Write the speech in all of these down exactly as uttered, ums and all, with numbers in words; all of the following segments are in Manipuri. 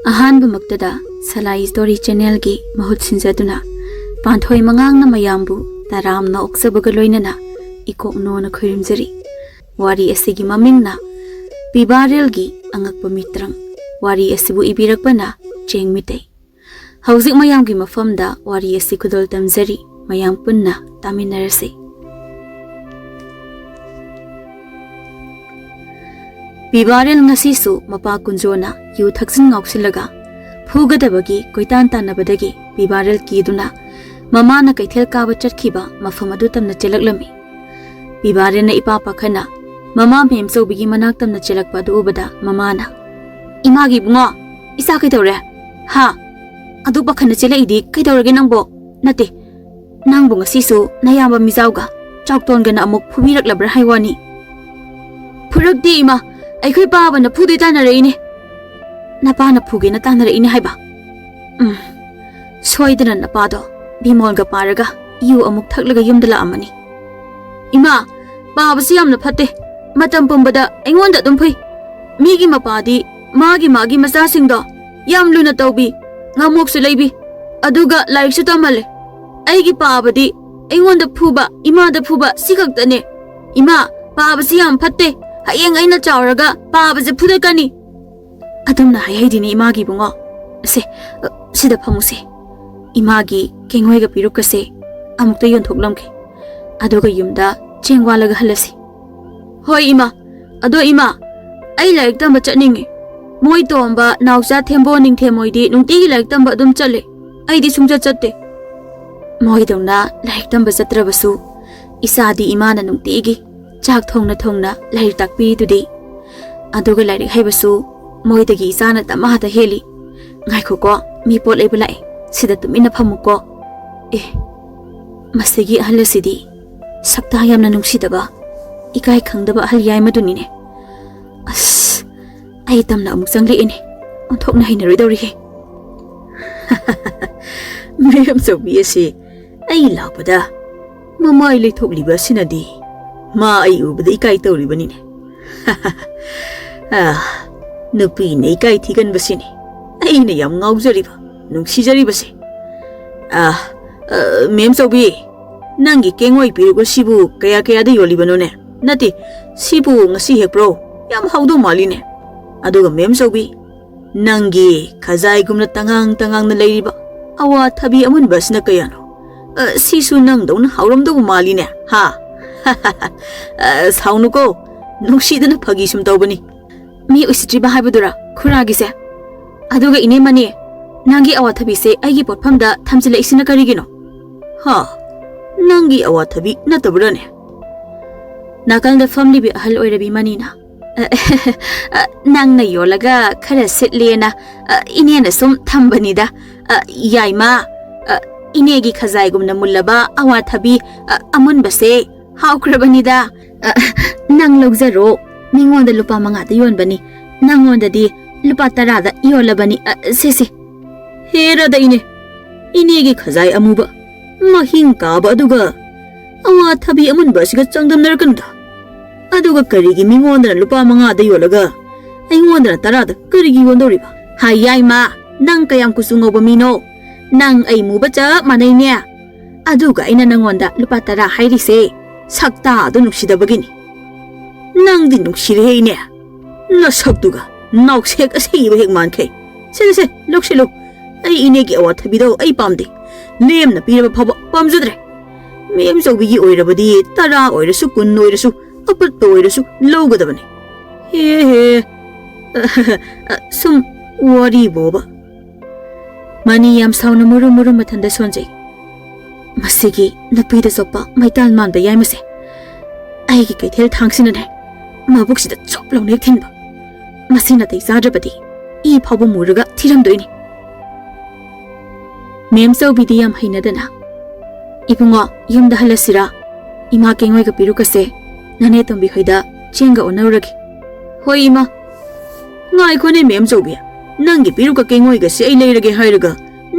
ꯑꯍꯥꯟꯕꯃꯛꯇꯗ ꯁꯂꯥꯏ ꯁ꯭ꯇꯣꯔꯤ ꯆꯦꯅꯦꯜꯒꯤ ꯃꯍꯨꯠ ꯁꯤꯟꯖꯗꯨꯅ ꯄꯥꯟꯊꯣꯏ ꯃꯉꯥꯡꯅ ꯃꯌꯥꯝꯕꯨ ꯇꯔꯥꯝꯅ ꯑꯣꯛꯆꯕꯒ ꯂꯣꯏꯅꯅ ꯏꯀꯣꯛꯅꯣꯅ ꯈꯨꯔꯨꯝꯖꯔꯤ꯫ ꯋꯥꯔꯤ ꯑꯁꯤꯒꯤ ꯃꯃꯤꯡꯅ ꯄꯤꯕꯥꯔꯦꯜꯒꯤ ꯑꯉꯛꯄ ꯃꯤꯇ꯭ꯔꯪ꯫ ꯋꯥꯔꯤ ꯑꯁꯤꯕꯨ ꯏꯕꯤꯔꯛꯄꯅ ꯆꯦꯡ ꯃꯤꯇꯩ꯫ ꯍꯧꯖꯤꯛ ꯃꯌꯥꯝꯒꯤ ꯃꯐꯝꯗ ꯋꯥꯔꯤ ꯑꯁꯤ ꯈꯨꯗꯣꯜ ꯇꯝꯖꯔꯤ꯫ ꯃꯌꯥꯝ ꯄꯨꯟꯅ ꯇꯥꯃꯤꯟꯅꯔꯁꯤ꯫ ꯄꯤꯕꯥꯔꯦꯜ ꯉꯁꯤꯁꯨ ꯃꯄꯥ ꯀꯨꯟꯖꯣꯅ ꯌꯨ ꯊꯛꯆꯤꯟ ꯉꯥꯎꯁꯤꯜꯂꯒ ꯐꯨꯒꯗꯕꯒꯤ ꯀꯣꯏꯇꯥꯟ ꯇꯥꯟꯅꯕꯗꯒꯤ ꯄꯤꯕꯥꯔꯦꯜ ꯀꯤꯗꯨꯅ ꯃꯃꯥꯅ ꯀꯩꯊꯦꯜ ꯀꯥꯕ ꯆꯠꯈꯤꯕ ꯃꯐꯝ ꯑꯗꯨ ꯇꯝꯅ ꯆꯦꯜꯂꯛꯂꯝꯃꯤ꯫ ꯄꯤꯕꯥꯔꯦꯜꯅ ꯏꯄꯥ ꯄꯥꯈꯠꯅ ꯃꯃꯥ ꯃꯦꯝꯆꯧꯕꯤꯒꯤ ꯃꯅꯥꯛ ꯇꯝꯅ ꯆꯦꯜꯂꯛꯄ ꯑꯗꯨ ꯎꯕꯗ ꯃꯃꯥꯅ, "ꯏꯃꯥꯒꯤ ꯏꯕꯨꯡꯉꯣ, ꯏꯆꯥ ꯀꯩꯗꯧꯔꯦ? ꯍꯥ? ꯑꯗꯨ ꯄꯥꯈꯠꯅ ꯆꯦꯜꯂꯛꯏꯗꯤ ꯀꯩꯗꯧꯔꯒꯦ ꯅꯪꯕꯣ? ꯅꯠꯇꯦ, ꯅꯪꯕꯨ ꯉꯁꯤꯁꯨ ꯅꯌꯥꯝꯕ ꯃꯤꯖꯥꯎꯒ ꯆꯥꯎꯇꯣꯟꯒꯅ ꯑꯃꯨꯛ ꯐꯨꯕꯤꯔꯛꯂꯕ꯭ꯔꯥ ꯍꯥꯏ ꯋꯥꯅꯤ?" "ꯐꯨꯔꯛꯇꯦ ꯏꯃꯥ, ꯑꯩꯈꯣꯏ ꯄꯥꯕꯅ ꯐꯨꯗꯣꯏ ꯇꯥꯟꯅꯔꯛꯏꯅꯦ꯫ ꯅꯄꯥꯅ ꯐꯨꯒꯦꯅ ꯇꯥꯟꯅꯔꯛꯏꯅꯦ ꯍꯥꯏꯕ꯫ ꯎꯝ, ꯁꯣꯏꯗꯅ ꯅꯄꯥꯗꯣ ꯕꯤꯃꯣꯜꯒ ꯄꯥꯔꯒ ꯌꯨ ꯑꯃꯨꯛ ꯊꯛꯂꯒ ꯌꯨꯝꯗ ꯂꯥꯛꯑꯝꯃꯅꯤ꯫ ꯏꯃꯥ, ꯄꯥꯕꯁꯤ ꯌꯥꯝꯅ ꯐꯠꯇꯦ꯫ ꯃꯇꯝ ꯄꯨꯝꯕꯗ ꯑꯩꯉꯣꯟꯗ ꯑꯗꯨꯝ ꯐꯨꯏ꯫ ꯃꯤꯒꯤ ꯃꯄꯥꯗꯤ ꯃꯥꯒꯤ ꯃꯥꯒꯤ ꯃꯆꯥꯁꯤꯡꯗꯣ ꯌꯥꯝ ꯂꯨꯅ ꯇꯧꯕꯤ, ꯉꯥꯃꯣꯛꯁꯨ ꯂꯩꯕꯤ, ꯑꯗꯨꯒ ꯂꯥꯏꯔꯤꯛꯁꯨ ꯇꯝꯍꯜꯂꯦ꯫ ꯑꯩꯒꯤ ꯄꯥꯕꯗꯤ ꯑꯩꯉꯣꯟꯗ ꯐꯨꯕ, ꯏꯃꯥꯗ ꯐꯨꯕ, ꯁꯤ ꯈꯛꯇꯅꯦ꯫ ꯏꯃꯥ, ꯄꯥꯕꯁꯤ ꯌꯥꯝ ꯐꯠꯇꯦ꯫ ꯍꯌꯦꯡ ꯑꯩꯅ ꯆꯥꯎꯔꯒ ꯄꯥꯕꯁꯦ ꯐꯨꯗꯠꯀꯅꯤ꯫" ꯑꯗꯨꯝꯅ ꯍꯥꯏꯍꯩꯗꯤꯅꯦ ꯏꯃꯥꯒꯤ ꯏꯕꯨꯡꯉꯣ꯫ ꯑꯁꯦ, ꯑ, ꯁꯤꯗ ꯐꯝꯃꯨꯁꯦ꯫ ꯏꯃꯥꯒꯤ ꯀꯦꯡꯉꯣꯏꯒ ꯄꯤꯔꯨꯛꯀꯁꯦ ꯑꯃꯨꯛꯇ ꯌꯣꯟꯊꯣꯛꯂꯝꯒꯦ꯫ ꯑꯗꯨꯒ ꯌꯨꯝꯗ ꯆꯦꯡ ꯋꯥꯜꯂꯒ ꯍꯜꯂꯁꯤ꯫ "ꯍꯣꯏ ꯏꯃꯥ꯫ ꯑꯗꯣ ꯏꯃꯥ, ꯑꯩ ꯂꯥꯏꯔꯤꯛ ꯇꯝꯕ ꯆꯠꯅꯤꯡꯉꯤ꯫ ꯃꯣꯏ ꯇꯣꯝꯕ, ꯅꯥꯎꯆꯥ, ꯊꯦꯝꯕꯣ, ꯅꯤꯡꯊꯦꯝ ꯍꯣꯏꯗꯤ ꯅꯨꯡꯇꯤꯒꯤ ꯂꯥꯏꯔꯤꯛ ꯇꯝꯕ ꯑꯗꯨꯝ ꯆꯠꯂꯦ꯫ ꯑꯩꯗꯤ ꯁꯨꯡꯆꯠ ꯆꯠꯇꯦ꯫" "ꯃꯣꯏꯗꯧꯅ ꯂꯥꯏꯔꯤꯛ ꯇꯝꯕ ꯆꯠꯇ꯭ꯔꯕꯁꯨ ꯏꯆꯥꯗꯤ ꯏꯃꯥꯅ ꯅꯨꯡꯇꯤꯒꯤ ꯆꯥꯛ ꯊꯣꯡꯅ ꯊꯣꯡꯅ ꯂꯥꯏꯔꯤꯛ ꯇꯥꯛꯄꯤꯔꯤꯗꯨꯗꯤ꯫ ꯑꯗꯨꯒ ꯂꯥꯏꯔꯤꯛ ꯍꯩꯕꯁꯨ ꯃꯣꯏꯗꯒꯤ ꯏꯆꯥꯅ ꯗꯃꯥꯗ ꯍꯦꯜꯂꯤ꯫ ꯉꯥꯏꯈꯣꯀꯣ, ꯃꯤ ꯄꯣꯠ ꯂꯩꯕ ꯂꯥꯛꯑꯦ꯫ ꯁꯤꯗ ꯇꯨꯃꯤꯟꯅ ꯐꯝꯃꯨꯀꯣ꯫ ꯑꯦ, ꯃꯁꯤꯒꯤ ꯑꯍꯜ ꯑꯁꯤꯗꯤ ꯁꯛꯇꯥ ꯌꯥꯝꯅ ꯅꯨꯡꯁꯤꯗꯕ, ꯏꯀꯥꯏ ꯈꯪꯗꯕ ꯑꯍꯜ ꯌꯥꯏꯃꯗꯨꯅꯤꯅꯦ꯫ ꯑꯁ, ꯑꯩ ꯇꯝꯅ ꯑꯃꯨꯛ ꯆꯪꯂꯛꯏꯅꯦ꯫ ꯑꯣꯟꯊꯣꯛꯅ ꯍꯩꯅꯔꯣꯏꯗꯧꯔꯤꯍꯦ꯫" "ꯃꯌꯥꯝꯆꯧꯕꯤ ꯑꯁꯤ ꯑꯩ ꯂꯥꯛꯄꯗ ꯃꯃꯥꯏ ꯂꯩꯊꯣꯛꯂꯤꯕ ꯑꯁꯤꯅꯗꯤ ꯃꯥ ꯑꯩ ꯎꯕꯗ ꯏꯀꯥꯏ ꯇꯧꯔꯤꯕꯅꯤꯅꯦ꯫" "ꯑꯥ, ꯅꯨꯄꯤꯅ ꯏꯀꯥꯏ ꯊꯤꯒꯟꯕꯁꯤꯅꯤ꯫ ꯑꯩꯅ ꯌꯥꯝ ꯉꯥꯎꯖꯔꯤꯕ, ꯅꯨꯡꯁꯤꯖꯔꯤꯕꯁꯦ꯫ ꯑ, ꯑ, ꯃꯦꯝ ꯆꯧꯕꯤ, ꯅꯪꯒꯤ ꯀꯦꯡꯉꯣꯏ ꯄꯤꯔꯨꯛ ꯑꯁꯤꯕꯨ ꯀꯌꯥ ꯀꯌꯥꯗ ꯌꯣꯜꯂꯤꯕꯅꯣꯅꯦ? ꯅꯠꯇꯦ, ꯁꯤꯕꯨ ꯉꯁꯤ ꯍꯦꯛꯄ꯭ꯔꯣ? ꯌꯥꯝ ꯍꯥꯎꯗꯧ ꯃꯥꯜꯂꯤꯅꯦ꯫ ꯑꯗꯨꯒ ꯃꯦꯝ ꯆꯧꯕꯤ, ꯅꯪꯒꯤ ꯈꯖꯥꯏꯒꯨꯝꯅ ꯇꯉꯥꯡ ꯇꯉꯥꯡꯅ ꯂꯩꯔꯤꯕ ꯑꯋꯥꯊꯕꯤ ꯑꯃꯨꯟꯕ ꯑꯁꯤꯅ ꯀꯌꯥꯅꯣ? ꯑ, ꯁꯤꯁꯨ ꯅꯪꯗꯧꯅ ꯍꯥꯎꯔꯝꯗꯧꯕ ꯃꯥꯜꯂꯤꯅꯦ, ꯍꯥ? ꯑ, ꯁꯥꯎꯅꯨꯀꯣ, ꯅꯨꯡꯁꯤꯗꯅ ꯐꯥꯒꯤ ꯁꯨꯝ ꯇꯧꯕꯅꯤ꯫ ꯃꯤ ꯎꯁꯤꯠꯇ꯭ꯔꯤꯕ ꯍꯥꯏꯕꯗꯨꯔꯥ ꯈꯨꯔꯥꯒꯤꯁꯦ? ꯑꯗꯨꯒ ꯏꯅꯦ ꯃꯅꯤ, ꯅꯪꯒꯤ ꯑꯋꯥꯊꯕꯤꯁꯦ ꯑꯩꯒꯤ ꯄꯣꯠꯐꯝꯗ ꯊꯝꯖꯤꯜꯂꯛꯏꯁꯤꯅ ꯀꯔꯤꯒꯤꯅꯣ? ꯍꯥ? ꯅꯪꯒꯤ ꯑꯋꯥꯊꯕꯤ ꯅꯠꯇꯕ꯭ꯔꯥꯅꯦ? ꯅꯥꯀꯜꯗ ꯐꯝꯂꯤꯕꯤ ꯑꯍꯜ ꯑꯣꯏꯔꯕꯤ ꯃꯅꯤꯅ, "ꯑ, ꯑ, ꯅꯪꯅ ꯌꯣꯜꯂꯒ ꯈꯔ ꯁꯤꯠꯂꯦꯅ, ꯑ, ꯏꯅꯦꯅ ꯁꯨꯝ ꯊꯝꯕꯅꯤꯗ꯫ ꯑ, ꯌꯥꯏꯃ, ꯑ, ꯏꯅꯦꯒꯤ ꯈꯖꯥꯏꯒꯨꯝꯅ ꯃꯨꯜꯂꯕ ꯑꯋꯥꯊꯕꯤ, ꯑ, ꯑꯃꯨꯟꯕꯁꯦ ꯍꯥꯎꯈ꯭ꯔꯕꯅꯤꯗ꯫ ꯑ, ꯅꯪ ꯂꯧꯖꯔꯣ, ꯃꯤꯉꯣꯟꯗ ꯂꯨꯄꯥ ꯃꯉꯥꯗ ꯌꯣꯟꯕꯅꯤ, ꯅꯪꯉꯣꯟꯗꯗꯤ ꯂꯨꯄꯥ ꯇꯔꯥꯗ ꯌꯣꯜꯂꯕꯅꯤ꯫ ꯑ, ꯁꯦ, ꯁꯦ꯫" ꯍꯦꯔꯥꯗ ꯏꯅꯦ, ꯏꯅꯦꯒꯤ ꯈꯖꯥꯏ ꯑꯃꯨꯕ, ꯃꯍꯤꯡ ꯀꯥꯕ ꯑꯗꯨꯒ ꯑꯋꯥꯊꯕꯤ ꯑꯃꯨꯟꯕ ꯑꯁꯤꯒ ꯆꯥꯡꯗꯝꯅꯔꯛꯀꯅꯨꯗ꯫ ꯑꯗꯨꯒ ꯀꯔꯤꯒꯤ ꯃꯤꯉꯣꯟꯗꯅ ꯂꯨꯄꯥ ꯃꯉꯥꯗ ꯌꯣꯜꯂꯒ ꯑꯩꯉꯣꯟꯗꯅ ꯇꯔꯥꯗ ꯀꯔꯤꯒꯤ ꯌꯣꯟꯗꯧꯔꯤꯕ? ꯍꯥꯏ ꯌꯥꯏꯃ, ꯅꯪ ꯀꯌꯥꯝ ꯀꯨꯆꯨ ꯉꯧꯕ ꯃꯤꯅꯣ? ꯅꯪ ꯑꯩ ꯃꯨꯕ ꯆꯞ ꯃꯥꯟꯅꯩꯅꯦ꯫ ꯑꯗꯨꯒ ꯑꯩꯅ ꯅꯪꯉꯣꯟꯗ ꯂꯨꯄꯥ ꯇꯔꯥ ꯍꯥꯏꯔꯤꯁꯦ ꯁꯛꯇꯥꯗꯣ ꯅꯨꯡꯁꯤꯗꯕꯒꯤꯅꯤ꯫ ꯅꯪꯗꯤ ꯅꯨꯡꯁꯤꯔꯦꯍꯦ ꯏꯅꯦ꯫ ꯅꯁꯛꯇꯨꯒ ꯅꯥꯎꯁꯦꯛ ꯑꯁꯤꯕ ꯍꯦꯛ ꯃꯥꯟꯈꯩ꯫ ꯁꯦ, ꯁꯦ, ꯁꯦ, ꯂꯧꯁꯤꯜꯂꯨ꯫ ꯑꯩ ꯏꯅꯦꯒꯤ ꯑꯋꯥꯊꯕꯤꯗꯣ ꯑꯩ ꯄꯥꯝꯗꯦ꯫ ꯂꯦꯝꯅ ꯄꯤꯔꯕ ꯐꯥꯎꯕ ꯄꯥꯝꯖꯗ꯭ꯔꯦ꯫ ꯃꯦꯝ ꯆꯧꯕꯤꯒꯤ ꯑꯣꯏꯔꯕꯗꯤ ꯇꯔꯥ ꯑꯣꯏꯔꯁꯨ, ꯀꯨꯟ ꯑꯣꯏꯔꯁꯨ, ꯑꯄꯠꯄ ꯑꯣꯏꯔꯁꯨ ꯂꯧꯒꯗꯕꯅꯤ꯫ ꯍꯦ ꯍꯦ꯫ ꯁꯨꯝ ꯋꯥꯔꯤꯕꯣꯕ꯫ ꯃꯥꯅꯤ ꯌꯥꯝ ꯁꯥꯎꯅ ꯃꯨꯔꯨ ꯃꯨꯔꯨ ꯃꯊꯟꯗ ꯁꯣꯟꯖꯩ꯫ ꯃꯁꯤꯒꯤ ꯅꯨꯄꯤꯗ ꯆꯣꯞꯄ ꯃꯩꯇꯥꯟ ꯃꯥꯟꯕ ꯌꯥꯏꯃꯁꯦ꯫ ꯑꯩꯒꯤ ꯀꯩꯊꯦꯜ ꯊꯥꯡꯁꯤꯅꯅꯦ ꯃꯕꯨꯛꯁꯤꯗ ꯆꯣꯞ ꯂꯥꯎꯅ ꯍꯦꯛ ꯊꯤꯟꯕ꯫ ꯃꯁꯤ ꯅꯥꯇꯩ ꯆꯥꯗ꯭ꯔꯕꯗꯤ ꯏ ꯐꯥꯎꯕ ꯃꯨꯔꯒ ꯊꯤꯔꯝꯗꯣꯏꯅꯤ꯫ ꯃꯦꯝ ꯆꯧꯕꯤꯗꯤ ꯌꯥꯝ ꯍꯩꯅꯗꯅ, "ꯏꯕꯨꯡꯉꯣ, ꯌꯨꯝꯗ ꯍꯜꯂꯁꯤꯔꯥ? ꯏꯃꯥ ꯀꯦꯡꯉꯣꯏꯒ ꯄꯤꯔꯨꯛꯀꯁꯦ ꯅꯅꯦ ꯇꯣꯝꯕꯤ ꯍꯣꯏꯗ ꯆꯦꯡꯒ ꯑꯣꯟꯅꯔꯨꯔꯒꯦ꯫" "ꯍꯣꯏ ꯏꯃꯥ꯫" "ꯉꯥꯏꯈꯣꯅꯦ ꯃꯦꯝ ꯆꯧꯕꯤ, ꯅꯪꯒꯤ ꯄꯤꯔꯨꯛꯀ ꯀꯦꯡꯉꯣꯏꯒꯁꯦ ꯑꯩ ꯂꯩꯔꯒꯦ ꯍꯥꯏꯔꯒ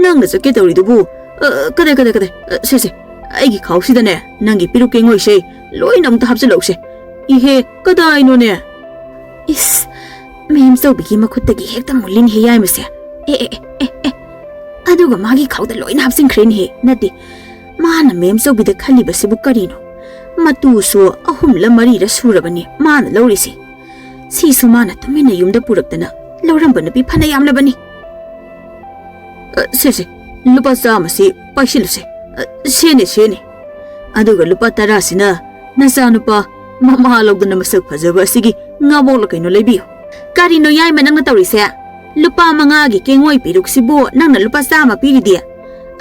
ꯅꯪꯅ ꯆꯠꯀꯦ ꯇꯧꯔꯤꯗꯨꯕꯨ? ꯑ, ꯀꯗꯥꯏ, ꯀꯗꯥꯏ, ꯀꯗꯥꯏ? ꯑ, ꯁꯦ, ꯁꯦ, ꯑꯩꯒꯤ ꯈꯥꯎꯁꯤꯗꯅꯦ ꯅꯪꯒꯤ ꯄꯤꯔꯨꯛ ꯀꯦꯡꯉꯣꯏꯁꯦ ꯂꯣꯏꯅ ꯑꯝꯇ ꯍꯥꯞꯆꯤꯜꯂꯧꯁꯦ꯫" "ꯏꯍꯦ, ꯀꯗꯥꯏꯅꯣꯅꯦ?" ꯏꯁ, ꯃꯦꯝ ꯆꯧꯕꯤꯒꯤ ꯃꯈꯨꯠꯇꯒꯤ ꯍꯦꯛꯇ ꯃꯨꯜꯂꯤꯅꯦꯍꯦ ꯌꯥꯏꯃꯁꯦ꯫ ꯑꯦ ꯑꯦ ꯑꯦ ꯑꯦ ꯑꯦ, ꯑꯗꯨꯒ ꯃꯥꯒꯤ ꯈꯥꯎꯗ ꯂꯣꯏꯅ ꯍꯥꯞꯆꯤꯟꯈ꯭ꯔꯦꯅꯦꯍꯦ꯫ ꯅꯠꯇꯦ, ꯃꯥꯅ ꯃꯦꯝ ꯆꯧꯕꯤꯗ ꯈꯜꯂꯤꯕꯁꯤꯕꯨ ꯀꯔꯤꯅꯣ? ꯃꯇꯨꯁꯨ ꯑꯍꯨꯝꯂ ꯃꯔꯤꯔ ꯁꯨꯔꯕꯅꯤ ꯃꯥꯅ ꯂꯧꯔꯤꯁꯤ꯫ ꯁꯤꯁꯨ ꯃꯥꯅ ꯇꯨꯃꯤꯟꯅ ꯌꯨꯝꯗ ꯄꯨꯔꯛꯇꯅ ꯂꯧꯔꯝꯕ ꯅꯨꯄꯤ ꯐꯅ ꯌꯥꯝꯂꯕꯅꯤ꯫ "ꯑ, ꯁꯦ, ꯁꯦ, ꯂꯨꯄꯥ ꯆꯥꯝꯃꯁꯤ ꯄꯥꯏꯁꯤꯜꯂꯨꯁꯦ꯫ ꯑ, ꯁꯦꯅꯦ, ꯁꯦꯅꯦ꯫ ꯑꯗꯨꯒ ꯂꯨꯄꯥ ꯇꯔꯥꯁꯤꯅ ꯅꯆꯥꯅꯨꯄꯥ ꯃꯃꯥ ꯂꯧꯗꯅ ꯃꯁꯛ ꯐꯖꯕ ꯑꯁꯤꯒꯤ ꯉꯥꯕꯣꯛꯂ ꯀꯩꯅꯣ ꯂꯩꯕꯤꯌꯨ꯫" "ꯀꯔꯤꯅꯣ ꯌꯥꯏꯃ ꯅꯪꯅ ꯇꯧꯔꯤꯁꯦ? ꯂꯨꯄꯥ ꯃꯉꯥꯒꯤ ꯀꯦꯡꯉꯣꯏ ꯄꯤꯔꯨꯛꯁꯤꯕꯨ ꯅꯪꯅ ꯂꯨꯄꯥ ꯆꯥꯝꯃ ꯄꯤꯔꯤꯗꯤ?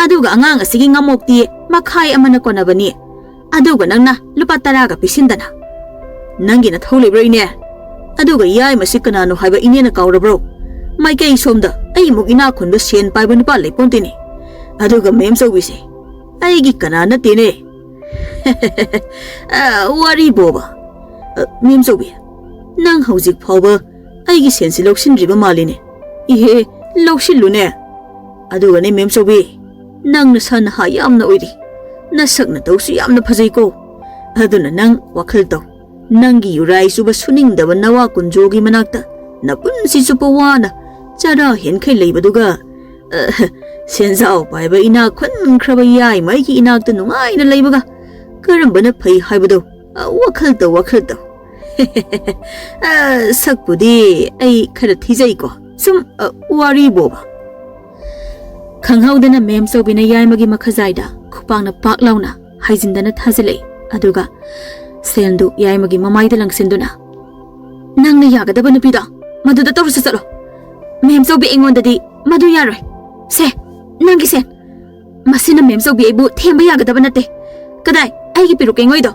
ꯑꯗꯨꯒ ꯑꯉꯥꯡ ꯑꯁꯤꯒꯤ ꯉꯥꯃꯣꯛꯇꯤ ꯃꯈꯥꯏ ꯑꯃꯅ ꯀꯣꯟꯅꯕꯅꯤ꯫ ꯑꯗꯨꯒ ꯅꯪꯅ ꯂꯨꯄꯥ ꯇꯔꯥꯒ ꯄꯤꯁꯤꯟꯗꯅ꯫ ꯅꯪꯒꯤ ꯅꯊꯧ ꯂꯩꯕ꯭ꯔꯣ ꯏꯅꯦ? ꯑꯗꯨꯒ ꯌꯥꯏꯃꯁꯤ ꯀꯅꯥꯅꯣ ꯍꯥꯏꯕ ꯏꯅꯦꯅ ꯀꯥꯎꯔꯕ꯭ꯔꯣ? ꯃꯥꯏꯀꯩ ꯁꯣꯝꯗ ꯑꯩꯃꯨꯛ ꯏꯅꯥꯛ ꯈꯨꯟꯕ ꯁꯦꯟ ꯄꯥꯏꯕ ꯅꯨꯄꯥ ꯂꯩꯄꯣꯟꯇꯦꯅꯦ꯫ ꯑꯗꯨꯒ ꯃꯦꯝ ꯆꯧꯕꯤꯁꯦ ꯑꯩꯒꯤ ꯀꯅꯥ ꯅꯠꯇꯦꯅꯦ꯫" "ꯑ, ꯋꯥꯔꯤ ꯕꯣꯕ꯫ ꯑ, ꯃꯦꯝ ꯆꯧꯕꯤ, ꯅꯪ ꯍꯧꯖꯤꯛ ꯐꯥꯎꯕ ꯑꯩꯒꯤ ꯁꯦꯟꯁꯤ ꯂꯧꯁꯤꯟꯗ꯭ꯔꯤꯕ ꯃꯥꯜꯂꯤꯅꯦ꯫" "ꯏꯍꯦ, ꯂꯧꯁꯤꯜꯂꯨꯅꯦ꯫ ꯑꯗꯨꯒꯅꯦ ꯃꯦꯝ ꯆꯧꯕꯤ, ꯅꯪ ꯅꯁꯥ ꯅꯍꯥ ꯌꯥꯝꯅ ꯑꯣꯏꯔꯤ꯫ ꯅꯁꯛ ꯅꯇꯧꯁꯨ ꯌꯥꯝꯅ ꯐꯖꯩꯀꯣ꯫ ꯑꯗꯨꯅ ꯅꯪ ꯋꯥꯈꯜ ꯇꯧ꯫ ꯅꯪꯒꯤ ꯌꯨꯔꯥꯏ ꯆꯨꯕ ꯁꯨꯅꯤꯡꯗꯕ ꯅꯋꯥ ꯀꯨꯟꯖꯣꯒꯤ ꯃꯅꯥꯛꯇ ꯅꯄꯨꯟꯁꯤ ꯆꯨꯞꯄ ꯋꯥꯅ ꯆꯔꯥ ꯍꯦꯟꯈꯩ ꯂꯩꯕꯗꯨꯒ, ꯑ, ꯁꯦꯟꯖꯥꯎ ꯄꯥꯏꯕ ꯏꯅꯥꯛ ꯈꯨꯟꯈ꯭ꯔꯕ ꯌꯥꯏꯃ ꯑꯩꯒꯤ ꯏꯅꯥꯛꯇ ꯅꯨꯡꯉꯥꯏꯅ ꯂꯩꯕꯒ ꯀꯔꯝꯕꯅ ꯐꯩ ꯍꯥꯏꯕꯗꯣ, ꯑ, ꯋꯥꯈꯜ ꯇꯧ, ꯋꯥꯈꯜ ꯇꯧ꯫" "ꯑ, ꯁꯛꯄꯨꯗꯤ ꯑꯩ ꯈꯔ ꯊꯤꯖꯩꯀꯣ꯫ ꯁꯨꯝ, ꯑ, ꯋꯥꯔꯤ ꯕꯣꯕ꯫" ꯈꯪꯍꯧꯗꯅ ꯃꯦꯝ ꯆꯧꯕꯤꯅ ꯌꯥꯏꯃꯒꯤ ꯃꯈꯖꯥꯏꯗ ꯈꯨꯄꯥꯛꯅ ꯄꯥꯛ ꯂꯥꯎꯅ ꯍꯥꯏꯖꯤꯟꯗꯅ ꯊꯥꯖꯤꯜꯂꯛꯏ꯫ ꯑꯗꯨꯒ ꯁꯦꯜꯗꯨ ꯌꯥꯏꯃꯒꯤ ꯃꯃꯥꯏꯗ ꯂꯪꯁꯤꯟꯗꯨꯅ, "ꯅꯪꯅ ꯌꯥꯒꯗꯕ ꯅꯨꯄꯤꯗꯣ ꯃꯗꯨꯗ ꯇꯧꯔꯨꯁꯨ ꯆꯠꯂꯣ꯫ ꯃꯦꯝ ꯆꯧꯕꯤ ꯑꯩꯉꯣꯟꯗꯗꯤ ꯃꯗꯨ ꯌꯥꯔꯣꯏ꯫ ꯁꯦ, ꯅꯪꯒꯤ ꯁꯦꯜ꯫ ꯃꯁꯤꯅ ꯃꯦꯝ ꯆꯧꯕꯤ ꯑꯩꯕꯨ ꯊꯦꯝꯕ ꯌꯥꯒꯗꯕ ꯅꯠꯇꯦ꯫ ꯀꯗꯥꯏ ꯑꯩꯒꯤ ꯄꯤꯔꯨꯛ ꯀꯦꯡꯉꯣꯏꯗꯣ?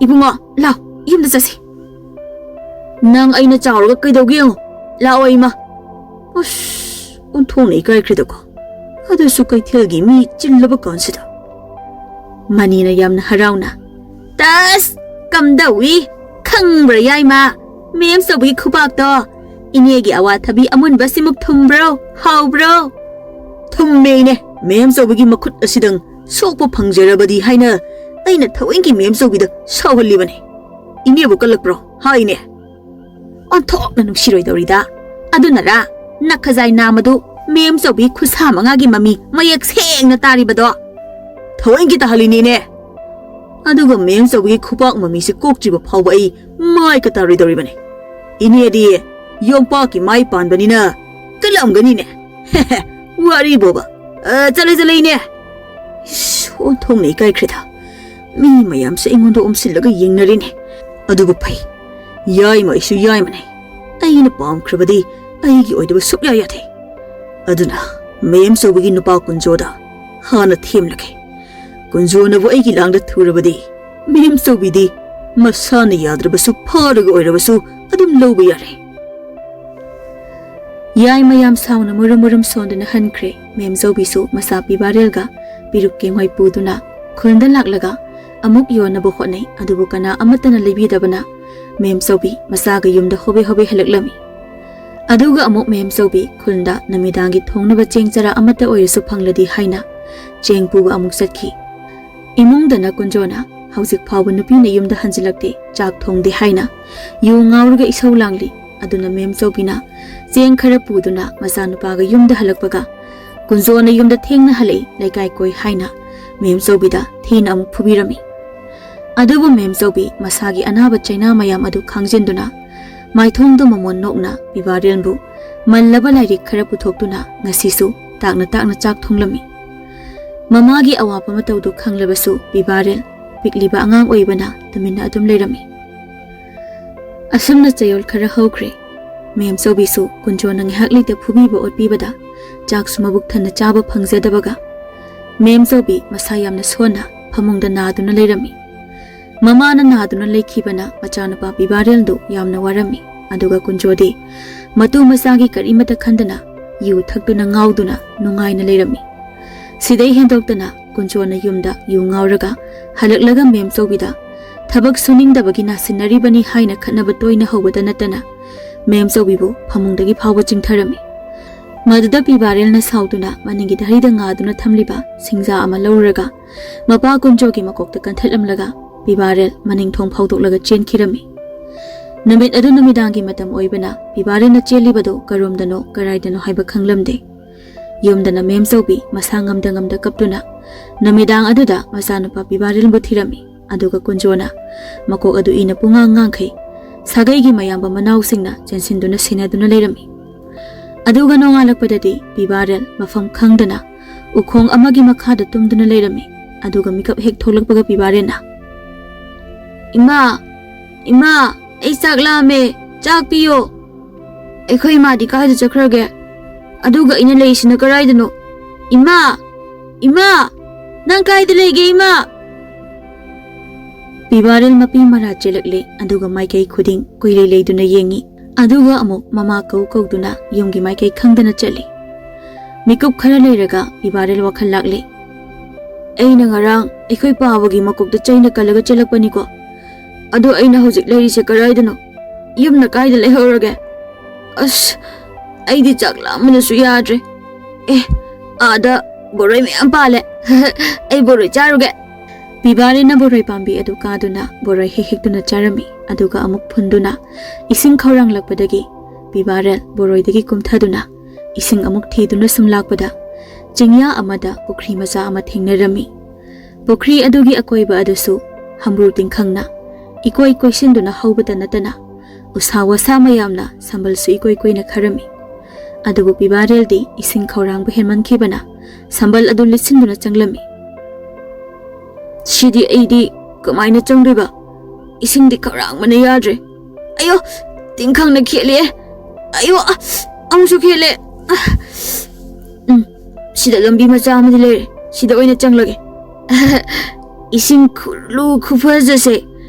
ꯏꯕꯨꯡꯉꯣ, ꯂꯥꯎ, ꯌꯨꯝꯗ ꯆꯠꯁꯤ꯫" "ꯅꯪ ꯑꯩꯅ ꯆꯥꯎꯔꯒ ꯀꯩꯗꯧꯒꯦ ꯌꯦꯡꯉꯨ꯫ ꯂꯥꯛꯑꯣ ꯏꯃꯥ꯫" ꯑꯁ, ꯑꯣꯟꯊꯣꯛꯅ ꯏꯀꯥꯏꯈ꯭ꯔꯦꯗꯀꯣ꯫ ꯑꯗꯨꯁꯨ ꯀꯩꯊꯦꯜꯒꯤ ꯃꯤ ꯆꯤꯜꯂꯕ ꯀꯥꯟꯁꯤꯗ꯫ ꯃꯅꯤꯅ ꯌꯥꯝꯅ ꯍꯔꯥꯎꯅ, "ꯇꯁ! ꯀꯝꯗꯧꯏ? ꯈꯪꯕ꯭ꯔꯥ ꯌꯥꯏꯃ? ꯃꯦꯝ ꯆꯧꯕꯤꯒꯤ ꯈꯨꯕꯥꯛꯇꯣ꯫ ꯏꯅꯦꯒꯤ ꯑꯋꯥꯊꯕꯤ ꯑꯃꯨꯟꯕ ꯁꯤꯃꯨꯛ ꯊꯨꯝꯕ꯭ꯔꯣ? ꯍꯥꯎꯕ꯭ꯔꯣ?" "ꯊꯨꯝꯃꯦ ꯏꯅꯦ꯫ ꯃꯦꯝ ꯆꯧꯕꯤꯒꯤ ꯃꯈꯨꯠ ꯑꯁꯤꯗꯪ ꯁꯣꯛꯄ ꯐꯪꯖꯔꯕꯗꯤ ꯍꯥꯏꯅ ꯑꯩꯅ ꯊꯑꯣꯏꯒꯤ ꯃꯦꯝ ꯆꯧꯕꯤꯗ ꯁꯥꯎꯍꯜꯂꯤꯕꯅꯤ꯫ ꯏꯅꯦꯕꯨ ꯀꯜꯂꯛꯄ꯭ꯔꯣ? ꯍꯥꯏꯅꯦ꯫" ꯑꯣꯟꯊꯣꯛꯅ ꯅꯨꯡꯁꯤꯔꯣꯏꯗꯧꯔꯤꯗ꯫ ꯑꯗꯨꯅꯔꯥ ꯅꯈꯖꯥꯏ ꯅꯥꯝꯃꯗꯨ ꯃꯦꯝ ꯆꯧꯕꯤ ꯈꯨꯠꯁꯥ ꯃꯉꯥꯒꯤ ꯃꯃꯤ ꯃꯌꯦꯛ ꯁꯦꯡꯅ ꯇꯥꯔꯤꯕꯗꯣ꯫ ꯊꯑꯣꯏꯒꯤ ꯇꯥꯍꯜꯂꯤꯅꯤꯅꯦ꯫ ꯑꯗꯨꯒ ꯃꯦꯝ ꯆꯧꯕꯤꯒꯤ ꯈꯨꯄꯥꯛ ꯃꯃꯤꯁꯤ ꯀꯣꯛꯇ꯭ꯔꯤꯕ ꯐꯥꯎꯕ ꯑꯩ ꯃꯥꯏ ꯀ ꯇꯥꯔꯣꯏꯗꯧꯔꯤꯕꯅꯤ꯫ ꯏꯅꯦꯗꯤ ꯌꯣꯝꯄꯥꯛꯀꯤ ꯃꯥꯏ ꯄꯥꯟꯕꯅꯤꯅ ꯀꯜꯂꯝꯒꯅꯤꯅꯦ꯫ ꯋꯥꯔꯤ ꯕꯣꯕ꯫ ꯑ, ꯆꯠꯂꯦ, ꯆꯠꯂꯦ, ꯏꯅꯦ꯫ ꯏꯁ, ꯑꯣꯟꯊꯣꯛꯅ ꯏꯀꯥꯏꯈ꯭ꯔꯦꯗ꯫ ꯃꯤ ꯃꯌꯥꯝꯁꯦ ꯑꯩꯉꯣꯟꯗ ꯑꯣꯝꯁꯤꯜꯂꯒ ꯌꯦꯡꯅꯔꯤꯅꯦ꯫ ꯑꯗꯨꯕꯨ ꯐꯩ, ꯌꯥꯏꯃ ꯑꯩꯁꯨ ꯌꯥꯏꯃꯅꯦ꯫ ꯑꯩꯅ ꯄꯥꯝꯈ꯭ꯔꯕꯗꯤ ꯑꯩꯒꯤ ꯑꯣꯏꯗꯕ ꯁꯨꯛꯌꯥ ꯌꯥꯗꯦ꯫ ꯑꯗꯨꯅ ꯃꯦꯝ ꯆꯧꯕꯤꯒꯤ ꯅꯨꯄꯥ ꯀꯨꯟꯖꯣꯗ ꯍꯥꯟꯅ ꯊꯦꯝꯂꯒꯦ꯫ ꯀꯨꯟꯖꯣꯅꯕꯨ ꯑꯩꯒꯤ ꯂꯥꯡꯗ ꯊꯨꯔꯕꯗꯤ ꯃꯦꯝ ꯆꯧꯕꯤꯗꯤ ꯃꯁꯥꯅ ꯌꯥꯗ꯭ꯔꯕꯁꯨ ꯐꯥꯔꯒ ꯑꯣꯏꯔꯕꯁꯨ ꯑꯗꯨꯝ ꯂꯧꯕ ꯌꯥꯔꯦ꯫ ꯌꯥꯏꯃ ꯌꯥꯝ ꯁꯥꯎꯅ ꯃꯨꯔꯨꯝ ꯃꯨꯔꯨꯝ ꯁꯣꯟꯗꯨꯅ ꯍꯟꯈ꯭ꯔꯦ꯫ ꯃꯦꯝ ꯆꯧꯕꯤꯁꯨ ꯃꯆꯥ ꯄꯤꯕꯥꯔꯦꯜꯒ ꯄꯤꯔꯨꯛ ꯀꯦꯡꯋꯥꯏ ꯄꯨꯗꯨꯅ ꯈꯨꯜꯗ ꯂꯥꯛꯂꯒ ꯑꯃꯨꯛ ꯌꯣꯟꯅꯕ ꯍꯣꯠꯅꯩ, ꯑꯗꯨꯕꯨ ꯀꯅꯥ ꯑꯃꯠꯇꯅ ꯂꯩꯕꯤꯗꯕꯅ ꯃꯦꯝ ꯆꯧꯕꯤ ꯃꯆꯥꯒ ꯌꯨꯝꯗ ꯍꯣꯕꯦ ꯍꯣꯕꯦ ꯍꯜꯂꯛꯂꯝꯃꯤ꯫ ꯑꯗꯨꯒ ꯑꯃꯨꯛ ꯃꯦꯝ ꯆꯧꯕꯤ ꯈꯨꯜꯗ ꯅꯨꯃꯤꯗꯥꯡꯒꯤ ꯊꯣꯡꯅꯕ ꯆꯦꯡ ꯆꯔꯥ ꯑꯃꯠꯇ ꯑꯣꯏꯔꯁꯨ ꯐꯪꯂꯗꯤ ꯍꯥꯏꯅ ꯆꯦꯡ ꯄꯨꯕ ꯑꯃꯨꯛ ꯆꯠꯈꯤ꯫ ꯏꯃꯨꯡꯗꯅ ꯀꯨꯟꯖꯣꯅ ꯍꯧꯖꯤꯛ ꯐꯥꯎꯕ ꯅꯨꯄꯤꯅ ꯌꯨꯝꯗ ꯍꯟꯖꯤꯜꯂꯛꯇꯦ, ꯆꯥꯛ ꯊꯣꯡꯗꯦ ꯍꯥꯏꯅ ꯌꯨ ꯉꯥꯎꯔꯒ ꯏꯁꯧ ꯂꯥꯡꯂꯤ꯫ ꯑꯗꯨꯅ ꯃꯦꯝ ꯆꯧꯕꯤꯅ ꯆꯦꯡ ꯈꯔ ꯄꯨꯗꯨꯅ ꯃꯆꯥꯅꯨꯄꯥꯒ ꯌꯨꯝꯗ ꯍꯜꯂꯛꯄꯒ, "ꯀꯨꯟꯖꯣꯅ ꯌꯨꯝꯗ ꯊꯦꯡꯅ ꯍꯜꯂꯛꯏ, ꯂꯩꯀꯥꯏ ꯀꯣꯏ" ꯍꯥꯏꯅ ꯃꯦꯝ ꯆꯧꯕꯤꯗ ꯊꯤꯅ ꯑꯃꯨꯛ ꯐꯨꯕꯤꯔꯝꯃꯤ꯫ ꯑꯗꯨꯕꯨ ꯃꯦꯝ ꯆꯧꯕꯤ ꯃꯁꯥꯒꯤ ꯑꯅꯥꯕ ꯆꯩꯅꯥ ꯃꯌꯥꯝ ꯑꯗꯨ ꯈꯥꯡꯖꯤꯟꯗꯨꯅ ꯃꯥꯏꯊꯣꯡꯗꯨ ꯃꯃꯣꯟ ꯅꯣꯛꯅ ꯄꯤꯕꯥꯔꯦꯜꯕꯨ ꯃꯜꯂꯕ ꯂꯥꯏꯔꯤꯛ ꯈꯔ ꯄꯨꯊꯣꯛꯇꯨꯅ ꯉꯁꯤꯁꯨ ꯇꯥꯛꯅ ꯇꯥꯛꯅ ꯆꯥꯛ ꯊꯣꯡꯂꯝꯃꯤ꯫ ꯃꯃꯥꯒꯤ ꯑꯋꯥꯕ ꯃꯇꯧꯗꯨ ꯈꯪꯂꯕꯁꯨ ꯄꯤꯕꯥꯔꯦꯜ ꯄꯤꯛꯂꯤꯕ ꯑꯉꯥꯡ ꯑꯣꯏꯕꯅ ꯇꯨꯃꯤꯟꯅ ꯑꯗꯨꯝ ꯂꯩꯔꯝꯃꯤ꯫ ꯑꯁꯨꯝꯅ ꯆꯌꯣꯜ ꯈꯔ ꯍꯧꯈ꯭ꯔꯦ꯫ ꯃꯦꯝ ꯆꯧꯕꯤꯁꯨ ꯀꯨꯟꯖꯣꯅ ꯉꯥꯏꯍꯥꯛ ꯂꯩꯇ ꯐꯨꯕꯤꯕ ꯑꯣꯠꯄꯤꯕꯗ ꯆꯥꯛꯁꯨ ꯃꯕꯨꯛ ꯊꯟꯅ ꯆꯥꯕ ꯐꯪꯖꯗꯕꯒ ꯃꯦꯝ ꯆꯧꯕꯤ ꯃꯁꯥ ꯌꯥꯝꯅ ꯁꯣꯟꯅ ꯐꯃꯨꯡꯗ ꯅꯥꯗꯨꯅ ꯂꯩꯔꯝꯃꯤ꯫ ꯃꯃꯥꯅ ꯅꯥꯗꯨꯅ ꯂꯩꯈꯤꯕꯅ ꯃꯆꯥꯅꯨꯄꯥ ꯄꯤꯕꯥꯔꯦꯜꯗꯨ ꯌꯥꯝꯅ ꯋꯥꯔꯝꯃꯤ꯫ ꯑꯗꯨꯒ ꯀꯨꯟꯖꯣꯗꯤ ꯃꯇꯨ ꯃꯆꯥꯒꯤ ꯀꯔꯤꯃꯠꯇ ꯈꯟꯗꯅ ꯌꯨ ꯊꯛꯇꯨꯅ ꯉꯥꯎꯗꯨꯅ ꯅꯨꯡꯉꯥꯏꯅ ꯂꯩꯔꯝꯃꯤ꯫ ꯁꯤꯗꯩ ꯍꯦꯟꯗꯣꯛꯇꯅ ꯀꯨꯟꯖꯣꯅ ꯌꯨꯝꯗ ꯌꯨ ꯉꯥꯎꯔꯒ ꯍꯜꯂꯛꯂꯒ ꯃꯦꯝ ꯆꯧꯕꯤꯗ ꯊꯕꯛ ꯁꯨꯅꯤꯡꯗꯕꯒꯤ ꯅꯥꯁꯤꯟꯅꯔꯤꯕꯅꯤ ꯍꯥꯏꯅ ꯈꯠꯅꯕ ꯇꯣꯏꯅ ꯍꯧꯕꯗ ꯅꯠꯇꯅ ꯃꯦꯝ ꯆꯧꯕꯤꯕꯨ ꯐꯃꯨꯡꯗꯒꯤ ꯐꯥꯎꯕ ꯆꯤꯡꯊꯔꯝꯃꯤ꯫ ꯃꯗꯨꯗ ꯄꯤꯕꯥꯔꯦꯜꯅ ꯁꯥꯎꯗꯨꯅ ꯃꯅꯤꯡꯒꯤ ꯗꯥꯔꯤꯗ ꯉꯥꯗꯨꯅ ꯊꯝꯂꯤꯕ ꯁꯤꯡꯖꯥ ꯑꯃ ꯂꯧꯔꯨꯔꯒ ꯃꯄꯥ ꯀꯨꯟꯖꯣꯒꯤ ꯃꯀꯣꯛꯇ ꯀꯟꯊꯠꯂꯝꯂꯒ ꯄꯤꯕꯥꯔꯦꯜ ꯃꯅꯤꯡ ꯊꯣꯡ ꯐꯥꯎꯗꯣꯛꯂꯒ ꯆꯦꯟꯈꯤꯔꯝꯃꯤ꯫ ꯅꯨꯃꯤꯠ ꯑꯗꯨ ꯅꯨꯃꯤꯗꯥꯡꯒꯤ ꯃꯇꯝ ꯑꯣꯏꯕꯅ ꯄꯤꯕꯥꯔꯦꯜꯅ ꯆꯦꯜꯂꯤꯕꯗꯨ ꯀꯔꯣꯝꯗꯅꯣ ꯀꯔꯥꯏꯗꯅꯣ ꯍꯥꯏꯕ ꯈꯪꯂꯝꯗꯦ꯫ ꯌꯨꯝꯗꯅ ꯃꯦꯝꯆꯧꯕꯤ ꯃꯁꯥ ꯉꯝꯗ ꯉꯝꯗ ꯀꯞꯇꯨꯅ ꯅꯨꯃꯤꯗꯥꯡ ꯑꯗꯨꯗ ꯃꯆꯥꯅꯨꯄꯥ ꯄꯤꯕꯥꯔꯦꯜꯕꯨ ꯊꯤꯔꯝꯃꯤ꯫ ꯑꯗꯨꯒ ꯀꯨꯟꯖꯣꯅ ꯃꯀꯣꯛ ꯑꯗꯨ ꯏꯅ ꯄꯨꯡꯉꯥꯡ ꯉꯥꯡꯈꯩ꯫ ꯁꯥꯒꯩꯒꯤ ꯃꯌꯥꯝꯕ ꯃꯅꯥꯎꯁꯤꯡꯅ ꯆꯦꯟꯁꯤꯟꯗꯨꯅ ꯁꯦꯟꯅꯗꯨꯅ ꯂꯩꯔꯝꯃꯤ꯫ ꯑꯗꯨꯒ ꯅꯣꯡꯉꯥꯜꯂꯛꯄꯗꯗꯤ ꯄꯤꯕꯥꯔꯦꯜ ꯃꯐꯝ ꯈꯪꯗꯅ ꯎꯈꯣꯡ ꯑꯃꯒꯤ ꯃꯈꯥꯗ ꯇꯨꯝꯗꯨꯅ ꯂꯩꯔꯝꯃꯤ꯫ ꯑꯗꯨꯒ ꯃꯤꯀꯞ ꯍꯦꯛ ꯊꯣꯛꯂꯛꯄꯒ ꯄꯤꯕꯥꯔꯦꯜꯅ, "ꯏꯃꯥ, ꯏꯃꯥ, ꯑꯩ ꯆꯥꯛ ꯂꯥꯝꯃꯦ, ꯆꯥꯛ ꯄꯤꯌꯣ꯫ ꯑꯩꯈꯣꯏ ꯏꯃꯥꯗꯤ ꯀꯥꯏꯗ ꯆꯠꯈ꯭ꯔꯒꯦ? ꯑꯗꯨꯒ ꯑꯩꯅ ꯂꯩꯔꯤꯁꯤꯅ ꯀꯔꯥꯏꯗꯅꯣ? ꯏꯃꯥ, ꯏꯃꯥ, ꯅꯪ ꯀꯥꯏꯗ ꯂꯩꯒꯦ, ꯏꯃꯥ?" ꯄꯤꯕꯥꯔꯦꯜ ꯃꯄꯤ ꯃꯔꯥ ꯆꯦꯜꯂꯛꯂꯦ, ꯑꯗꯨꯒ ꯃꯥꯏꯀꯩ ꯈꯨꯗꯤꯡ ꯀꯨꯏꯂꯩ ꯂꯩꯗꯨꯅ ꯌꯦꯡꯉꯤ꯫ ꯑꯗꯨꯒ ꯑꯃꯨꯛ ꯃꯃꯥ ꯀꯧ ꯀꯧꯗꯨꯅ ꯌꯨꯝꯒꯤ ꯃꯥꯏꯀꯩ ꯈꯪꯗꯅ ꯆꯠꯂꯤ꯫ ꯃꯤꯀꯨꯞ ꯈꯔ ꯂꯩꯔꯒ ꯄꯤꯕꯥꯔꯦꯜ ꯋꯥꯈꯜ ꯂꯥꯛꯂꯦ꯫ "ꯑꯩꯅ ꯉꯔꯥꯡ ꯑꯩꯈꯣꯏ ꯄꯥꯕꯒꯤ ꯃꯀꯣꯛꯇ ꯆꯩꯅ ꯀꯜꯂꯒ ꯆꯦꯜꯂꯛꯄꯅꯤꯀꯣ꯫ ꯑꯗꯣ ꯑꯩꯅ ꯍꯧꯖꯤꯛ ꯂꯩꯔꯤꯁꯦ ꯀꯔꯥꯏꯗꯅꯣ? ꯌꯨꯝꯅ ꯀꯥꯏꯗ ꯂꯩꯍꯧꯔꯒꯦ? ꯑꯁ, ꯑꯩꯗꯤ ꯆꯥꯛ ꯂꯥꯝꯕꯅꯁꯨ ꯌꯥꯗ꯭ꯔꯦ꯫ ꯑꯦ, ꯑꯥꯗ ꯕꯣꯔꯣꯏ ꯃꯌꯥꯝ ꯄꯥꯜꯂꯦ꯫ ꯑꯩ ꯕꯣꯔꯣꯏ ꯆꯥꯔꯨꯒꯦ꯫" ꯄꯤꯕꯥꯔꯦꯜꯅ ꯕꯣꯔꯣꯏ ꯄꯥꯝꯕꯤ ꯑꯗꯨ ꯀꯥꯗꯨꯅ ꯕꯣꯔꯣꯏ ꯍꯦꯛ ꯍꯦꯛꯇꯨꯅ ꯆꯥꯔꯝꯃꯤ꯫ ꯑꯗꯨꯒ ꯑꯃꯨꯛ ꯐꯨꯟꯗꯨꯅ ꯏꯁꯤꯡ ꯈꯧꯔꯥꯡꯂꯛꯄꯗꯒꯤ ꯄꯤꯕꯥꯔꯦꯜ ꯕꯣꯔꯣꯏꯗꯒꯤ ꯀꯨꯝꯊꯗꯨꯅ ꯏꯁꯤꯡ ꯑꯃꯨꯛ ꯊꯤꯗꯨꯅ ꯁꯨꯝ ꯂꯥꯛꯄꯗ ꯆꯤꯡꯌꯥ ꯑꯃꯗ ꯄꯨꯈ꯭ꯔꯤ ꯃꯆꯥ ꯑꯃ ꯊꯦꯡꯅꯔꯝꯃꯤ꯫ ꯄꯨꯈ꯭ꯔꯤ ꯑꯗꯨꯒꯤ ꯑꯀꯣꯏꯕ ꯑꯗꯨꯁꯨ ꯍꯝꯕ꯭ꯔꯨ ꯇꯤꯡꯈꯪꯅ ꯏꯀꯣꯏ ꯀꯣꯏꯁꯤꯟꯗꯨꯅ ꯍꯧꯕꯇ ꯅꯠꯇꯅ ꯎꯁꯥ ꯋꯥꯁꯥ ꯃꯌꯥꯝꯅ ꯁꯝꯕꯜꯁꯨ ꯏꯀꯣꯏ ꯀꯣꯏꯅ ꯈꯔꯝꯃꯤ꯫ ꯑꯗꯨꯕꯨ ꯄꯤꯕꯥꯔꯦꯜꯗꯤ ꯏꯁꯤꯡ ꯈꯧꯔꯥꯡꯕ ꯍꯦꯟꯃꯟꯈꯤꯕꯅ ꯁꯝꯕꯜ ꯑꯗꯨ ꯂꯤꯠꯁꯤꯟꯗꯨꯅ ꯆꯪꯂꯝꯃꯤ꯫ "ꯁꯤꯗꯤ ꯑꯩꯗꯤ ꯀꯃꯥꯏꯅ ꯆꯪꯗꯣꯏꯕ? ꯏꯁꯤꯡꯗꯤ ꯈꯧꯔꯥꯡꯕꯅ ꯌꯥꯗ꯭ꯔꯦ꯫ ꯑꯌꯣ, ꯇꯤꯡꯈꯪꯅ ꯈꯦꯠꯂꯦ꯫ ꯑꯌꯣ, ꯑ, ꯑꯃꯨꯛꯁꯨ ꯈꯦꯠꯂꯦ꯫ ꯑ, ꯎꯝ, ꯁꯤꯗ ꯂꯝꯕꯤ ꯃꯆꯥ ꯑꯃꯗꯤ ꯂꯩꯔꯦ꯫ ꯁꯤꯗ ꯑꯣꯏꯅ ꯆꯪꯂꯒꯦ꯫" "ꯏꯁꯤꯡ ꯈꯨꯂꯨ ꯈꯨꯐꯖꯁꯦ꯫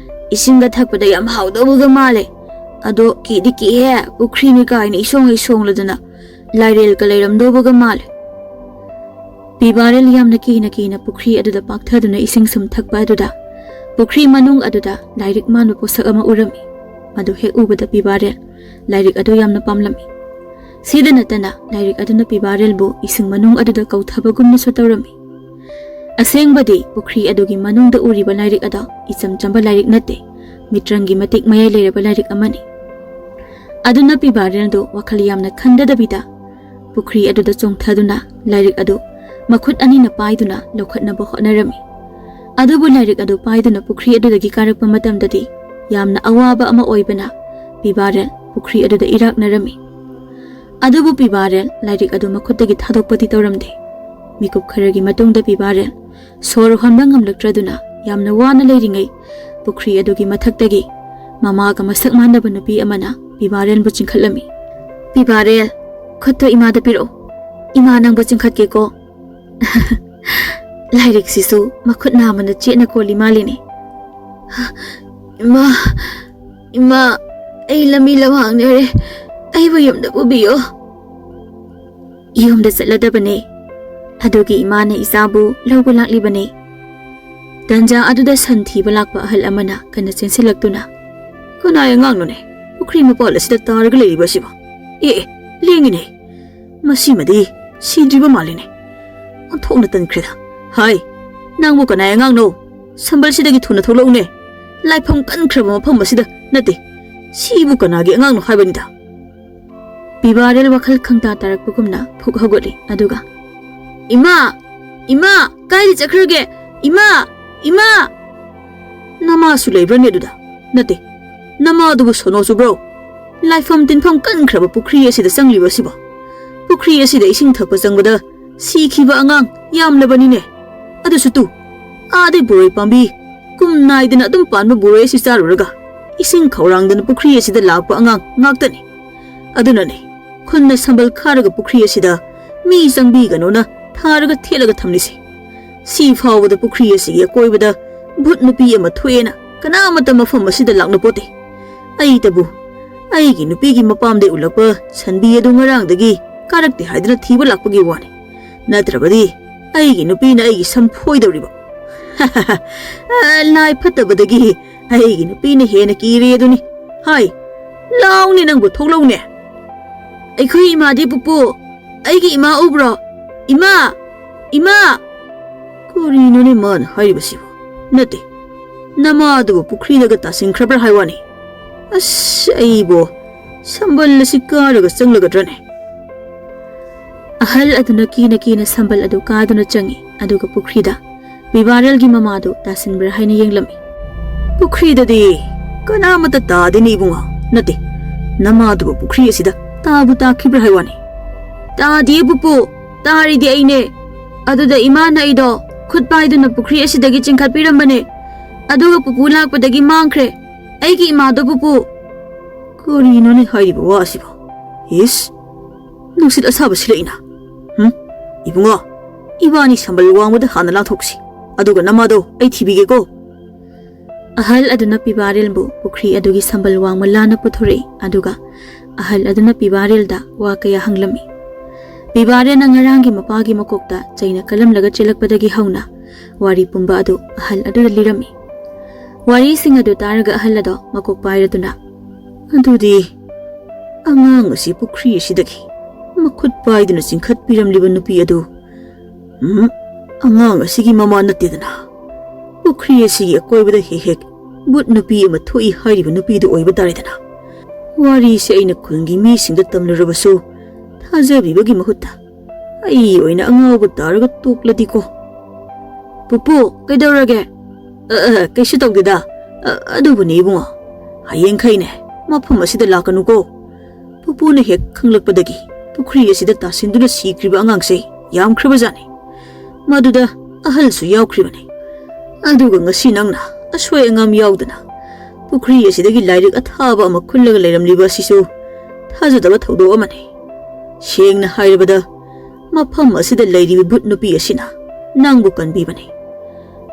ꯏꯁꯤꯡꯒ ꯊꯛꯄꯗ ꯌꯥꯝ ꯍꯥꯎꯗꯧꯕꯒ ꯃꯥꯜꯂꯦ꯫ ꯑꯗꯣ ꯀꯤꯗꯤ ꯀꯤꯍꯦ, ꯄꯨꯈ꯭ꯔꯤꯅꯤ ꯀꯥꯏꯅ ꯏꯁꯣꯡ ꯍꯩ ꯁꯣꯡꯂꯗꯅ ꯂꯥꯏꯔꯦꯜꯒ ꯂꯩꯔꯝꯗꯧꯕꯒ ꯃꯥꯜꯂꯦ꯫" ꯄꯤꯕꯥꯔꯦꯜ ꯌꯥꯝꯅ ꯀꯤꯅ ꯀꯤꯅ ꯄꯨꯈ꯭ꯔꯤ ꯑꯗꯨꯗ ꯄꯥꯛꯊꯗꯨꯅ ꯏꯁꯤꯡ ꯁꯨꯝ ꯊꯛꯄ ꯑꯗꯨꯗ ꯄꯨꯈ꯭ꯔꯤ ꯃꯅꯨꯡ ꯑꯗꯨꯗ ꯂꯥꯏꯔꯤꯛ ꯃꯥꯟꯕ ꯄꯣꯠꯁꯛ ꯑꯃ ꯎꯔꯝꯃꯤ꯫ ꯃꯗꯨ ꯍꯦꯛ ꯎꯕꯗ ꯄꯤꯕꯥꯔꯦꯜ ꯂꯥꯏꯔꯤꯛ ꯑꯗꯨ ꯌꯥꯝꯅ ꯄꯥꯝꯂꯝꯃꯤ꯫ ꯁꯤꯗ ꯅꯠꯇꯅ ꯂꯥꯏꯔꯤꯛ ꯑꯗꯨꯅ ꯄꯤꯕꯥꯔꯦꯜꯕꯨ ꯏꯁꯤꯡ ꯃꯅꯨꯡ ꯑꯗꯨꯗ ꯀꯧꯊꯕꯒꯨꯝꯅꯁꯨ ꯇꯧꯔꯝꯃꯤ꯫ ꯑꯁꯦꯡꯕꯗꯤ ꯄꯨꯈ꯭ꯔꯤ ꯑꯗꯨꯒꯤ ꯃꯅꯨꯡꯗ ꯎꯔꯤꯕ ꯂꯥꯏꯔꯤꯛ ꯑꯗꯣ ꯏꯆꯝ ꯆꯝꯕ ꯂꯥꯏꯔꯤꯛ ꯅꯠꯇꯦ꯫ ꯃꯤꯇ꯭ꯔꯪꯒꯤ ꯃꯇꯤꯛ ꯃꯌꯥꯏ ꯂꯩꯔꯕ ꯂꯥꯏꯔꯤꯛ ꯑꯃꯅꯤ꯫ ꯑꯗꯨꯅ ꯄꯤꯕꯥꯔꯦꯜꯗꯨ ꯋꯥꯈꯜ ꯌꯥꯝꯅ ꯈꯟꯗꯗꯕꯤꯗ ꯄꯨꯈ꯭ꯔꯤ ꯑꯗꯨꯗ ꯆꯣꯡꯊꯗꯨꯅ ꯂꯥꯏꯔꯤꯛ ꯑꯗꯨ ꯃꯈꯨꯠ ꯑꯅꯤꯅ ꯄꯥꯏꯗꯨꯅ ꯂꯧꯈꯠꯅꯕ ꯍꯣꯠꯅꯔꯝꯃꯤ꯫ ꯑꯗꯨꯕꯨ ꯂꯥꯏꯔꯤꯛ ꯑꯗꯨ ꯄꯥꯏꯗꯨꯅ ꯄꯨꯈ꯭ꯔꯤ ꯑꯗꯨꯗꯒꯤ ꯀꯥꯔꯛꯄ ꯃꯇꯝꯗꯗꯤ ꯌꯥꯝꯅ ꯑꯋꯥꯕ ꯑꯃ ꯑꯣꯏꯕꯅ ꯄꯤꯕꯥꯔꯦꯜ ꯄꯨꯈ꯭ꯔꯤ ꯑꯗꯨꯗ ꯏꯔꯥꯛꯅꯔꯝꯃꯤ꯫ ꯑꯗꯨꯕꯨ ꯄꯤꯕꯥꯔꯦꯜ ꯂꯥꯏꯔꯤꯛ ꯑꯗꯨ ꯃꯈꯨꯠꯇꯒꯤ ꯊꯥꯗꯣꯛꯄꯗꯤ ꯇꯧꯔꯝꯗꯦ꯫ ꯃꯤꯀꯨꯞ ꯈꯔꯒꯤ ꯃꯇꯨꯡꯗ ꯄꯤꯕꯥꯔꯦꯜ ꯁꯣꯔ ꯍꯣꯟꯕ ꯉꯝꯂꯛꯇ꯭ꯔꯗꯨꯅ ꯌꯥꯝꯅ ꯋꯥꯅ ꯂꯩꯔꯤꯉꯩ ꯄꯨꯈ꯭ꯔꯤ ꯑꯗꯨꯒꯤ ꯃꯊꯛꯇꯒꯤ ꯃꯃꯥꯒ ꯃꯁꯛ ꯃꯥꯟꯅꯕ ꯅꯨꯄꯤ ꯑꯃꯅ ꯄꯤꯕꯥꯔꯦꯜꯕꯨ ꯆꯤꯡꯈꯠꯂꯝꯃꯤ꯫ "ꯄꯤꯕꯥꯔꯦꯜ, ꯈꯨꯠꯇꯣ ꯏꯃꯥꯗ ꯄꯤꯔꯛꯑꯣ꯫ ꯏꯃꯥ ꯅꯪꯕꯨ ꯆꯤꯡꯈꯠꯀꯦꯀꯣ꯫" ꯂꯥꯏꯔꯤꯛꯁꯤꯁꯨ ꯃꯈꯨꯠ ꯅꯥꯝꯃꯅ ꯆꯦꯠꯅ ꯀꯣꯜꯂꯤ ꯃꯥꯜꯂꯤꯅꯦ꯫ "ꯏꯃꯥ, ꯏꯃꯥ, ꯑꯩ ꯂꯝꯕꯤ ꯂꯝꯍꯥꯡꯅꯔꯦ꯫ ꯑꯩꯕꯨ ꯌꯨꯝꯗ ꯄꯨꯕꯤꯌꯣ꯫" "ꯌꯨꯝꯗ ꯆꯠꯂꯗꯕꯅꯦ꯫ ꯑꯗꯨꯒꯤ ꯏꯃꯥꯅ ꯏꯆꯥꯕꯨ ꯂꯧꯕ ꯂꯥꯛꯂꯤꯕꯅꯦ꯫" ꯇꯟꯖꯥ ꯑꯗꯨꯗ ꯁꯟ ꯊꯤꯕ ꯂꯥꯛꯄ ꯑꯍꯜ ꯑꯃꯅ ꯀꯟꯅ ꯆꯦꯟꯁꯤꯜꯂꯛꯇꯨꯅ, "ꯀꯅꯥꯏ ꯑꯉꯥꯡꯅꯣꯅꯦ ꯄꯨꯈ꯭ꯔꯤ ꯃꯄꯥꯜ ꯑꯁꯤꯗ ꯇꯥꯔꯒ ꯂꯩꯔꯤꯕ ꯑꯁꯤꯕꯣ? ꯑꯦ, ꯑꯦ, ꯂꯦꯡꯉꯤꯅꯦ꯫ ꯃꯁꯤꯃꯗꯤ ꯁꯤꯗ꯭ꯔꯤꯕ ꯃꯥꯜꯂꯤꯅꯦ꯫ ꯑꯣꯟꯊꯣꯛꯅ ꯇꯟꯈ꯭ꯔꯦꯗ꯫ ꯍꯥꯏ, ꯅꯪꯕꯨ ꯀꯅꯥꯏ ꯑꯉꯥꯡꯅꯣ? ꯁꯝꯕꯜꯁꯤꯗꯒꯤ ꯊꯨꯅ ꯊꯣꯛꯂꯛꯎꯅꯦ꯫ ꯂꯥꯏꯐꯝ ꯀꯟꯈ꯭ꯔꯕ ꯃꯐꯝ ꯑꯁꯤꯗ ꯅꯠꯇꯦ꯫ ꯁꯤꯕꯨ ꯀꯅꯥꯒꯤ ꯑꯉꯥꯡꯅꯣ ꯍꯥꯏꯕꯅꯤꯗ?" ꯄꯤꯕꯥꯔꯦꯜ ꯋꯥꯈꯜ ꯈꯪꯇꯥ ꯇꯥꯔꯛꯄꯒꯨꯝꯅ ꯐꯨꯛ ꯍꯧꯒꯠꯂꯤ, ꯑꯗꯨꯒ, "ꯏꯃꯥ! ꯏꯃꯥ! ꯀꯥꯏꯗ ꯆꯠꯈ꯭ꯔꯒꯦ? ꯏꯃꯥ! ꯏꯃꯥ!" "ꯅꯃꯥꯁꯨ ꯂꯩꯕ꯭ꯔꯅꯦ ꯑꯗꯨꯗ? ꯅꯠꯇꯦ, ꯅꯃꯥꯗꯨꯕꯨ ꯁꯣꯅꯣ ꯆꯨꯕ꯭ꯔꯣ? ꯂꯥꯏꯐꯝ ꯇꯤꯟꯐꯝ ꯀꯟꯈ꯭ꯔꯕ ꯄꯨꯈ꯭ꯔꯤ ꯑꯁꯤꯗ ꯆꯪꯂꯤꯕ ꯑꯁꯤꯕꯣ? ꯄꯨꯈ꯭ꯔꯤ ꯑꯁꯤꯗ ꯏꯁꯤꯡ ꯊꯛꯄ ꯆꯪꯕꯗ ꯁꯤꯈꯤꯕ ꯑꯉꯥꯡ ꯌꯥꯝꯂꯕꯅꯤꯅꯦ꯫ ꯑꯗꯨꯁꯨ ꯇꯨ, ꯑꯥꯗꯩ ꯕꯣꯔꯣꯏ ꯄꯥꯝꯕꯤ ꯀꯨꯝ ꯅꯥꯏꯗꯅ ꯑꯗꯨꯝ ꯄꯥꯟꯕ ꯕꯣꯔꯣꯏ ꯑꯁꯤ ꯆꯥꯔꯨꯔꯒ ꯏꯁꯤꯡ ꯈꯧꯔꯥꯡꯗꯅ ꯄꯨꯈ꯭ꯔꯤ ꯑꯁꯤꯗ ꯂꯥꯛꯄ ꯑꯉꯥꯡ ꯉꯥꯛꯇꯅꯤ꯫ ꯑꯗꯨꯅꯅꯦ, ꯈꯨꯟꯅ ꯁꯝꯕꯜ ꯈꯥꯔꯒ ꯄꯨꯈ꯭ꯔꯤ ꯑꯁꯤꯗ ꯃꯤ ꯆꯪꯕꯤꯒꯅꯣꯅ ꯊꯥꯔꯒ ꯊꯦꯠꯂꯒ ꯊꯝꯂꯤꯁꯦ꯫ ꯁꯤ ꯐꯥꯎꯕꯗ ꯄꯨꯈ꯭ꯔꯤ ꯑꯁꯤꯒꯤ ꯑꯀꯣꯏꯕꯗ ꯚꯨꯠ ꯅꯨꯄꯤ ꯑꯃ ꯊꯣꯛꯑꯦꯅ ꯀꯅꯥꯃꯠꯇ ꯃꯐꯝ ꯑꯁꯤꯗ ꯂꯥꯛꯅꯄꯣꯠꯇꯦ꯫ ꯑꯩꯇꯕꯨ ꯑꯩꯒꯤ ꯅꯨꯄꯤꯒꯤ ꯃꯄꯥꯝꯗꯩ ꯎꯠꯂꯛꯄ ꯁꯟꯕꯤ ꯑꯗꯨ ꯉꯔꯥꯡꯗꯒꯤ ꯀꯥꯔꯛꯇꯦ ꯍꯥꯏꯗꯨꯅ ꯊꯤꯕ ꯂꯥꯛꯄꯒꯤ ꯋꯥꯅꯤ꯫ ꯅꯠꯇ꯭ꯔꯕꯗꯤ ꯑꯩꯒꯤ ꯅꯨꯄꯤꯅ ꯑꯩꯒꯤ ꯁꯝ ꯐꯣꯏꯗꯧꯔꯤꯕ꯫" "ꯂꯥꯏ ꯐꯠꯇꯕꯗꯒꯤ ꯑꯩꯒꯤ ꯅꯨꯄꯤꯅ ꯍꯦꯟꯅ ꯀꯤꯔꯦ ꯑꯗꯨꯅꯤ꯫ ꯍꯥꯏ, ꯂꯥꯎꯅꯦ ꯅꯪꯕꯨ, ꯊꯣꯛꯂꯛꯎꯅꯦ꯫" "ꯑꯩꯈꯣꯏ ꯏꯃꯥꯗꯤ ꯄꯨꯄꯨ, ꯑꯩꯒꯤ ꯏꯃꯥ ꯎꯕ꯭ꯔꯣ? ꯏꯃꯥ! ꯏꯃꯥ!" ꯀꯔꯤꯅꯣꯅꯦ ꯃꯥꯅ ꯍꯥꯏꯔꯤꯕꯁꯤꯕꯨ? ꯅꯠꯇꯦ, ꯅꯃꯥꯗꯨꯕꯨ ꯄꯨꯈ꯭ꯔꯤꯗꯒ ꯇꯥꯁꯤꯟꯈ꯭ꯔꯕ꯭ꯔꯥ ꯍꯥꯏ ꯋꯥꯅꯤ꯫ ꯑꯁ, ꯑꯩꯕꯨ ꯁꯝꯕꯜ ꯑꯁꯤ ꯀꯥꯔꯒ ꯆꯪꯂꯒꯗ꯭ꯔꯅꯦ?" ꯑꯍꯜ ꯑꯗꯨꯅ ꯀꯤꯅ ꯀꯤꯅ ꯁꯝꯕꯜ ꯑꯗꯨ ꯀꯥꯗꯨꯅ ꯆꯪꯏ, ꯑꯗꯨꯒ ꯄꯨꯈ꯭ꯔꯤꯗ ꯄꯤꯕꯥꯔꯦꯜꯒꯤ ꯃꯃꯥꯗꯨ ꯇꯥꯁꯤꯟꯕ꯭ꯔꯥ ꯍꯥꯏꯅ ꯌꯦꯡꯂꯝꯃꯤ꯫ "ꯄꯨꯈ꯭ꯔꯤꯗꯗꯤ ꯀꯅꯥꯃꯠꯇ ꯇꯥꯗꯦꯅꯦ ꯏꯕꯨꯡꯉꯣ꯫ ꯅꯠꯇꯦ, ꯅꯃꯥꯗꯨꯕꯨ ꯄꯨꯈ꯭ꯔꯤ ꯑꯁꯤꯗ ꯇꯥꯕꯨ ꯇꯥꯈꯤꯕ꯭ꯔꯥ ꯍꯥꯏ ꯋꯥꯅꯤ?" "ꯇꯥꯗꯤꯌꯦ ꯄꯨꯄꯨ, ꯇꯥꯔꯤꯗꯤ ꯑꯩꯅꯦ꯫ ꯑꯗꯨꯗ ꯏꯃꯥꯅ ꯑꯩꯗꯣ ꯈꯨꯠ ꯄꯥꯏꯗꯨꯅ ꯄꯨꯈ꯭ꯔꯤ ꯑꯁꯤꯗꯒꯤ ꯆꯤꯡꯈꯠꯄꯤꯔꯝꯕꯅꯦ꯫ ꯑꯗꯨꯒ ꯄꯨꯄꯨ ꯂꯥꯛꯄꯗꯒꯤ ꯃꯥꯡꯈ꯭ꯔꯦ꯫ ꯑꯩꯒꯤ ꯏꯃꯥꯗꯣ ꯄꯨꯄꯨ꯫" "ꯀꯔꯤꯅꯣꯅꯦ ꯍꯥꯏꯔꯤꯕ ꯋꯥ ꯑꯁꯤꯕꯣ? ꯏꯁ, ꯅꯨꯡꯁꯤꯠ ꯑꯁꯥꯕ ꯁꯤꯜꯂꯛꯏꯅ꯫ ꯍꯨꯝ, ꯏꯕꯨꯡꯉꯣ, ꯏꯕꯥꯅꯤ ꯁꯝꯕꯜ ꯋꯥꯡꯃꯗ ꯍꯥꯟꯅ ꯂꯥꯟꯊꯣꯛꯁꯤ꯫ ꯑꯗꯨꯒ ꯅꯃꯥꯗꯣ ꯑꯩ ꯊꯤꯕꯤꯒꯦꯀꯣ꯫" ꯑꯍꯜ ꯑꯗꯨꯅ ꯄꯤꯕꯥꯔꯦꯜꯕꯨ ꯄꯨꯈ꯭ꯔꯤ ꯑꯗꯨꯒꯤ ꯁꯝꯕꯜ ꯋꯥꯡꯃ ꯂꯥꯟꯅ ꯄꯨꯊꯣꯔꯛꯏ, ꯑꯗꯨꯒ ꯑꯍꯜ ꯑꯗꯨꯅ ꯄꯤꯕꯥꯔꯦꯜꯗ ꯋꯥ ꯀꯌꯥ ꯍꯪꯂꯝꯃꯤ꯫ ꯄꯤꯕꯥꯔꯦꯜꯅ ꯉꯔꯥꯡꯒꯤ ꯃꯄꯥꯒꯤ ꯃꯀꯣꯛꯇ ꯆꯩꯅ ꯀꯜꯂꯝꯂꯒ ꯆꯦꯜꯂꯛꯄꯗꯒꯤ ꯍꯧꯅ ꯋꯥꯔꯤ ꯄꯨꯝꯕ ꯑꯗꯨ ꯑꯍꯜ ꯑꯗꯨꯗ ꯂꯤꯔꯝꯃꯤ꯫ ꯋꯥꯔꯤꯁꯤꯡ ꯑꯗꯨ ꯇꯥꯔꯒ ꯑꯍꯜ ꯑꯗꯣ ꯃꯀꯣꯛ ꯄꯥꯏꯔꯗꯨꯅ, "ꯑꯗꯨꯗꯤ ꯑꯉꯥꯡ ꯑꯁꯤ ꯄꯨꯈ꯭ꯔꯤ ꯑꯁꯤꯗꯒꯤ ꯃꯈꯨꯠ ꯄꯥꯏꯗꯨꯅ ꯆꯤꯡꯈꯠꯄꯤꯔꯝꯂꯤꯕ ꯅꯨꯄꯤ ꯑꯗꯨ, ꯎꯝ, ꯑꯉꯥꯡ ꯑꯁꯤꯒꯤ ꯃꯃꯥ ꯅꯠꯇꯦꯗꯅ꯫ ꯄꯨꯈ꯭ꯔꯤ ꯑꯁꯤꯒꯤ ꯑꯀꯣꯏꯕꯗ ꯍꯦꯛ ꯍꯦꯛ ꯚꯨꯠ ꯅꯨꯄꯤ ꯑꯃ ꯊꯣꯛꯏ ꯍꯥꯏꯔꯤꯕ ꯅꯨꯄꯤꯗꯨ ꯑꯣꯏꯕ ꯇꯥꯔꯦꯗꯅ꯫ ꯋꯥꯔꯤꯁꯦ ꯑꯩꯅ ꯈꯨꯟꯒꯤ ꯃꯤꯁꯤꯡꯗ ꯇꯝꯂꯨꯔꯕꯁꯨ ꯊꯥꯖꯕꯤꯕꯒꯤ ꯃꯍꯨꯠꯇ ꯑꯩ ꯑꯣꯏꯅ ꯑꯉꯥꯎꯕ ꯇꯥꯔꯒ ꯇꯣꯛꯂꯗꯤꯀꯣ꯫" "ꯄꯨꯄꯨ, ꯀꯩꯗꯧꯔꯒꯦ?" "ꯑ, ꯑ, ꯀꯩꯁꯨ ꯇꯧꯗꯦꯗ꯫ ꯑ, ꯑꯗꯨꯕꯨꯅꯦ ꯏꯕꯨꯡꯉꯣ, ꯍꯌꯦꯡꯈꯩꯅꯦ ꯃꯐꯝ ꯑꯁꯤꯗ ꯂꯥꯛꯀꯅꯨꯀꯣ꯫ ꯄꯨꯄꯨꯅ ꯍꯦꯛ ꯈꯪꯂꯛꯄꯗꯒꯤ ꯄꯨꯈ꯭ꯔꯤ ꯑꯁꯤꯗ ꯇꯥꯁꯤꯟꯗꯨꯅ ꯁꯤꯈ꯭ꯔꯤꯕ ꯑꯉꯥꯡꯁꯦ ꯌꯥꯝꯈ꯭ꯔꯕꯖꯥꯠꯅꯤ꯫ ꯃꯗꯨꯗ ꯑꯍꯜꯁꯨ ꯌꯥꯎꯈ꯭ꯔꯤꯕꯅꯤ꯫ ꯑꯗꯨꯒ ꯉꯁꯤ ꯅꯪꯅ ꯑꯁꯣꯏ ꯑꯉꯥꯝ ꯌꯥꯎꯗꯅ ꯄꯨꯈ꯭ꯔꯤ ꯑꯁꯤꯗꯒꯤ ꯂꯥꯏꯔꯤꯛ ꯑꯊꯥꯕ ꯑꯃ ꯈꯨꯜꯂꯒ ꯂꯩꯔꯝꯂꯤꯕ ꯑꯁꯤꯁꯨ ꯊꯥꯖꯗꯕ ꯊꯧꯗꯣꯛ ꯑꯃꯅꯤ꯫ ꯁꯦꯡꯅ ꯍꯥꯏꯔꯕꯗ, ꯃꯐꯝ ꯑꯁꯤꯗ ꯂꯩꯔꯤꯕ ꯚꯨꯠ ꯅꯨꯄꯤ ꯑꯁꯤꯅ ꯅꯪꯕꯨ ꯀꯟꯕꯤꯕꯅꯤ꯫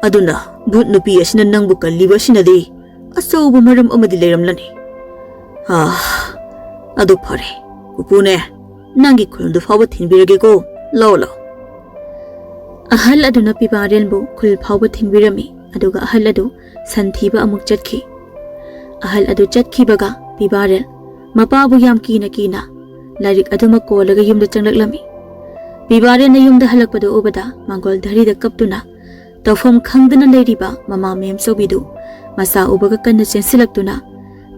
ꯑꯗꯨꯅ ꯚꯨꯠ ꯅꯨꯄꯤ ꯑꯁꯤꯅ ꯅꯪꯕꯨ ꯀꯜꯂꯤꯕ ꯑꯁꯤꯅꯗꯤ ꯑꯆꯧꯕ ꯃꯔꯝ ꯑꯃꯗꯤ ꯂꯩꯔꯝꯂꯅꯤ꯫ ꯑꯥ, ꯑꯗꯨ ꯐꯔꯦ, ꯄꯨꯄꯨꯅꯦ, ꯅꯪꯒꯤ ꯈꯨꯜꯗꯨ ꯐꯥꯎꯕ ꯊꯤꯟꯕꯤꯔꯒꯦꯀꯣ꯫ ꯂꯥꯛꯑꯣ, ꯂꯥꯛꯑꯣ꯫" ꯑꯍꯜ ꯑꯗꯨꯅ ꯄꯤꯕꯥꯔꯦꯜꯕꯨ ꯈꯨꯜ ꯐꯥꯎꯕ ꯊꯤꯟꯕꯤꯔꯝꯃꯤ, ꯑꯗꯨꯒ ꯑꯍꯜ ꯑꯗꯨ ꯁꯟ ꯊꯤꯕ ꯑꯃꯨꯛ ꯆꯠꯈꯤ꯫ ꯑꯍꯜ ꯑꯗꯨ ꯆꯠꯈꯤꯕꯒ ꯄꯤꯕꯥꯔꯦꯜ ꯃꯄꯥꯕꯨ ꯌꯥꯝ ꯀꯤꯅ ꯀꯤꯅ ꯂꯥꯏꯔꯤꯛ ꯑꯗꯨꯃꯛ ꯀꯣꯜꯂꯒ ꯌꯨꯝꯗ ꯆꯪꯂꯛꯂꯝꯃꯤ꯫ ꯄꯤꯕꯥꯔꯦꯜꯅ ꯌꯨꯝꯗ ꯍꯜꯂꯛꯄꯗꯨ ꯎꯕꯗ ꯃꯥꯡꯒꯣꯜ ꯙꯔꯤꯗ ꯀꯞꯇꯨꯅ ꯇꯧꯐꯝ ꯈꯪꯗꯅ ꯂꯩꯔꯤꯕ ꯃꯃꯥ ꯃꯦꯝꯆꯧꯕꯤꯗꯨ ꯃꯆꯥ ꯎꯕꯒ ꯀꯟꯅ ꯆꯦꯟꯁꯤꯜꯂꯛꯇꯨꯅ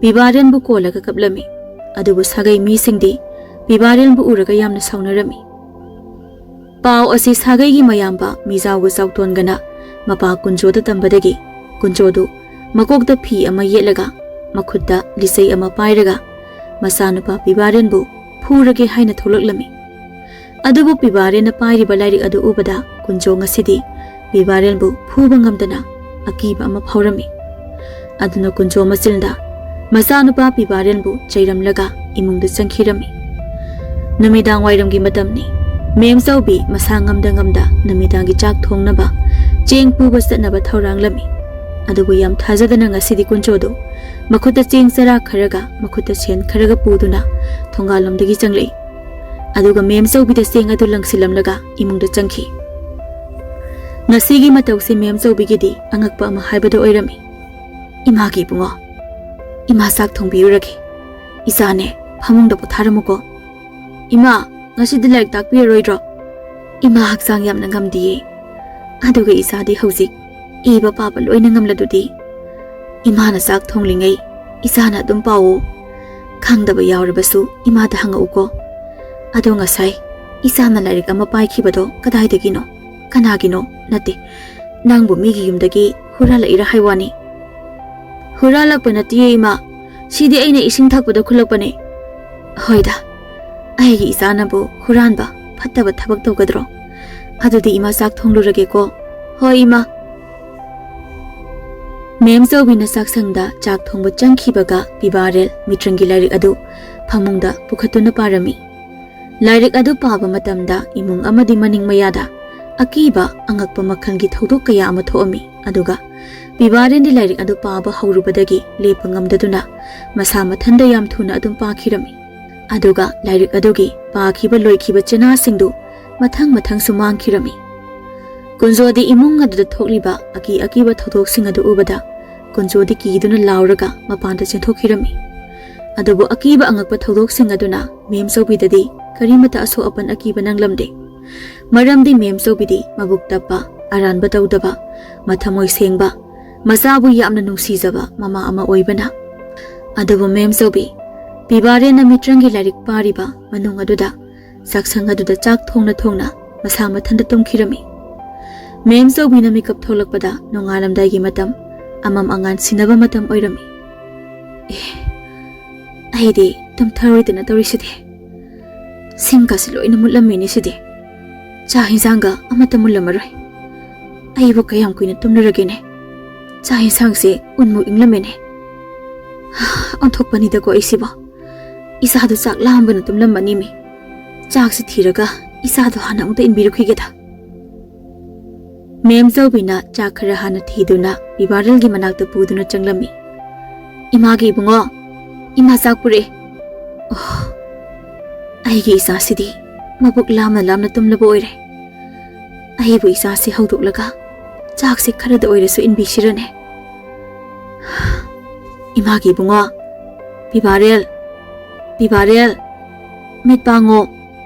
ꯄꯤꯕꯥꯔꯦꯟꯕꯨ ꯀꯣꯜꯂꯒ ꯀꯞꯂꯝꯃꯤ꯫ ꯑꯗꯨꯕꯨ ꯁꯥꯒꯩ ꯃꯤꯁꯤꯡꯗꯤ ꯄꯤꯕꯥꯔꯦꯟꯕꯨ ꯎꯔꯒ ꯌꯥꯝꯅ ꯁꯥꯎꯅꯔꯝꯃꯤ꯫ ꯄꯥꯎ ꯑꯁꯤ ꯁꯥꯒꯩꯒꯤ ꯃꯌꯥꯝꯕ ꯃꯤꯖꯥꯎꯒ ꯆꯥꯎꯇꯣꯟꯒꯅ ꯃꯄꯥ ꯀꯨꯟꯖꯣꯗ ꯇꯝꯕꯗꯒꯤ ꯀꯨꯟꯖꯣꯗꯨ ꯃꯀꯣꯛꯇ ꯐꯤ ꯑꯃ ꯌꯦꯠꯂꯒ ꯃꯈꯨꯠꯇ ꯂꯤꯆꯩ ꯑꯃ ꯄꯥꯏꯔꯒ ꯃꯆꯥꯅꯨꯄꯥ ꯄꯤꯕꯥꯔꯦꯟꯕꯨ ꯐꯨꯔꯒꯦ ꯍꯥꯏꯅ ꯊꯣꯛꯂꯛꯂꯝꯃꯤ꯫ ꯑꯗꯨꯕꯨ ꯄꯤꯕꯥꯔꯦꯟꯅ ꯄꯥꯏꯔꯤꯕ ꯂꯥꯏꯔꯤꯛ ꯑꯗꯨ ꯎꯕꯗ ꯀꯨꯟꯖꯣ ꯉꯁꯤꯗꯤ ꯄꯤꯕꯥꯔꯦꯟꯕꯨ ꯐꯨꯕ ꯉꯝꯗꯅ ꯑꯀꯤꯕ ꯑꯃ ꯐꯥꯎꯔꯝꯃꯤ꯫ ꯑꯗꯨꯅ ꯀꯨꯟꯖꯣ ꯃꯆꯤꯟꯗ ꯃꯆꯥꯅꯨꯄꯥ ꯄꯤꯕꯥꯔꯦꯟꯕꯨ ꯆꯩꯔꯝꯂꯒ ꯏꯃꯨꯡꯗ ꯆꯪꯈꯤꯔꯝꯃꯤ꯫ ꯅꯨꯃꯤꯗꯥꯡ ꯋꯥꯏꯔꯝꯒꯤ ꯃꯇꯝꯅꯤ꯫ ꯃꯦꯝ ꯆꯧꯕꯤ ꯃꯁꯥ ꯉꯝꯗ ꯉꯝꯗ ꯅꯨꯃꯤꯗꯥꯡꯒꯤ ꯆꯥꯛ ꯊꯣꯡꯅꯕ ꯆꯦꯡ ꯄꯨꯕ ꯆꯠꯅꯕ ꯊꯧꯔꯥꯡꯂꯝꯃꯤ꯫ ꯑꯗꯨꯕꯨ ꯌꯥꯝ ꯊꯥꯖꯗꯅ ꯉꯁꯤꯗꯤ ꯀꯨꯟꯖꯣꯗꯨ ꯃꯈꯨꯠꯇ ꯆꯦꯡ ꯆꯔꯥ ꯈꯔꯒ ꯃꯈꯨꯠꯇ ꯁꯦꯟ ꯈꯔꯒ ꯄꯨꯗꯨꯅ ꯊꯣꯡꯒꯥꯜꯂꯣꯝꯗꯒꯤ ꯆꯪꯂꯛꯏ꯫ ꯑꯗꯨꯒ ꯃꯦꯝ ꯆꯧꯕꯤꯗ ꯆꯦꯡ ꯑꯗꯨ ꯂꯪꯁꯤꯜꯂꯝꯂꯒ ꯏꯃꯨꯡꯗ ꯆꯪꯈꯤ꯫ ꯉꯁꯤꯒꯤ ꯃꯇꯧꯁꯤ ꯃꯦꯝ ꯆꯧꯕꯤꯒꯤꯗꯤ ꯑꯉꯛꯄ ꯑꯃ ꯍꯥꯏꯕꯗꯨ ꯑꯣꯏꯔꯝꯃꯤ꯫ "ꯏꯃꯥꯒꯤ ꯏꯕꯨꯡꯉꯣ, ꯏꯃꯥ ꯆꯥꯛ ꯊꯣꯡꯕꯤꯔꯨꯔꯒꯦ꯫ ꯏꯆꯥꯅꯦ, ꯐꯃꯨꯡꯗ ꯄꯣꯊꯥꯔꯝꯃꯨꯀꯣ꯫" "ꯏꯃꯥ, ꯉꯁꯤꯗꯤ ꯂꯥꯏꯔꯤꯛ ꯇꯥꯛꯄꯤꯔꯔꯣꯏꯗ꯭ꯔꯣ?" "ꯏꯃꯥ ꯍꯛꯆꯥꯡ ꯌꯥꯝꯅ ꯉꯝꯗꯤꯌꯦ꯫ ꯑꯗꯨꯒ ꯏꯆꯥꯗꯤ ꯍꯧꯖꯤꯛ ꯏꯕ ꯄꯥꯕ ꯂꯣꯏꯅ ꯉꯝꯂꯗꯨꯗꯤ꯫ ꯏꯃꯥꯅ ꯆꯥꯛ ꯊꯣꯡꯂꯤꯉꯩ ꯏꯆꯥꯅ ꯑꯗꯨꯝ ꯄꯥꯎꯑꯣ꯫ ꯈꯪꯗꯕ ꯌꯥꯎꯔꯕꯁꯨ ꯏꯃꯥꯗ ꯍꯪꯉꯛꯎꯀꯣ꯫ ꯑꯗꯣ ꯉꯁꯥꯏ ꯏꯆꯥꯅ ꯂꯥꯏꯔꯤꯛ ꯑꯃ ꯄꯥꯏꯈꯤꯕꯗꯣ ꯀꯗꯥꯏꯗꯒꯤꯅꯣ? ꯀꯅꯥꯒꯤꯅꯣ? ꯅꯠꯇꯦ, ꯅꯪꯕꯨ ꯃꯤꯒꯤ ꯌꯨꯝꯗꯒꯤ ꯍꯨꯔꯥꯜꯂꯛꯏꯔꯥ ꯍꯥꯏ ꯋꯥꯅꯤ?" "ꯍꯨꯔꯥꯜꯂꯛꯄ ꯅꯠꯇꯤꯌꯦ ꯏꯃꯥ, ꯁꯤꯗꯤ ꯑꯩꯅ ꯏꯁꯤꯡ ꯊꯛꯄꯗ ꯈꯨꯜꯂꯛꯄꯅꯦ꯫" "ꯍꯣꯏꯗ, ꯑꯩꯒꯤ ꯏꯆꯥꯅꯕꯨ ꯍꯨꯔꯥꯟꯕ ꯐꯠꯇꯕ ꯊꯕꯛ ꯇꯧꯒꯗ꯭ꯔꯣ? ꯑꯗꯨꯗꯤ ꯏꯃꯥ ꯆꯥꯛ ꯊꯣꯡꯂꯨꯔꯒꯦꯀꯣ꯫" "ꯍꯣꯏ ꯏꯃꯥ꯫" ꯃꯦꯝ ꯆꯧꯕꯤꯅ ꯆꯥꯛꯁꯪꯗ ꯆꯥꯛ ꯊꯣꯡꯕ ꯆꯪꯈꯤꯕꯒ ꯄꯤꯕꯥꯔꯦꯜ ꯃꯤꯇ꯭ꯔꯪꯒꯤ ꯂꯥꯏꯔꯤꯛ ꯑꯗꯨ ꯐꯃꯨꯡꯗ ꯄꯨꯈꯠꯇꯨꯅ ꯄꯥꯔꯝꯃꯤ꯫ ꯂꯥꯏꯔꯤꯛ ꯑꯗꯨ ꯄꯥꯕ ꯃꯇꯝꯗ ꯏꯃꯨꯡ ꯑꯃꯗꯤ ꯃꯅꯤꯡ ꯃꯌꯥꯗ ꯑꯀꯤꯕ ꯑꯉꯛꯄ ꯃꯈꯜꯒꯤ ꯊꯧꯗꯣꯛ ꯀꯌꯥ ꯑꯃ ꯊꯣꯛꯑꯝꯃꯤ꯫ ꯑꯗꯨꯒ ꯄꯤꯕꯥꯔꯦꯟꯗꯤ ꯂꯥꯏꯔꯤꯛ ꯑꯗꯨ ꯄꯥꯕ ꯍꯧꯔꯨꯕꯗꯒꯤ ꯂꯦꯞꯄ ꯉꯝꯗꯗꯨꯅ ꯃꯁꯥ ꯃꯊꯟꯗ ꯌꯥꯝ ꯊꯨꯅ ꯑꯗꯨꯝ ꯄꯥꯈꯤꯔꯝꯃꯤ꯫ ꯑꯗꯨꯒ ꯂꯥꯏꯔꯤꯛ ꯑꯗꯨꯒꯤ ꯄꯥꯈꯤꯕ ꯂꯣꯏꯈꯤꯕ ꯆꯦꯅꯥꯁꯤꯡꯗꯨ ꯃꯊꯪ ꯃꯊꯪꯁꯨ ꯃꯥꯡꯈꯤꯔꯝꯃꯤ꯫ ꯀꯨꯟꯖꯣꯗꯤ ꯏꯃꯨꯡ ꯑꯗꯨꯗ ꯊꯣꯛꯂꯤꯕ ꯑꯀꯤ ꯑꯀꯤꯕ ꯊꯧꯗꯣꯛꯁꯤꯡ ꯑꯗꯨ ꯎꯕꯗ ꯀꯨꯟꯖꯣꯗꯤ ꯀꯤꯗꯨꯅ ꯂꯥꯎꯔꯒ ꯃꯄꯥꯟꯗ ꯆꯦꯟꯊꯣꯛꯈꯤꯔꯝꯃꯤ꯫ ꯑꯗꯨꯕꯨ ꯑꯀꯤꯕ ꯑꯉꯛꯄ ꯊꯧꯗꯣꯛꯁꯤꯡ ꯑꯗꯨꯅ ꯃꯦꯝ ꯆꯧꯕꯤꯗꯗꯤ ꯀꯔꯤꯃꯠꯇ ꯑꯁꯣꯛ ꯑꯄꯟ ꯑꯀꯤꯕ ꯅꯪꯂꯝꯗꯦ꯫ ꯃꯔꯝꯗꯤ ꯃꯦꯝ ꯆꯧꯕꯤꯗꯤ ꯃꯕꯨꯛ ꯇꯞꯄ, ꯑꯔꯥꯟꯕ ꯇꯧꯗꯕ, ꯃꯊꯃꯣꯏ ꯁꯦꯡꯕ, ꯃꯆꯥꯕꯨ ꯌꯥꯝꯅ ꯅꯨꯡꯁꯤꯖꯕ ꯃꯃꯥ ꯑꯃ ꯑꯣꯏꯕꯅ꯫ ꯑꯗꯨꯕꯨ ꯃꯦꯝ ꯆꯧꯕꯤ, ꯄꯤꯕꯥꯔꯦꯟꯅ ꯃꯤꯇ꯭ꯔꯪꯒꯤ ꯂꯥꯏꯔꯤꯛ ꯄꯥꯔꯤꯕ ꯃꯅꯨꯡ ꯑꯗꯨꯗ, ꯆꯥꯛꯁꯪ ꯑꯗꯨꯗ ꯆꯥꯛ ꯊꯣꯡꯅ ꯊꯣꯡꯅ ꯃꯁꯥ ꯃꯊꯟꯇ ꯇꯨꯝꯈꯤꯔꯝꯃꯤ꯫ ꯃꯦꯝ ꯆꯧꯕꯤꯅ ꯃꯤꯀꯞ ꯊꯣꯛꯂꯛꯄꯗ ꯅꯣꯡꯉꯥꯜꯂꯝꯗꯥꯏꯒꯤ ꯃꯇꯝ, ꯑꯃꯝ ꯑꯉꯥꯟ ꯁꯤꯟꯅꯕ ꯃꯇꯝ ꯑꯣꯏꯔꯝꯃꯤ꯫ "ꯑꯦ, ꯑꯩꯗꯤ ꯇꯨꯝꯊꯔꯣꯏꯗꯅ ꯇꯧꯔꯤꯁꯤꯗꯤ꯫ ꯁꯤꯡꯒꯁꯤ ꯂꯣꯏꯅ ꯃꯨꯠꯂꯝꯃꯤꯅꯦ ꯁꯤꯗꯤ꯫ ꯆꯥꯛ ꯍꯤꯟꯖꯥꯡꯒ ꯑꯃꯠꯇ ꯃꯨꯜꯂꯝꯃꯔꯣꯏ꯫ ꯑꯩꯕꯨ ꯀꯌꯥꯝ ꯀꯨꯏꯅ ꯇꯨꯝꯂꯨꯔꯒꯦꯅꯦ? ꯆꯥꯛ ꯍꯤꯟꯖꯥꯡꯁꯦ ꯎꯟꯃꯨꯛ ꯏꯪꯂꯝꯃꯦꯅꯦ꯫ ꯑꯣꯟꯊꯣꯛꯄꯅꯤꯗꯀꯣ ꯑꯩꯁꯤꯕꯣ꯫ ꯏꯁꯥꯗꯣ ꯆꯥꯛ ꯂꯥꯝꯕꯅ ꯇꯨꯝꯂꯝꯃꯅꯤꯃꯤ꯫ ꯆꯥꯛꯁꯤ ꯊꯤꯔꯒ ꯏꯁꯥꯗꯣ ꯍꯥꯟꯅ ꯑꯃꯨꯛꯇ ꯏꯟꯕꯤꯔꯨꯈꯤꯒꯦꯗ꯫" ꯃꯦꯝ ꯆꯧꯕꯤꯅ ꯆꯥꯛ ꯈꯔ ꯍꯥꯟꯅ ꯊꯤꯗꯨꯅ ꯄꯤꯕꯥꯔꯦꯜꯒꯤ ꯃꯅꯥꯛꯇ ꯄꯨꯗꯨꯅ ꯆꯪꯂꯝꯃꯤ꯫ "ꯏꯃꯥꯒꯤ ꯏꯕꯨꯡꯉꯣ, ꯏꯃꯥ ꯆꯥꯛ ꯄꯨꯔꯛꯑꯦ꯫ ꯑꯣ, ꯑꯩꯒꯤ ꯏꯆꯥꯁꯤꯗꯤ ꯃꯕꯨꯛ ꯂꯥꯝꯅ ꯂꯥꯝꯅ ꯇꯨꯝꯂꯕ ꯑꯣꯏꯔꯦ꯫ ꯑꯩꯕꯨ ꯏꯆꯥꯁꯤ ꯍꯧꯗꯣꯛꯂꯒ ꯆꯥꯛꯁꯤ ꯈꯔꯗ ꯑꯣꯏꯔꯁꯨ ꯏꯟꯕꯤꯁꯤꯔꯅꯦ꯫ ꯏꯃꯥꯒꯤ ꯏꯕꯨꯡꯉꯣ, ꯄꯤꯕꯥꯔꯦꯜ, ꯄꯤꯕꯥꯔꯦꯜ, ꯃꯤꯠ ꯄꯥꯡꯉꯣ꯫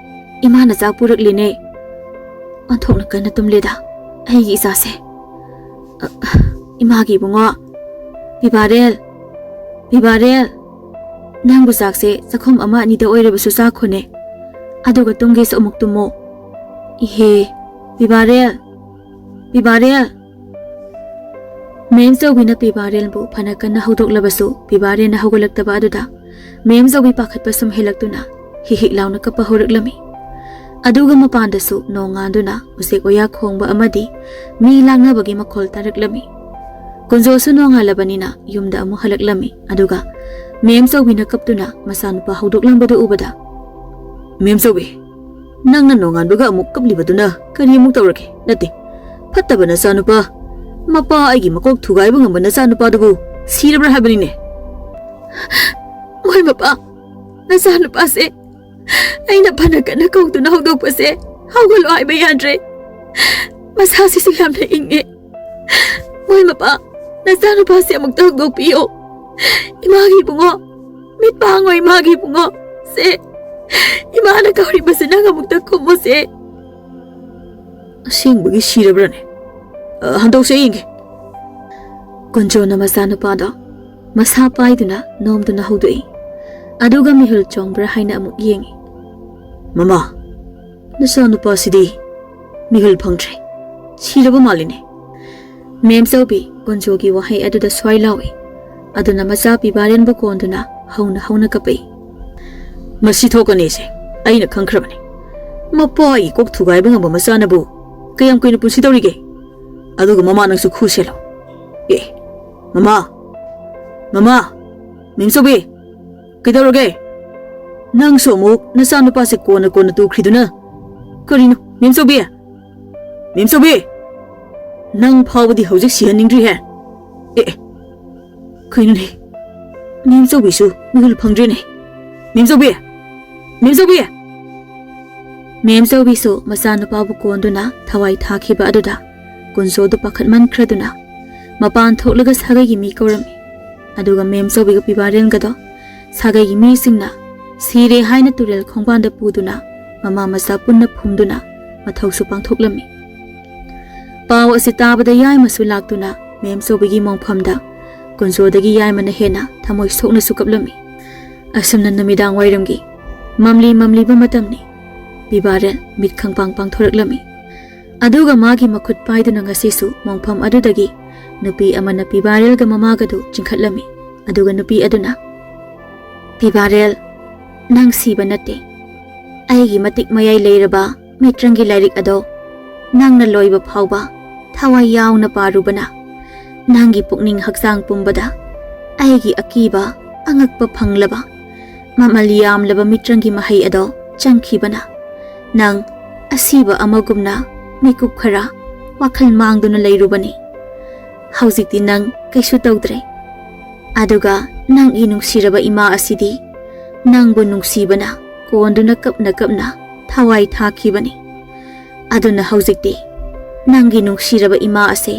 ꯏꯃꯥꯅ ꯆꯥꯛ ꯄꯨꯔꯛꯂꯤꯅꯦ꯫ ꯑꯣꯟꯊꯣꯛꯅ ꯀꯟꯅ ꯇꯨꯝꯂꯦꯗ ꯑꯩꯒꯤ ꯏꯆꯥꯁꯦ꯫ ꯑ, ꯏꯃꯥꯒꯤ ꯏꯕꯨꯡꯉꯣ, ꯄꯤꯕꯥꯔꯦꯜ, ꯄꯤꯕꯥꯔꯦꯜ, ꯅꯪꯕꯨ ꯆꯥꯛꯁꯦ ꯆꯥꯛꯈꯨꯝ ꯑꯃ ꯑꯅꯤꯗ ꯑꯣꯏꯔꯕꯁꯨ ꯆꯥꯈꯣꯅꯦ꯫ ꯑꯗꯨꯒ ꯇꯨꯝꯒꯦꯁꯨ ꯑꯃꯨꯛ ꯇꯨꯝꯃꯣ꯫ ꯏꯍꯦ, ꯄꯤꯕꯥꯔꯦꯜ, ꯄꯤꯕꯥꯔꯦꯜ꯫" ꯃꯦꯝ ꯆꯧꯕꯤꯅ ꯄꯤꯕꯥꯔꯦꯜꯕꯨ ꯐꯅ ꯀꯟꯅ ꯍꯧꯗꯣꯛꯂꯕꯁꯨ ꯄꯤꯕꯥꯔꯦꯜꯅ ꯍꯧꯒꯠꯂꯛꯇꯕ ꯑꯗꯨꯗ ꯃꯦꯝ ꯆꯧꯕꯤ ꯄꯥꯈꯠꯄ ꯁꯨꯝ ꯍꯦꯜꯂꯛꯇꯨꯅ ꯍꯤꯛ ꯍꯤꯛ ꯂꯥꯎꯅ ꯀꯞꯄ ꯍꯧꯔꯛꯂꯝꯃꯤ꯫ ꯑꯗꯨꯒ ꯃꯄꯥꯟꯗꯁꯨ ꯅꯣꯡ ꯉꯥꯟꯗꯨꯅ ꯎꯆꯦꯛ ꯋꯥꯌꯥ ꯈꯣꯡꯕ ꯑꯃꯗꯤ ꯃꯤ ꯂꯥꯡꯅꯕꯒꯤ ꯃꯈꯣꯜ ꯇꯥꯔꯛꯂꯝꯃꯤ꯫ ꯀꯨꯟꯖꯣꯁꯨ ꯅꯣꯡꯉꯥꯜꯂꯕꯅꯤꯅ ꯌꯨꯝꯗ ꯑꯃꯨꯛ ꯍꯜꯂꯛꯂꯝꯃꯤ꯫ ꯑꯗꯨꯒ ꯃꯦꯝ ꯆꯧꯕꯤꯅ ꯀꯞꯇꯨꯅ ꯃꯆꯥꯅꯨꯄꯥ ꯍꯧꯗꯣꯛꯂꯝꯕꯗꯨ ꯎꯕꯗ, "ꯃꯦꯝ ꯆꯧꯕꯤ, ꯅꯪꯅ ꯅꯣꯡꯉꯥꯟꯕꯒ ꯑꯃꯨꯛ ꯀꯞꯂꯤꯕꯗꯨꯅ ꯀꯔꯤ ꯑꯃꯨꯛ ꯇꯧꯔꯒꯦ? ꯅꯠꯇꯦ, ꯐꯠꯇꯕ ꯅꯆꯥꯅꯨꯄꯥ, ꯃꯄꯥ ꯑꯩꯒꯤ ꯃꯀꯣꯛ ꯊꯨꯒꯥꯏꯕ ꯉꯝꯕ ꯅꯆꯥꯅꯨꯄꯥꯗꯨꯕꯨ ꯁꯤꯔꯕ꯭ꯔꯥ ꯍꯥꯏꯕꯅꯤꯅꯦ?" "ꯃꯣꯏ ꯃꯄꯥ, ꯅꯆꯥꯅꯨꯄꯥꯁꯦ ꯑꯩꯅ ꯐꯅ ꯀꯟꯅ ꯀꯧꯗꯨꯅ ꯍꯧꯗꯣꯛꯄꯁꯦ ꯍꯧꯒꯠꯂꯣ ꯍꯥꯏꯕ ꯌꯥꯗ꯭ꯔꯦ꯫ ꯃꯁꯥꯁꯤꯁꯨ ꯌꯥꯝꯅ ꯏꯪꯉꯦ꯫ ꯃꯣꯏ ꯃꯄꯥ, ꯅꯆꯥꯅꯨꯄꯥꯁꯦ ꯑꯃꯨꯛꯇ ꯍꯧꯗꯣꯛꯄꯤꯌꯣ꯫ ꯏꯃꯥꯒꯤ ꯏꯕꯨꯡꯉꯣ, ꯃꯤꯠ ꯄꯥꯡꯉꯣ ꯏꯃꯥꯒꯤ ꯏꯕꯨꯡꯉꯣ꯫ ꯁꯦ, ꯏꯃꯥꯅ ꯀꯧꯔꯤꯕꯁꯦ ꯅꯪ ꯑꯃꯨꯛꯇ ꯈꯨꯝꯃꯨꯁꯦ꯫" "ꯑꯁꯦꯡꯕꯒꯤ ꯁꯤꯔꯕ꯭ꯔꯅꯦ? ꯑ, ꯍꯟꯗꯣꯛꯁꯦ, ꯑꯩ ꯌꯦꯡꯒꯦ꯫ ꯀꯨꯟꯖꯣꯅ ꯃꯆꯥꯅꯨꯄꯥꯗꯣ ꯃꯁꯥ ꯄꯥꯏꯗꯨꯅ ꯅꯣꯝꯗꯨꯅ ꯍꯧꯗꯣꯛꯏ꯫ ꯑꯗꯨꯒ ꯃꯤꯍꯨꯜ ꯆꯣꯡꯕ꯭ꯔꯥ ꯍꯥꯏꯅ ꯑꯃꯨꯛ ꯌꯦꯡꯏ꯫ "ꯃꯃꯥ, ꯅꯆꯥꯅꯨꯄꯥꯁꯤꯗꯤ ꯃꯤꯍꯨꯜ ꯐꯪꯗ꯭ꯔꯦ꯫ ꯁꯤꯔꯕ ꯃꯥꯜꯂꯤꯅꯦ꯫" ꯃꯦꯝꯆꯧꯕꯤ ꯀꯨꯟꯖꯣꯒꯤ ꯋꯥꯍꯩ ꯑꯗꯨꯗ ꯁ꯭ꯋꯥꯏ ꯂꯥꯎꯏ꯫ ꯑꯗꯨꯅ ꯃꯆꯥ ꯄꯤꯕꯥꯔꯦꯟꯕꯨ ꯀꯣꯟꯗꯨꯅ ꯍꯧꯅ ꯍꯧꯅ ꯀꯞꯄꯛꯏ꯫ "ꯃꯁꯤ ꯊꯣꯛꯀꯅꯤꯁꯦ ꯑꯩꯅ ꯈꯪꯈ꯭ꯔꯕꯅꯤ꯫ ꯃꯄꯥꯒꯤ ꯀꯣꯛ ꯊꯨꯒꯥꯏꯕ ꯉꯝꯕ ꯃꯆꯥꯅꯕꯨ ꯀꯌꯥꯝ ꯀꯨꯏꯅ ꯄꯨꯟꯁꯤꯗꯧꯔꯤꯒꯦ? ꯑꯗꯨꯒ ꯃꯃꯥ, ꯅꯪꯁꯨ ꯈꯨ ꯁꯦꯜꯂꯣ꯫ ꯑꯦ, ꯃꯃꯥ, ꯃꯃꯥ, ꯃꯦꯝꯆꯧꯕꯤ, ꯀꯩꯗꯧꯔꯒꯦ? ꯅꯪꯁꯨ ꯑꯃꯨꯛ ꯅꯆꯥꯅꯨꯄꯥꯁꯦ ꯀꯣꯟꯅ ꯀꯣꯟꯅ ꯇꯨꯈ꯭ꯔꯤꯗꯨꯅ? ꯀꯔꯤꯅꯣ, ꯃꯦꯝꯆꯧꯕꯤ? ꯃꯦꯝꯆꯧꯕꯤ! ꯅꯪ ꯐꯥꯎꯕꯗꯤ ꯍꯧꯖꯤꯛ ꯁꯤꯍꯟꯅꯤꯡꯗ꯭ꯔꯤꯍꯦ?" ꯑꯦ, ꯑꯦ, ꯀꯩꯅꯣꯅꯦ? ꯃꯦꯝꯆꯧꯕꯤꯁꯨ ꯃꯤꯍꯨꯜ ꯐꯪꯗ꯭ꯔꯦꯅꯦ꯫ ꯃꯦꯝꯆꯧꯕꯤ! ꯃꯦꯝꯆꯧꯕꯤ! ꯃꯦꯝꯆꯧꯕꯤꯁꯨ ꯃꯆꯥꯅꯨꯄꯥꯕꯨ ꯀꯣꯟꯗꯨꯅ ꯊꯋꯥꯏ ꯊꯥꯈꯤꯕ ꯑꯗꯨꯗ ꯀꯨꯟꯖꯣꯗꯨ ꯄꯥꯈꯠꯃꯟꯈ꯭ꯔꯗꯨꯅ ꯃꯄꯥꯟ ꯊꯣꯛꯂꯒ ꯁꯥꯒꯩꯒꯤ ꯃꯤ ꯀꯧꯔꯝꯃꯤ꯫ ꯑꯗꯨꯒ ꯃꯦꯝꯆꯧꯕꯤꯒ ꯄꯤꯕꯥꯔꯦꯟꯒꯗꯣ ꯁꯥꯒꯩꯒꯤ ꯃꯤꯁꯤꯡꯅ ꯁꯤꯔꯦ ꯍꯥꯏꯅ ꯇꯨꯔꯦꯜ ꯈꯣꯡꯕꯥꯟꯗ ꯄꯨꯗꯨꯅ ꯃꯃꯥ ꯃꯆꯥ ꯄꯨꯟꯅ ꯐꯨꯝꯗꯨꯅ ꯃꯊꯧꯁꯨ ꯄꯥꯡꯊꯣꯛꯂꯝꯃꯤ꯫ ꯄꯥꯎ ꯑꯁꯤ ꯇꯥꯕꯗ ꯌꯥꯏꯃꯁꯨ ꯂꯥꯛꯇꯨꯅ ꯃꯦꯝꯆꯧꯕꯤꯒꯤ ꯃꯣꯡꯐꯝꯗ ꯀꯨꯟꯖꯣꯗꯒꯤ ꯌꯥꯏꯃꯅ ꯍꯦꯟꯅ ꯊꯃꯣꯏ ꯁꯣꯛꯅꯁꯨ ꯀꯞꯂꯝꯃꯤ꯫ ꯑꯁꯨꯝꯅ ꯅꯨꯃꯤꯗꯥꯡ ꯋꯥꯏꯔꯝꯒꯤ ꯃꯝꯂꯤ ꯃꯝꯂꯤꯕ ꯃꯇꯝꯅꯤ꯫ ꯄꯤꯕꯥꯔꯦꯜ ꯃꯤꯠ ꯈꯪꯄꯥꯡ ꯄꯥꯡꯊꯣꯔꯛꯂꯝꯃꯤ꯫ ꯑꯗꯨꯒ ꯃꯥꯒꯤ ꯃꯈꯨꯠ ꯄꯥꯏꯗꯨꯅ ꯉꯁꯤꯁꯨ ꯃꯣꯡꯐꯝ ꯑꯗꯨꯗꯒꯤ ꯅꯨꯄꯤ ꯑꯃꯅ ꯄꯤꯕꯥꯔꯦꯜꯒ ꯃꯃꯥꯒꯗꯨ ꯆꯤꯡꯈꯠꯂꯝꯃꯤ꯫ ꯑꯗꯨꯒ ꯅꯨꯄꯤ ꯑꯗꯨꯅ, "ꯄꯤꯕꯥꯔꯦꯜ, ꯅꯪ ꯁꯤꯕ ꯅꯠꯇꯦ꯫ ꯑꯩꯒꯤ ꯃꯇꯤꯛ ꯃꯌꯥꯏ ꯂꯩꯔꯕ ꯃꯤꯇ꯭ꯔꯪꯒꯤ ꯂꯥꯏꯔꯤꯛ ꯑꯗꯣ ꯅꯪꯅ ꯂꯣꯏꯕ ꯐꯥꯎꯕ ꯊꯋꯥꯏ ꯌꯥꯎꯅ ꯄꯥꯔꯨꯕꯅ ꯅꯪꯒꯤ ꯄꯨꯛꯅꯤꯡ ꯍꯛꯆꯥꯡ ꯄꯨꯝꯕꯗ ꯑꯩꯒꯤ ꯑꯀꯤꯕ ꯑꯉꯛꯄ ꯐꯪꯂꯕ ꯃꯃꯜ ꯌꯥꯝꯂꯕ ꯃꯤꯇ꯭ꯔꯪꯒꯤ ꯃꯍꯩ ꯑꯗꯣ ꯆꯪꯈꯤꯕꯅ ꯅꯪ ꯑꯁꯤꯕ ꯑꯃꯒꯨꯝꯅ ꯃꯤꯀꯨꯞ ꯈꯔ ꯋꯥꯈꯜ ꯃꯥꯡꯗꯨꯅ ꯂꯩꯔꯨꯕꯅꯤ꯫ ꯍꯧꯖꯤꯛꯇꯤ ꯅꯪ ꯀꯩꯁꯨ ꯇꯧꯗ꯭ꯔꯦ꯫ ꯑꯗꯨꯒ ꯅꯪꯒꯤ ꯅꯨꯡꯁꯤꯔꯕ ꯏꯃꯥ ꯑꯁꯤꯗꯤ ꯅꯪꯕꯨ ꯅꯨꯡꯁꯤꯕꯅ ꯀꯣꯟꯗꯨꯅ ꯀꯞꯅ ꯀꯞꯅ ꯊꯋꯥꯏ ꯊꯥꯈꯤꯕꯅꯤ꯫ ꯑꯗꯨꯅ ꯍꯧꯖꯤꯛꯇꯤ ꯅꯪꯒꯤ ꯅꯨꯡꯁꯤꯔꯕ ꯏꯃꯥ ꯑꯁꯦ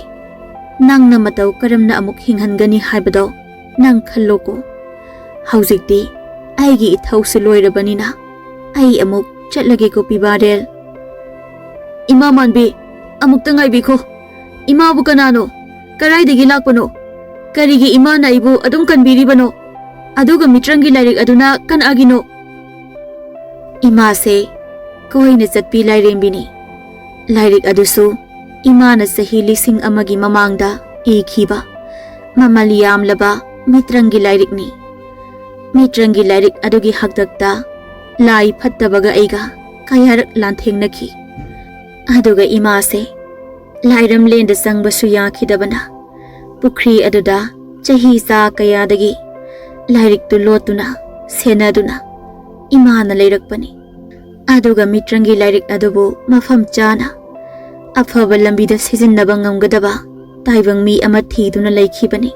ꯅꯪꯅ ꯃꯇꯧ ꯀꯔꯝꯅ ꯑꯃꯨꯛ ꯍꯤꯡꯍꯟꯒꯅꯤ ꯍꯥꯏꯕꯗꯣ ꯅꯪ ꯈꯜꯂꯣꯀꯣ꯫ ꯍꯧꯖꯤꯛꯇꯤ ꯑꯩꯒꯤ ꯏꯊꯧꯁꯨ ꯂꯣꯏꯔꯕꯅꯤꯅ ꯑꯩ ꯑꯃꯨꯛ ꯆꯠꯂꯒꯦꯀꯣ ꯄꯤꯕꯥꯔꯦꯜ꯫" "ꯏꯃꯥ ꯃꯥꯟꯕꯤ, ꯑꯃꯨꯛꯇ ꯉꯥꯏꯕꯤꯈꯣ꯫ ꯏꯃꯥꯕꯨ ꯀꯅꯥꯅꯣ? ꯀꯗꯥꯏꯗꯒꯤ ꯂꯥꯛꯄꯅꯣ? ꯀꯔꯤꯒꯤ ꯏꯃꯥꯅ ꯑꯩꯕꯨ ꯑꯗꯨꯝ ꯀꯟꯕꯤꯔꯤꯕꯅꯣ? ꯑꯗꯨꯒ ꯃꯤꯇ꯭ꯔꯪꯒꯤ ꯂꯥꯏꯔꯤꯛ ꯑꯗꯨꯅ ꯀꯅꯥꯒꯤꯅꯣ?" ꯏꯃꯥꯁꯦ ꯀꯣꯏꯅ ꯆꯠꯄꯤ ꯂꯥꯏꯔꯦꯝꯕꯤꯅꯤ꯫ ꯂꯥꯏꯔꯤꯛ ꯑꯗꯨꯁꯨ ꯏꯃꯥꯅ ꯆꯍꯤ ꯂꯤꯁꯤꯡ ꯑꯃꯒꯤ ꯃꯃꯥꯡꯗ ꯏꯈꯤꯕ ꯃꯃꯜ ꯌꯥꯝꯂꯕ ꯃꯤꯇ꯭ꯔꯪꯒꯤ ꯂꯥꯏꯔꯤꯛꯅꯤ꯫ ꯃꯤꯇ꯭ꯔꯪꯒꯤ ꯂꯥꯏꯔꯤꯛ ꯑꯗꯨꯒꯤ ꯍꯥꯛꯇꯛꯇ ꯂꯥꯏ ꯐꯠꯇꯕꯒ ꯑꯩꯒ ꯀꯌꯥꯔꯛ ꯂꯥꯟꯊꯦꯡꯅꯈꯤ꯫ ꯑꯗꯨꯒ ꯏꯃꯥꯁꯦ ꯂꯥꯏꯔꯝꯂꯦꯟꯗ ꯆꯪꯕꯁꯨ ꯌꯥꯈꯤꯗꯕꯅ, ꯄꯨꯈ꯭ꯔꯤ ꯑꯗꯨꯗ ꯆꯍꯤ ꯆꯥ ꯀꯌꯥꯗꯒꯤ ꯂꯥꯏꯔꯤꯛꯇꯨ ꯂꯣꯠꯇꯨꯅ, ꯁꯦꯟꯅꯗꯨꯅ ꯏꯃꯥꯅ ꯂꯩꯔꯛꯄꯅꯤ꯫ ꯑꯗꯨꯒ ꯃꯤꯇ꯭ꯔꯪꯒꯤ ꯂꯥꯏꯔꯤꯛ ꯑꯗꯨꯕꯨ ꯃꯐꯝ ꯆꯥꯅ ꯑꯐꯕ ꯂꯝꯕꯤꯗ ꯁꯤꯖꯤꯟꯅꯕ ꯉꯝꯒꯗꯕ ꯇꯥꯏꯕꯪ ꯃꯤ ꯑꯃ ꯊꯤꯗꯨꯅ ꯂꯩꯈꯤꯕꯅꯤ꯫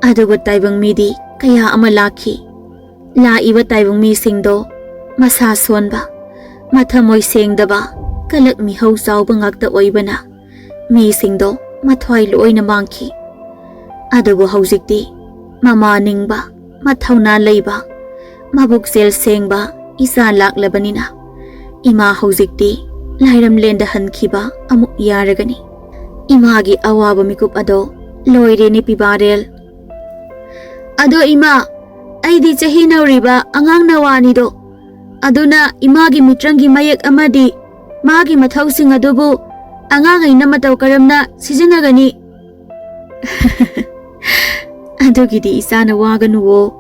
ꯑꯗꯨꯕꯨ ꯇꯥꯏꯕꯪ ꯃꯤꯗꯤ ꯀꯌꯥ ꯑꯃ ꯂꯥꯛꯈꯤ꯫ ꯂꯥꯛꯏꯕ ꯇꯥꯏꯕꯪ ꯃꯤꯁꯤꯡꯗꯣ ꯃꯁꯥ ꯁꯣꯟꯕ, ꯃꯊꯃꯣꯏ ꯁꯦꯡꯗꯕ, ꯀꯂꯛ ꯃꯤꯍꯧ ꯆꯥꯎꯕ ꯉꯥꯛꯇ ꯑꯣꯏꯕꯅ, ꯃꯤꯁꯤꯡꯗꯣ ꯃꯊ꯭ꯋꯥꯏ ꯂꯣꯏꯅ ꯃꯥꯡꯈꯤ꯫ ꯑꯗꯨꯕꯨ ꯍꯧꯖꯤꯛꯇꯤ ꯃꯃꯥ ꯅꯤꯡꯕ, ꯃꯊꯧꯅꯥ ꯂꯩꯕ, ꯃꯕꯨꯛꯆꯦꯜ ꯁꯦꯡꯕ ꯏꯆꯥ ꯂꯥꯛꯂꯕꯅꯤꯅ, ꯏꯃꯥ ꯍꯧꯖꯤꯛꯇꯤ ꯂꯥꯏꯔꯝꯂꯦꯟꯗ ꯍꯟꯈꯤꯕ ꯑꯃꯨꯛ ꯌꯥꯔꯒꯅꯤ꯫ ꯏꯃꯥꯒꯤ ꯑꯋꯥꯕ ꯃꯤꯀꯨꯞ ꯑꯗꯣ ꯂꯣꯏꯔꯦꯅꯦ ꯄꯤꯕꯥꯔꯦꯜ꯫ "ꯑꯗꯣ ꯏꯃꯥ, ꯑꯩꯗꯤ ꯆꯍꯤ ꯅꯧꯔꯤꯕ ꯑꯉꯥꯡ ꯅꯋꯥꯅꯤꯗꯣ, ꯑꯗꯨꯅ ꯏꯃꯥꯒꯤ ꯃꯤꯇ꯭ꯔꯪꯒꯤ ꯃꯌꯦꯛ ꯑꯃꯗꯤ ꯃꯥꯒꯤ ꯃꯊꯧꯁꯤꯡ ꯑꯗꯨꯕꯨ ꯑꯉꯥꯡ ꯑꯩꯅ ꯃꯇꯧ ꯀꯔꯝꯅ ꯁꯤꯖꯤꯟꯅꯒꯅꯤ?" "ꯑꯗꯨꯒꯤꯗꯤ ꯏꯆꯥꯅ ꯋꯥꯒꯅꯨꯋꯣ꯫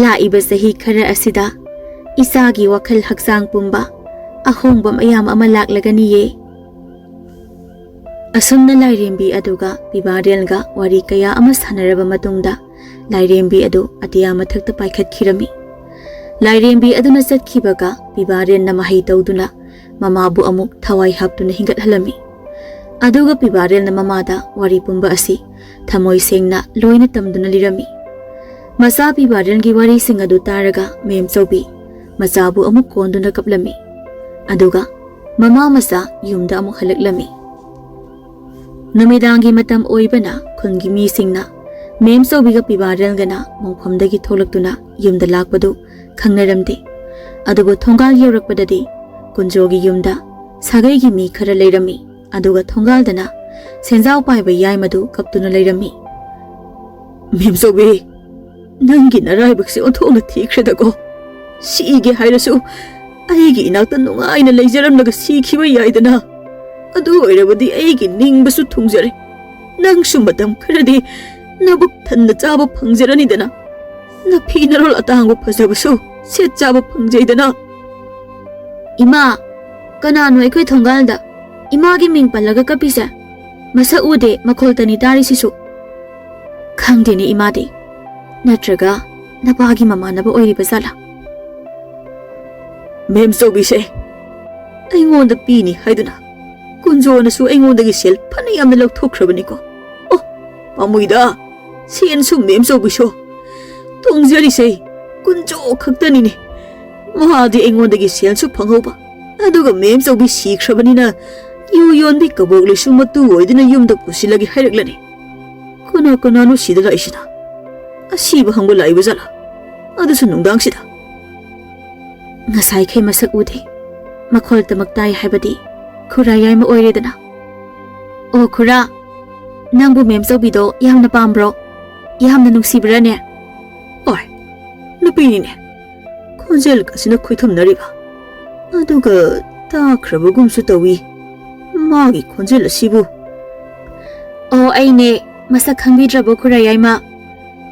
ꯂꯥꯛꯏꯕ ꯆꯍꯤ ꯈꯔ ꯑꯁꯤꯗ ꯏꯆꯥꯒꯤ ꯋꯥꯈꯜ ꯍꯛꯆꯥꯡ ꯄꯨꯝꯕ ꯑꯍꯣꯡꯕ ꯃꯌꯥꯝ ꯑꯃ ꯂꯥꯛꯂꯒꯅꯤꯌꯦ꯫" ꯑꯁꯨꯝꯅ ꯂꯥꯏꯔꯦꯝꯕꯤ ꯑꯗꯨꯒ ꯄꯤꯕꯥꯔꯦꯜꯒ ꯋꯥꯔꯤ ꯀꯌꯥ ꯑꯃ ꯁꯥꯟꯅꯔꯕ ꯃꯇꯨꯡꯗ, ꯂꯥꯏꯔꯦꯝꯕꯤ ꯑꯗꯨ ꯑꯇꯤꯌꯥ ꯃꯊꯛꯇ ꯄꯥꯏꯈꯠꯈꯤꯔꯝꯃꯤ꯫ ꯂꯥꯏꯔꯦꯝꯕꯤ ꯑꯗꯨꯅ ꯆꯠꯈꯤꯕꯒ ꯄꯤꯕꯥꯔꯦꯜꯅ ꯃꯍꯩ ꯇꯧꯗꯨꯅ ꯃꯃꯥꯕꯨ ꯑꯃꯨꯛ ꯊꯋꯥꯏ ꯍꯥꯞꯇꯨꯅ ꯍꯤꯡꯒꯠꯍꯜꯂꯝꯃꯤ꯫ ꯑꯗꯨꯒ ꯄꯤꯕꯥꯔꯦꯜꯅ ꯃꯃꯥꯗ ꯋꯥꯔꯤ ꯄꯨꯝꯕ ꯑꯁꯤ ꯊꯃꯣꯏ ꯁꯦꯡꯅ ꯂꯣꯏꯅ ꯇꯝꯗꯨꯅ ꯂꯤꯔꯝꯃꯤ꯫ ꯃꯆꯥ ꯄꯤꯕꯥꯔꯦꯜꯒꯤ ꯋꯥꯔꯤꯁꯤꯡ ꯑꯗꯨ ꯇꯥꯔꯒ ꯃꯦꯝꯆꯧꯕꯤ ꯃꯆꯥꯕꯨ ꯑꯃꯨꯛ ꯀꯣꯟꯗꯨꯅ ꯀꯞꯂꯝꯃꯤ꯫ ꯑꯗꯨꯒ ꯃꯃꯥ ꯃꯆꯥ ꯌꯨꯝꯗ ꯑꯃꯨꯛ ꯍꯜꯂꯛꯂꯝꯃꯤ꯫ ꯅꯨꯃꯤꯗꯥꯡꯒꯤ ꯃꯇꯝ ꯑꯣꯏꯕꯅ ꯈꯨꯟꯒꯤ ꯃꯤꯁꯤꯡꯅ ꯃꯦꯝꯆꯧꯕꯤꯒ ꯄꯤꯕꯥꯔꯦꯜꯒꯅ ꯃꯣꯡꯐꯝꯗꯒꯤ ꯊꯣꯛꯂꯛꯇꯨꯅ ꯌꯨꯝꯗ ꯂꯥꯛꯄꯗꯨ ꯈꯪꯅꯔꯝꯗꯦ꯫ ꯑꯗꯨꯕꯨ ꯊꯣꯡꯒꯥꯜ ꯌꯧꯔꯛꯄꯗꯗꯤ ꯀꯨꯟꯖꯣꯒꯤ ꯌꯨꯝꯗ ꯁꯥꯒꯩꯒꯤ ꯃꯤ ꯈꯔ ꯂꯩꯔꯝꯃꯤ꯫ ꯑꯗꯨꯒ ꯊꯣꯡꯒꯥꯜꯗꯅ ꯁꯦꯟꯖꯥꯎ ꯄꯥꯏꯕ ꯌꯥꯏꯃꯗꯨ ꯀꯞꯇꯨꯅ ꯂꯩꯔꯝꯃꯤ꯫ "ꯃꯦꯝꯆꯧꯕꯤ, ꯅꯪꯒꯤ ꯅꯔꯥꯏꯕꯛꯁꯦ ꯑꯣꯟꯊꯣꯛꯅ ꯊꯤꯈ꯭ꯔꯦꯗꯀꯣ꯫ ꯁꯤꯒꯦ ꯍꯥꯏꯔꯁꯨ ꯑꯩꯒꯤ ꯏꯅꯥꯛꯇ ꯅꯨꯡꯉꯥꯏꯅ ꯂꯩꯖꯔꯝꯂꯒ ꯁꯤꯈꯤꯕ ꯌꯥꯏꯗꯅ꯫ ꯑꯗꯨ ꯑꯣꯏꯔꯕꯗꯤ ꯑꯩꯒꯤ ꯅꯤꯡꯕꯁꯨ ꯊꯨꯡꯖꯔꯦ꯫ ꯅꯪꯁꯨ ꯃꯇꯝ ꯈꯔꯗꯤ ꯅꯕꯨꯛ ꯊꯟꯅ ꯆꯥꯕ ꯐꯪꯖꯔꯅꯤꯗꯅ꯫ ꯅꯐꯤ ꯅꯔꯣꯜ ꯑꯇꯥꯡꯕ ꯐꯖꯕꯁꯨ ꯁꯦꯠ ꯆꯥꯕ ꯐꯪꯖꯩꯗꯅ꯫" "ꯏꯃꯥ, ꯀꯅꯥꯅꯣ ꯑꯩꯈꯣꯏ ꯊꯣꯡꯒꯥꯜꯗ ꯏꯃꯥꯒꯤ ꯃꯤꯡ ꯄꯜꯂꯒ ꯀꯞꯄꯤꯁꯦ? ꯃꯁꯛ ꯎꯗꯦ, ꯃꯈꯣꯜꯇꯅꯤ ꯇꯥꯔꯤꯁꯤꯁꯨ꯫" "ꯈꯪꯗꯦꯅꯦ ꯏꯃꯥꯗꯤ꯫ ꯅꯠꯇ꯭ꯔꯒ ꯅꯄꯥꯒꯤ ꯃꯃꯥꯟꯅꯕ ꯑꯣꯏꯔꯤꯕ ꯖꯥꯠꯂꯥ?" "ꯃꯦꯝꯆꯧꯕꯤꯁꯦ ꯑꯩꯉꯣꯟꯗ ꯄꯤꯅꯤ ꯍꯥꯏꯗꯨꯅ ꯀꯨꯟꯖꯣꯅꯁꯨ ꯑꯩꯉꯣꯟꯗꯒꯤ ꯁꯦꯜ ꯐꯅ ꯌꯥꯝꯅ ꯂꯧꯊꯣꯛꯈ꯭ꯔꯕꯅꯤꯀꯣ꯫ ꯑꯣ, ꯄꯥꯝꯃꯨꯏꯗ, ꯁꯦꯟꯁꯨ ꯃꯦꯝꯆꯧꯕꯤꯁꯨ꯫ ꯇꯣꯡꯖꯔꯤꯁꯦ ꯀꯨꯟꯖꯣ ꯈꯛꯇꯅꯤꯅꯦ꯫ ꯃꯥꯗꯤ ꯑꯩꯉꯣꯟꯗꯒꯤ ꯁꯦꯜꯁꯨ ꯐꯪꯍꯧꯕ, ꯑꯗꯨꯒ ꯃꯦꯝꯆꯧꯕꯤ ꯁꯤꯈ꯭ꯔꯕꯅꯤꯅ ꯌꯨ ꯌꯣꯟꯕꯤ ꯀꯕꯣꯛꯂꯩꯁꯨ ꯃꯇꯨ ꯑꯣꯏꯗꯨꯅ ꯌꯨꯝꯗ ꯄꯨꯁꯤꯜꯂꯒꯦ ꯍꯥꯏꯔꯛꯂꯅꯤ꯫ ꯀꯅꯥ ꯀꯅꯥꯅꯣ ꯁꯤꯗ ꯂꯥꯛꯏꯁꯤꯅ? ꯑꯁꯤꯕ ꯍꯪꯕ ꯂꯥꯛꯏꯕ ꯖꯥꯠꯂꯥ? ꯑꯗꯨꯁꯨ ꯅꯨꯡꯗꯥꯡꯁꯤꯗ?" "ꯉꯁꯥꯏꯈꯩ ꯃꯁꯛ ꯎꯗꯦ, ꯃꯈꯣꯜꯇꯃꯛ ꯇꯥꯏ ꯍꯥꯏꯕꯗꯤ ꯈꯨꯔꯥ ꯌꯥꯏꯃ ꯑꯣꯏꯔꯦꯗꯅ꯫ ꯑꯣ ꯈꯨꯔꯥ, ꯅꯪꯕꯨ ꯃꯦꯝꯆꯧꯕꯤꯗꯣ ꯌꯥꯝꯅ ꯄꯥꯝꯕ꯭ꯔꯣ? ꯌꯥꯝꯅ ꯅꯨꯡꯁꯤꯕ꯭ꯔꯥꯅꯦ?" "ꯑꯣꯏ, ꯅꯨꯄꯤꯅꯤꯅꯦ꯫ ꯈꯣꯟꯖꯦꯜ ꯑꯁꯤꯅ ꯈꯣꯏꯊꯨꯝꯅꯔꯤꯕ, ꯑꯗꯨꯒ ꯇꯥꯈ꯭ꯔꯕꯒꯨꯝꯁꯨ ꯇꯧꯏ꯫ ꯃꯥꯒꯤ ꯈꯣꯟꯖꯦꯜ ꯑꯁꯤꯕꯨ꯫" "ꯑꯣ, ꯑꯩꯅꯦ, ꯃꯁꯛ ꯈꯪꯕꯤꯗ꯭ꯔꯕꯣ ꯈꯨꯔꯥ ꯌꯥꯏꯃ?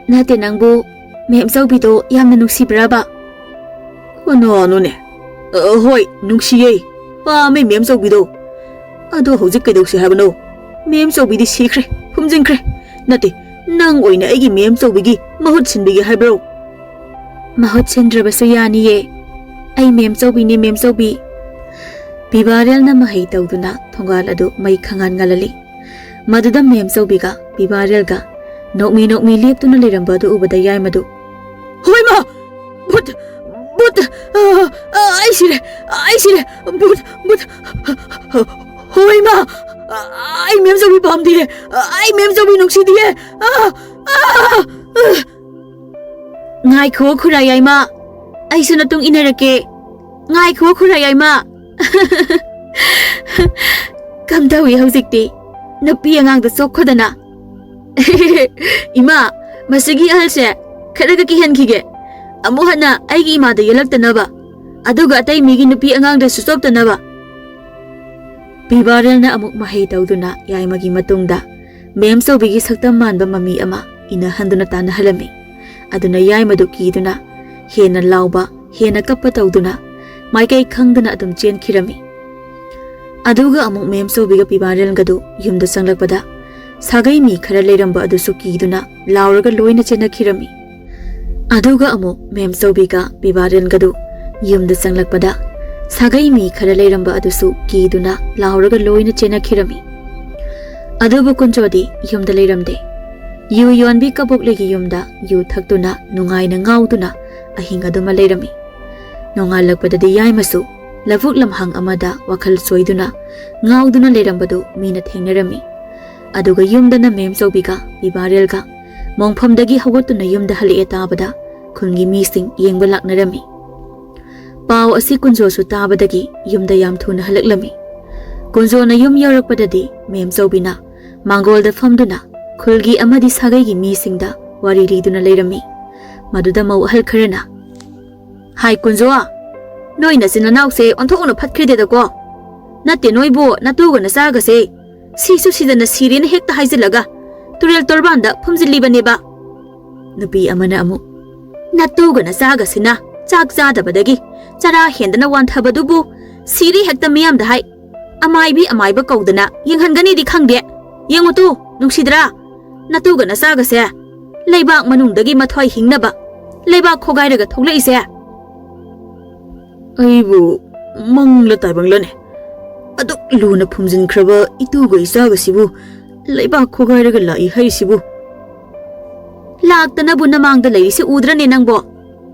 ꯅꯠꯇꯦ, ꯅꯪꯕꯨ ꯃꯦꯝꯆꯧꯕꯤꯗꯣ ꯌꯥꯝꯅ ꯅꯨꯡꯁꯤꯕ꯭ꯔꯕ?" "ꯀꯅꯥꯅꯣꯅꯦ? ꯑ, ꯍꯣꯏ, ꯅꯨꯡꯁꯤꯌꯦ, ꯄꯥꯝꯃꯦ ꯃꯦꯝꯆꯧꯕꯤꯗꯣ꯫ ꯑꯗꯣ ꯍꯧꯖꯤꯛ ꯀꯩꯗꯧꯁꯤ ꯍꯥꯏꯕꯅꯣ? ꯃꯦꯝꯆꯧꯕꯤꯗꯤ ꯁꯤꯈ꯭ꯔꯦ, ꯐꯨꯝꯖꯤꯟꯈ꯭ꯔꯦ꯫ ꯅꯠꯇꯦ, ꯅꯪ ꯑꯣꯏꯅ ꯑꯩꯒꯤ ꯃꯦꯝꯆꯧꯕꯤꯒꯤ ꯃꯍꯨꯠ ꯁꯤꯟꯕꯤꯒꯦ ꯍꯥꯏꯕ꯭ꯔꯣ?" "ꯃꯍꯨꯠ ꯁꯤꯟꯗ꯭ꯔꯕꯁꯨ ꯌꯥꯅꯤꯌꯦ꯫ ꯑꯩ ꯃꯦꯝꯆꯧꯕꯤꯅꯦ, ꯃꯦꯝꯆꯧꯕꯤ꯫" ꯄꯤꯕꯥꯔꯦꯜꯅ ꯃꯍꯩ ꯇꯧꯗꯨꯅ ꯊꯣꯡꯒꯥꯜ ꯑꯗꯨ ꯃꯩ ꯈꯪꯍꯥꯟ ꯉꯜꯍꯜꯂꯤ꯫ ꯃꯗꯨꯗ ꯃꯦꯝꯆꯧꯕꯤꯒ ꯄꯤꯕꯥꯔꯦꯜꯒ ꯅꯣꯛꯃꯤ ꯅꯣꯛꯃꯤ ꯂꯦꯞꯇꯨꯅ ꯂꯩꯔꯝꯕ ꯑꯗꯨ ꯎꯕꯗ ꯌꯥꯏꯃꯗꯨ, "ꯍꯣꯏꯃ! ꯚꯨꯠ! ꯚꯨꯠ! ꯑ, ꯑ, ꯑꯩ ꯁꯤꯔꯦ! ꯑꯩ ꯁꯤꯔꯦ! ꯚꯨꯠ! ꯚꯨꯠ! ꯍꯣꯏꯃ! ꯑ, ꯑꯩ ꯃꯦꯝꯆꯧꯕꯤ ꯄꯥꯝꯗꯤꯌꯦ! ꯑ, ꯑꯩ ꯃꯦꯝꯆꯧꯕꯤ ꯅꯨꯡꯁꯤꯗꯤꯌꯦ! ꯑ, ꯑ, ꯑ!" "ꯉꯥꯏꯈꯣ ꯈꯨꯔꯥ ꯌꯥꯏꯃ, ꯑꯩꯁꯨ ꯅꯇꯨꯡ ꯏꯟꯅꯔꯛꯀꯦ꯫ ꯉꯥꯏꯈꯣ ꯈꯨꯔꯥ ꯌꯥꯏꯃ꯫" "ꯀꯝꯗꯧꯏ ꯍꯧꯖꯤꯛꯇꯤ? ꯅꯨꯄꯤ ꯑꯉꯥꯡꯗ ꯆꯣꯛꯈꯗꯅ, "ꯏꯃꯥ, ꯃꯁꯤꯒꯤ ꯑꯍꯜꯁꯦ ꯈꯔꯒ ꯀꯤꯍꯟꯈꯤꯒꯦ꯫ ꯑꯃꯨꯛ ꯍꯟꯅ ꯑꯩꯒꯤ ꯏꯃꯥꯗ ꯌꯦꯜꯂꯛꯇꯅꯕ, ꯑꯗꯨꯒ ꯑꯇꯩ ꯃꯤꯒꯤ ꯅꯨꯄꯤ ꯑꯉꯥꯡꯗꯁꯨ ꯆꯣꯞꯇꯅꯕ"꯫ ꯄꯤꯕꯥꯔꯦꯜꯅ ꯑꯃꯨꯛ ꯃꯍꯩ ꯇꯧꯗꯨꯅ ꯌꯥꯏꯃꯒꯤ ꯃꯇꯨꯡꯗ ꯃꯦꯝꯆꯧꯕꯤꯒꯤ ꯁꯛꯇꯝ ꯃꯥꯟꯕ ꯃꯃꯤ ꯑꯃ ꯏꯅꯍꯟꯗꯨꯅ ꯇꯥꯟꯅꯍꯜꯂꯝꯃꯤ꯫ ꯑꯗꯨꯅ ꯌꯥꯏꯃꯗꯨ ꯀꯤꯗꯨꯅ ꯍꯦꯟꯅ ꯂꯥꯎꯕ, ꯍꯦꯟꯅ ꯀꯞꯄ ꯇꯧꯗꯨꯅ ꯃꯥꯏꯀꯩ ꯈꯪꯗꯅ ꯑꯗꯨꯝ ꯆꯦꯟꯈꯤꯔꯝꯃꯤ꯫ ꯑꯗꯨꯒ ꯑꯃꯨꯛ ꯃꯦꯝꯆꯧꯕꯤꯒ ꯄꯤꯕꯥꯔꯦꯜꯒꯗꯨ ꯌꯨꯝꯗ ꯆꯪꯂꯛꯄꯗ ꯁꯥꯒꯩ ꯃꯤ ꯈꯔ ꯂꯩꯔꯝꯕ ꯑꯗꯨꯁꯨ ꯀꯤꯗꯨꯅ ꯂꯥꯎꯔꯒ ꯂꯣꯏꯅ ꯆꯦꯟꯅꯈꯤꯔꯝꯃꯤ꯫ ꯑꯗꯨꯒ ꯑꯃꯨꯛ ꯃꯦꯝꯆꯧꯕꯤꯒ ꯄꯤꯕꯥꯔꯦꯜꯒꯗꯨ ꯌꯨꯝꯗ ꯆꯪꯂꯛꯄꯗ ꯁꯥꯒꯩ ꯃꯤ ꯈꯔ ꯂꯩꯔꯝꯕ ꯑꯗꯨꯁꯨ ꯀꯤꯗꯨꯅ ꯂꯥꯎꯔꯒ ꯂꯣꯏꯅ ꯆꯦꯟꯅꯈꯤꯔꯝꯃꯤ꯫ ꯑꯗꯨꯕꯨ ꯀꯨꯟꯖꯣꯗꯤ ꯌꯨꯝꯗ ꯂꯩꯔꯝꯗꯦ꯫ ꯌꯨ ꯌꯣꯟꯕꯤ ꯀꯕꯣꯛꯂꯩꯒꯤ ꯌꯨꯝꯗ ꯌꯨ ꯊꯛꯇꯨꯅ ꯅꯨꯡꯉꯥꯏꯅ ꯉꯥꯎꯗꯨꯅ ꯑꯍꯤꯡ ꯑꯗꯨꯃ ꯂꯩꯔꯝꯃꯤ꯫ ꯅꯣꯡꯉꯥꯜꯂꯛꯄꯗꯗꯤ ꯌꯥꯏꯃꯁꯨ ꯂꯧꯕꯨꯛ ꯂꯝꯍꯥꯡ ꯑꯃꯗ ꯋꯥꯈꯜ ꯆꯣꯏꯗꯨꯅ ꯉꯥꯎꯗꯨꯅ ꯂꯩꯔꯝꯕꯗꯨ ꯃꯤꯅ ꯊꯦꯡꯅꯔꯝꯃꯤ꯫ ꯑꯗꯨꯒ ꯌꯨꯝꯗꯅ ꯃꯦꯝꯆꯧꯕꯤꯒ ꯄꯤꯕꯥꯔꯦꯜꯒ ꯃꯣꯡꯐꯝꯗꯒꯤ ꯍꯧꯒꯠꯇꯨꯅ ꯌꯨꯝꯗ ꯍꯜꯂꯛꯑꯦ ꯇꯥꯕꯗ ꯈꯨꯟꯒꯤ ꯃꯤꯁꯤꯡ ꯌꯦꯡꯕ ꯂꯥꯛꯅꯔꯝꯃꯤ꯫ ꯄꯥꯎ ꯑꯁꯤ ꯀꯨꯟꯖꯣꯁꯨ ꯇꯥꯕꯗꯒꯤ ꯌꯨꯝꯗ ꯌꯥꯝ ꯊꯨꯅ ꯍꯜꯂꯛꯂꯝꯃꯤ꯫ ꯀꯨꯟꯖꯣꯅ ꯌꯨꯝ ꯌꯧꯔꯛꯄꯗꯗꯤ ꯃꯦꯝꯆꯧꯕꯤꯅ ꯃꯥꯡꯒꯣꯜꯗ ꯐꯝꯗꯨꯅ ꯈꯨꯜꯒꯤ ꯑꯃꯗꯤ ꯁꯥꯒꯩꯒꯤ ꯃꯤꯁꯤꯡꯗ ꯋꯥꯔꯤ ꯂꯤꯗꯨꯅ ꯂꯩꯔꯝꯃꯤ꯫ ꯃꯗꯨꯗ ꯃꯧ ꯑꯍꯜ ꯈꯔꯅ, "ꯍꯥꯏ ꯀꯨꯟꯖꯣ, ꯅꯣꯏ ꯅꯆꯤꯟ ꯅꯅꯥꯎꯁꯦ ꯑꯣꯟꯊꯣꯛꯅ ꯐꯠꯈ꯭ꯔꯤꯗꯦꯗꯀꯣ꯫ ꯅꯠꯇꯦ ꯅꯣꯏꯕꯨ ꯅꯇꯨꯒ ꯅꯆꯥꯒꯁꯦ ꯁꯤꯁꯨ ꯁꯤꯗꯅ ꯁꯤꯔꯦꯅ ꯍꯦꯛꯇ ꯍꯥꯏꯖꯤꯜꯂꯒ ꯇꯨꯔꯦꯜ ꯇꯣꯔꯕꯥꯟꯗ ꯐꯨꯝꯖꯤꯜꯂꯤꯕꯅꯦꯕ"꯫ ꯅꯨꯄꯤ ꯑꯃꯅ ꯑꯃꯨꯛ, "ꯅꯇꯨꯒ ꯅꯆꯥꯒꯁꯤꯅ ꯆꯥꯛ ꯆꯥꯗꯕꯗꯒꯤ ꯆꯔꯥ ꯍꯦꯟꯗꯅ ꯋꯥꯟꯊꯕꯗꯨꯕꯨ ꯁꯤꯔꯦ ꯍꯦꯛꯇ ꯃꯤꯌꯥꯝꯗ ꯍꯥꯏ꯫ ꯑꯃꯥꯏꯕꯤ ꯑꯃꯥꯏꯕ ꯀꯧꯗꯅ ꯌꯦꯡꯍꯟꯒꯅꯤꯗꯤ ꯈꯪꯗꯦ꯫ ꯌꯦꯡꯉꯨ ꯇꯨ, ꯅꯨꯡꯁꯤꯗ꯭ꯔꯥ? ꯅꯇꯨꯒ ꯅꯆꯥꯒꯁꯦ ꯂꯩꯕꯥꯛ ꯃꯅꯨꯡꯗꯒꯤ ꯃꯊ꯭ꯋꯥꯏ ꯍꯤꯡꯅꯕ ꯂꯩꯕꯥꯛ ꯈꯣꯒꯥꯏꯔꯒ ꯊꯣꯛꯂꯛꯏꯁꯦ"꯫ ꯑꯩꯕꯨ ꯃꯪꯂ ꯇꯥꯏꯕꯪꯂꯅꯦ? ꯑꯗꯨꯛ ꯂꯨꯅ ꯐꯨꯝꯖꯤꯟꯈ꯭ꯔꯕ ꯏꯇꯨꯒ ꯏꯆꯥꯒꯁꯤꯕꯨ ꯂꯩꯕꯥꯛ ꯈꯣꯒꯥꯏꯔꯒ ꯂꯥꯛꯏ ꯍꯥꯏꯔꯤꯁꯤꯕꯨ? ꯂꯥꯛꯇꯅꯕꯨ ꯅꯃꯥꯡꯗ ꯂꯩꯔꯤꯁꯤ ꯎꯗ꯭ꯔꯅꯦ ꯅꯪꯕꯣ?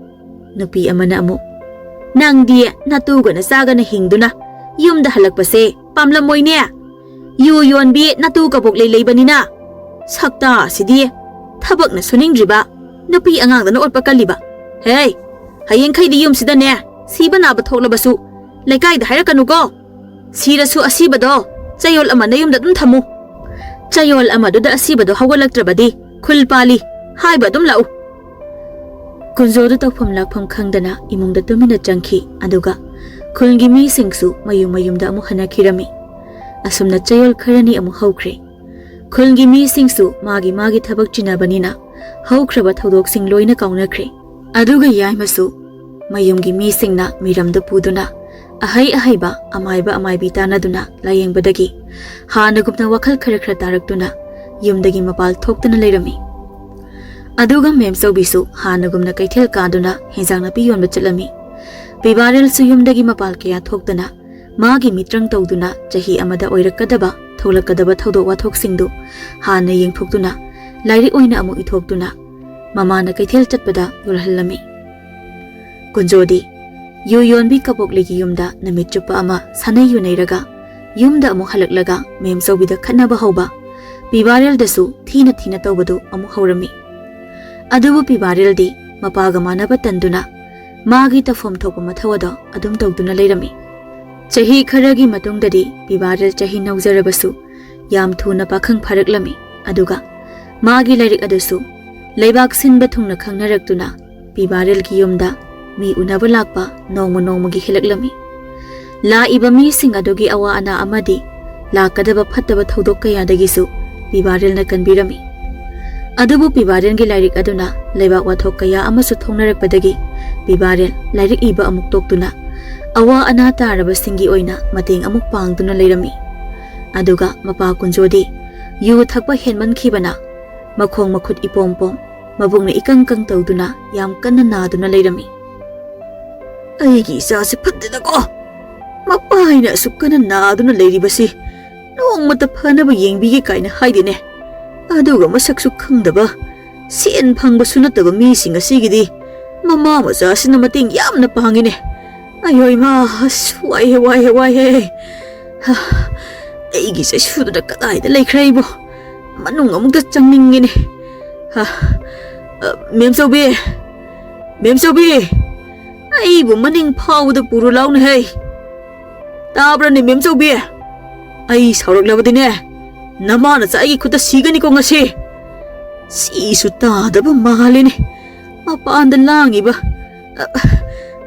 ꯅꯨꯄꯤ ꯑꯃꯅ ꯑꯃꯨꯛ, "ꯅꯪꯗꯤ ꯅꯇꯨꯒ ꯅꯆꯥꯒꯅ ꯍꯤꯡꯗꯨꯅ ꯌꯨꯝꯗ ꯍꯜꯂꯛꯄꯁꯦ ꯄꯥꯝꯂꯝꯃꯣꯏꯅꯦ꯫ ꯌꯨ ꯌꯣꯟꯕꯤ ꯅꯇꯨ ꯀꯕꯣꯛꯂꯩ ꯂꯩꯕꯅꯤꯅ꯫ ꯁꯛꯇꯥ ꯑꯁꯤꯗꯤ ꯊꯕꯛꯅ ꯁꯨꯅꯤꯡꯗ꯭ꯔꯤꯕ ꯅꯨꯄꯤ ꯑꯉꯥꯡꯗꯅ ꯑꯣꯠꯄ ꯀꯜꯂꯤꯕ꯫ ꯍꯦ, ꯍꯌꯦꯡꯈꯩꯗꯤ ꯌꯨꯝꯁꯤꯗꯅꯦ ꯁꯤꯕ ꯅꯥꯕ ꯊꯣꯛꯂꯕꯁꯨ ꯂꯩꯀꯥꯏꯗ ꯍꯥꯏꯔꯛꯀꯅꯨꯀꯣ꯫ ꯁꯤꯔꯁꯨ ꯑꯁꯤꯕꯗꯣ ꯆꯌꯣꯜ ꯑꯃ ꯅꯌꯨꯝꯗ ꯑꯗꯨꯝ ꯊꯝꯃꯨ"꯫ ꯆꯌꯣꯜ ꯑꯃꯗꯨꯗ ꯑꯁꯤꯕꯗꯣ ꯍꯧꯒꯠꯂꯛꯇ꯭ꯔꯕꯗꯤ ꯈꯨꯜ ꯄꯥꯜꯂꯤ ꯍꯥꯏꯕ ꯑꯗꯨꯝ ꯂꯥꯛꯎ꯫ ꯀꯨꯟꯖꯣꯗꯨ ꯇꯧꯐꯝ ꯂꯥꯛꯐꯝ ꯈꯪꯗꯅ ꯏꯃꯨꯡꯗ ꯇꯨꯃꯤꯟꯅ ꯆꯪꯈꯤ꯫ ꯑꯗꯨꯒ ꯈꯨꯜꯒꯤ ꯃꯤꯁꯤꯡꯁꯨ ꯃꯌꯨꯝ ꯃꯌꯨꯝꯗ ꯑꯃꯨꯛ ꯍꯟꯅꯈꯤꯔꯝꯃꯤ꯫ ꯑꯁꯨꯝꯅ ꯆꯌꯣꯜ ꯈꯔꯅꯤ ꯑꯃꯨꯛ ꯍꯧꯈ꯭ꯔꯦ꯫ ꯈꯨꯜꯒꯤ ꯃꯤꯁꯤꯡꯁꯨ ꯃꯥꯒꯤ ꯃꯥꯒꯤ ꯊꯕꯛ ꯆꯤꯟꯅꯕꯅꯤꯅ ꯍꯧꯈ꯭ꯔꯕ ꯊꯧꯗꯣꯛꯁꯤꯡ ꯂꯣꯏꯅ ꯀꯥꯎꯅꯈ꯭ꯔꯦ꯫ ꯑꯗꯨꯒ ꯌꯥꯏꯃꯁꯨ ꯃꯌꯨꯝꯒꯤ ꯃꯤꯁꯤꯡꯅ ꯃꯤꯔꯝꯗ ꯄꯨꯗꯨꯅ ꯑꯍꯩ ꯑꯍꯩꯕ ꯑꯃꯥꯏꯕ ꯑꯃꯥꯏꯕꯤ ꯇꯥꯟꯅꯗꯨꯅ ꯂꯥꯌꯦꯡꯕꯗꯒꯤ ꯍꯥꯟꯅꯒꯨꯝꯅ ꯋꯥꯈꯜ ꯈꯔ ꯈꯔ ꯇꯥꯔꯛꯇꯨꯅ ꯌꯨꯝꯗꯒꯤ ꯃꯄꯥꯜ ꯊꯣꯛꯇꯅ ꯂꯩꯔꯝꯃꯤ꯫ ꯑꯗꯨꯒ ꯃꯦꯝꯆꯧꯕꯤꯁꯨ ꯍꯥꯟꯅꯒꯨꯝꯅ ꯀꯩꯊꯦꯜ ꯀꯥꯗꯨꯅ ꯍꯦꯟꯖꯥꯡ ꯅꯥꯄꯤ ꯌꯣꯟꯕ ꯆꯠꯂꯝꯃꯤ꯫ ꯄꯤꯕꯥꯔꯦꯜꯁꯨ ꯌꯨꯝꯗꯒꯤ ꯃꯄꯥꯜ ꯀꯌꯥ ꯊꯣꯛꯇꯅ ꯃꯥꯒꯤ ꯃꯤꯇ꯭ꯔꯪ ꯇꯧꯗꯨꯅ ꯆꯍꯤ ꯑꯃꯗ ꯑꯣꯏꯔꯛꯀꯗꯕ ꯊꯣꯛꯂꯛꯀꯗꯕ ꯊꯧꯗꯣꯛ ꯋꯥꯊꯣꯛꯁꯤꯡꯗꯨ ꯍꯥꯟꯅ ꯌꯦꯡꯊꯣꯛꯇꯨꯅ ꯂꯥꯏꯔꯤꯛ ꯑꯣꯏꯅ ꯑꯃꯨꯛ ꯏꯊꯣꯛꯇꯨꯅ ꯃꯃꯥꯅ ꯀꯩꯊꯦꯜ ꯆꯠꯄꯗ ꯌꯣꯜꯍꯜꯂꯝꯃꯤ꯫ ꯀꯨꯟꯖꯣꯗꯤ ꯌꯨ ꯌꯣꯟꯕꯤ ꯀꯕꯣꯛꯂꯤꯒꯤ ꯌꯨꯝꯗ ꯅꯨꯃꯤꯠ ꯆꯨꯞꯄ ꯑꯃ ꯁꯥꯟꯅꯩ ꯌꯨꯅꯩꯔꯒ ꯌꯨꯝꯗ ꯑꯃꯨꯛ ꯍꯜꯂꯛꯂꯒ ꯃꯦꯝꯆꯧꯕꯤꯗ ꯈꯠꯅꯕ ꯍꯧꯕ, ꯄꯤꯕꯥꯔꯦꯜꯗꯁꯨ ꯊꯤꯅ ꯊꯤꯅ ꯇꯧꯕꯗꯨ ꯑꯃꯨꯛ ꯍꯧꯔꯝꯃꯤ꯫ ꯑꯗꯨꯕꯨ ꯄꯤꯕꯥꯔꯦꯜꯗꯤ ꯃꯄꯥꯒ ꯃꯥꯟꯅꯕ ꯇꯟꯗꯨꯅ ꯃꯥꯒꯤ ꯇꯧꯐꯝ ꯊꯣꯛꯄ ꯃꯊꯧ ꯑꯗꯣ ꯑꯗꯨꯝ ꯇꯧꯗꯨꯅ ꯂꯩꯔꯝꯃꯤ꯫ ꯆꯍꯤ ꯈꯔꯒꯤ ꯃꯇꯨꯡꯗꯗꯤ ꯄꯤꯕꯥꯔꯦꯜ ꯆꯍꯤ ꯅꯧꯖꯔꯕꯁꯨ ꯌꯥꯝ ꯊꯨꯅ ꯄꯥꯈꯪ ꯐꯥꯔꯛꯂꯝꯃꯤ꯫ ꯑꯗꯨꯒ ꯃꯥꯒꯤ ꯂꯥꯏꯔꯤꯛ ꯑꯗꯨꯁꯨ ꯂꯩꯕꯥꯛ ꯁꯤꯟꯕ ꯊꯨꯡꯅ ꯈꯪꯅꯔꯛꯇꯨꯅ ꯄꯤꯕꯥꯔꯦꯜꯒꯤ ꯌꯨꯝꯗ ꯃꯤ ꯎꯅꯕ ꯂꯥꯛꯄ ꯅꯣꯡꯃ ꯅꯣꯡꯃꯒꯤ ꯍꯦꯜꯂꯛꯂꯝꯃꯤ꯫ ꯂꯥꯛꯏꯕ ꯃꯤꯁꯤꯡ ꯑꯗꯨꯒꯤ ꯑꯋꯥ ꯑꯅꯥ ꯑꯃꯗꯤ ꯂꯥꯛꯀꯗꯕ ꯐꯠꯇꯕ ꯊꯧꯗꯣꯛ ꯀꯌꯥꯗꯒꯤꯁꯨ ꯄꯤꯕꯥꯔꯦꯜꯅ ꯀꯟꯕꯤꯔꯝꯃꯤ꯫ ꯑꯗꯨꯕꯨ ꯄꯤꯕꯥꯔꯦꯜꯒꯤ ꯂꯥꯏꯔꯤꯛ ꯑꯗꯨꯅ ꯂꯩꯕꯥꯛ ꯋꯥꯊꯣꯛ ꯀꯌꯥ ꯑꯃꯁꯨ ꯊꯣꯛꯅꯔꯛꯄꯗꯒꯤ ꯄꯤꯕꯥꯔꯦꯜ ꯂꯥꯏꯔꯤꯛ ꯏꯕ ꯑꯃꯨꯛ ꯇꯣꯛꯇꯨꯅ ꯑꯋꯥ ꯑꯅꯥ ꯇꯥꯔꯕꯁꯤꯡꯒꯤ ꯑꯣꯏꯅ ꯃꯇꯦꯡ ꯑꯃꯨꯛ ꯄꯥꯡꯗꯨꯅ ꯂꯩꯔꯝꯃꯤ꯫ ꯑꯗꯨꯒ ꯃꯄꯥ ꯀꯨꯟꯖꯣꯗꯤ ꯌꯨ ꯊꯛꯄ ꯍꯦꯟꯃꯟꯈꯤꯕꯅ ꯃꯈꯣꯡ ꯃꯈꯨꯠ ꯏꯄꯣꯝ ꯄꯣꯝ, ꯃꯕꯨꯛꯅ ꯏꯀꯪ ꯀꯪ ꯇꯧꯗꯨꯅ ꯌꯥꯝ ꯀꯟꯅ ꯅꯥꯗꯨꯅ ꯂꯩꯔꯝꯃꯤ꯫ "ꯑꯩꯒꯤ ꯏꯆꯥꯁꯤ ꯐꯠꯇꯦꯗꯀꯣ꯫ ꯃꯄꯥ ꯍꯥꯏꯅ ꯑꯁꯨꯛ ꯀꯟꯅ ꯅꯥꯗꯨꯅ ꯂꯩꯔꯤꯕꯁꯤ ꯅꯣꯡꯃꯇ ꯐꯅꯕ ꯌꯦꯡꯕꯤꯒꯦ ꯀꯥꯏꯅ ꯍꯥꯏꯗꯦꯅꯦ꯫ ꯑꯗꯨꯒ ꯃꯁꯛꯁꯨ ꯈꯪꯗꯕ, ꯁꯦꯟ ꯐꯪꯕꯁꯨ ꯅꯠꯇꯕ ꯃꯤꯁꯤꯡ ꯑꯁꯤꯒꯤꯗꯤ ꯃꯃꯥ ꯃꯆꯥꯁꯤꯅ ꯃꯇꯦꯡ ꯌꯥꯝꯅ ꯄꯥꯡꯉꯤꯅꯦ꯫ ꯑꯌꯣ ꯏꯃꯥ, ꯑꯁ, ꯋꯥꯏꯍꯦ, ꯋꯥꯏꯍꯦ, ꯋꯥꯏꯍꯦ꯫ ꯍꯥ, ꯑꯩꯒꯤ ꯆꯩꯁꯨꯗꯨꯅ ꯀꯗꯥꯏꯗ ꯂꯩꯈ꯭ꯔꯦ ꯑꯩꯕꯣ? ꯃꯅꯨꯡ ꯑꯃꯨꯛꯇ ꯆꯪꯅꯤꯡꯉꯤꯅꯦ꯫ ꯍꯥ, ꯑ, ꯃꯦꯝꯆꯧꯕꯤ, ꯃꯦꯝꯆꯧꯕꯤ, ꯑꯩꯕꯨ ꯃꯅꯤꯡ ꯐꯥꯎꯕꯗ ꯄꯨꯔꯨ ꯂꯥꯎꯅꯦꯍꯦ꯫ ꯇꯥꯕ꯭ꯔꯅꯦ ꯃꯦꯝꯆꯧꯕꯤ? ꯑꯩ ꯁꯥꯎꯔꯛꯂꯕꯗꯤꯅꯦ, ꯅꯃꯥ ꯅꯆꯥ ꯑꯩꯒꯤ ꯈꯨꯠꯇ ꯁꯤꯒꯅꯤꯀꯣ ꯉꯁꯤ꯫ ꯁꯤꯁꯨ ꯇꯥꯗꯕ ꯃꯥꯜꯂꯤꯅꯦ꯫ ꯃꯄꯥꯟꯗ ꯂꯥꯡꯉꯤꯕ꯫ ꯑ,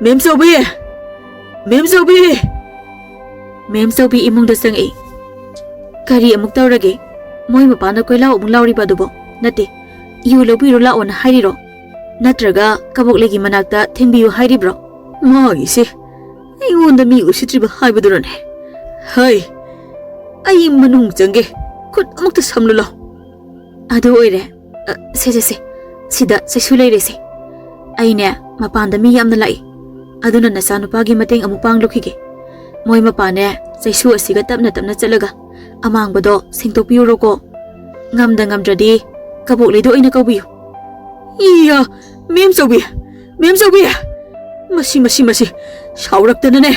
ꯃꯦꯝ ꯆꯧꯕꯤ! ꯃꯦꯝ ꯆꯧꯕꯤ! ꯃꯦꯝ ꯆꯧꯕꯤ ꯏꯃꯨꯡꯗ ꯆꯪꯉꯛꯏ꯫ "ꯀꯔꯤ ꯑꯃꯨꯛ ꯇꯧꯔꯒꯦ? ꯃꯣꯏ ꯃꯄꯥꯅ ꯀꯣꯏꯂꯥꯎ ꯑꯃꯨꯛ ꯂꯥꯎꯔꯤꯕ ꯑꯗꯨꯕꯣ? ꯅꯠꯇꯦ, ꯌꯨ ꯂꯧꯕꯤꯔꯨ ꯂꯥꯛꯑꯣꯅ ꯍꯥꯏꯔꯤꯔꯣ? ꯅꯠꯇ꯭ꯔꯒ ꯀꯕꯣꯛꯂꯩꯒꯤ ꯃꯅꯥꯛꯇ ꯊꯤꯟꯕꯤꯌꯨ ꯍꯥꯏꯔꯤꯕ꯭ꯔꯣ?" ꯃꯥꯒꯤꯁꯦ ꯑꯩꯉꯣꯟꯗ ꯃꯤ ꯎꯁꯤꯠꯇ꯭ꯔꯤꯕ ꯍꯥꯏꯕꯗꯨꯔꯅꯦ? ꯍꯩ, ꯑꯩ ꯃꯅꯨꯡ ꯆꯪꯒꯦ, ꯈꯨꯠ ꯑꯃꯨꯛꯇ ꯁꯝꯂꯨ ꯂꯥꯎ꯫ ꯑꯗꯨ ꯑꯣꯏꯔꯦ꯫ ꯑ, ꯁꯦ, ꯁꯦ, ꯁꯦ, ꯁꯤꯗ ꯆꯩꯁꯨ ꯂꯩꯔꯦꯁꯦ꯫ ꯑꯩꯅꯦ, ꯃꯄꯥꯟꯗ ꯃꯤ ꯌꯥꯝꯅ ꯂꯥꯛꯏ, ꯑꯗꯨꯅ ꯅꯆꯥꯅꯨꯄꯥꯒꯤ ꯃꯇꯦꯡ ꯑꯃꯨꯛ ꯄꯥꯡꯂꯨꯈꯤꯒꯦ꯫ ꯃꯣꯏ ꯃꯄꯥꯅꯦ, ꯆꯩꯁꯨ ꯑꯁꯤꯒ ꯇꯞꯅ ꯇꯞꯅ ꯆꯠꯂꯒ ꯑꯃꯥꯡꯕꯗꯣ ꯁꯦꯡꯗꯣꯛꯄꯤꯌꯨꯔꯣꯀꯣ꯫ ꯉꯝꯗ ꯉꯝꯗ꯭ꯔꯗꯤ ꯀꯕꯣꯛꯂꯩꯗꯣ ꯑꯣꯏꯅ ꯀꯧꯕꯤꯌꯨ꯫ ꯏꯌꯥ, ꯃꯦꯝ ꯆꯧꯕꯤ, ꯃꯦꯝ ꯆꯧꯕꯤ! ꯃꯁꯤ, ꯃꯁꯤ, ꯃꯁꯤ! ꯁꯥꯎꯔꯛꯇꯅꯅꯦ,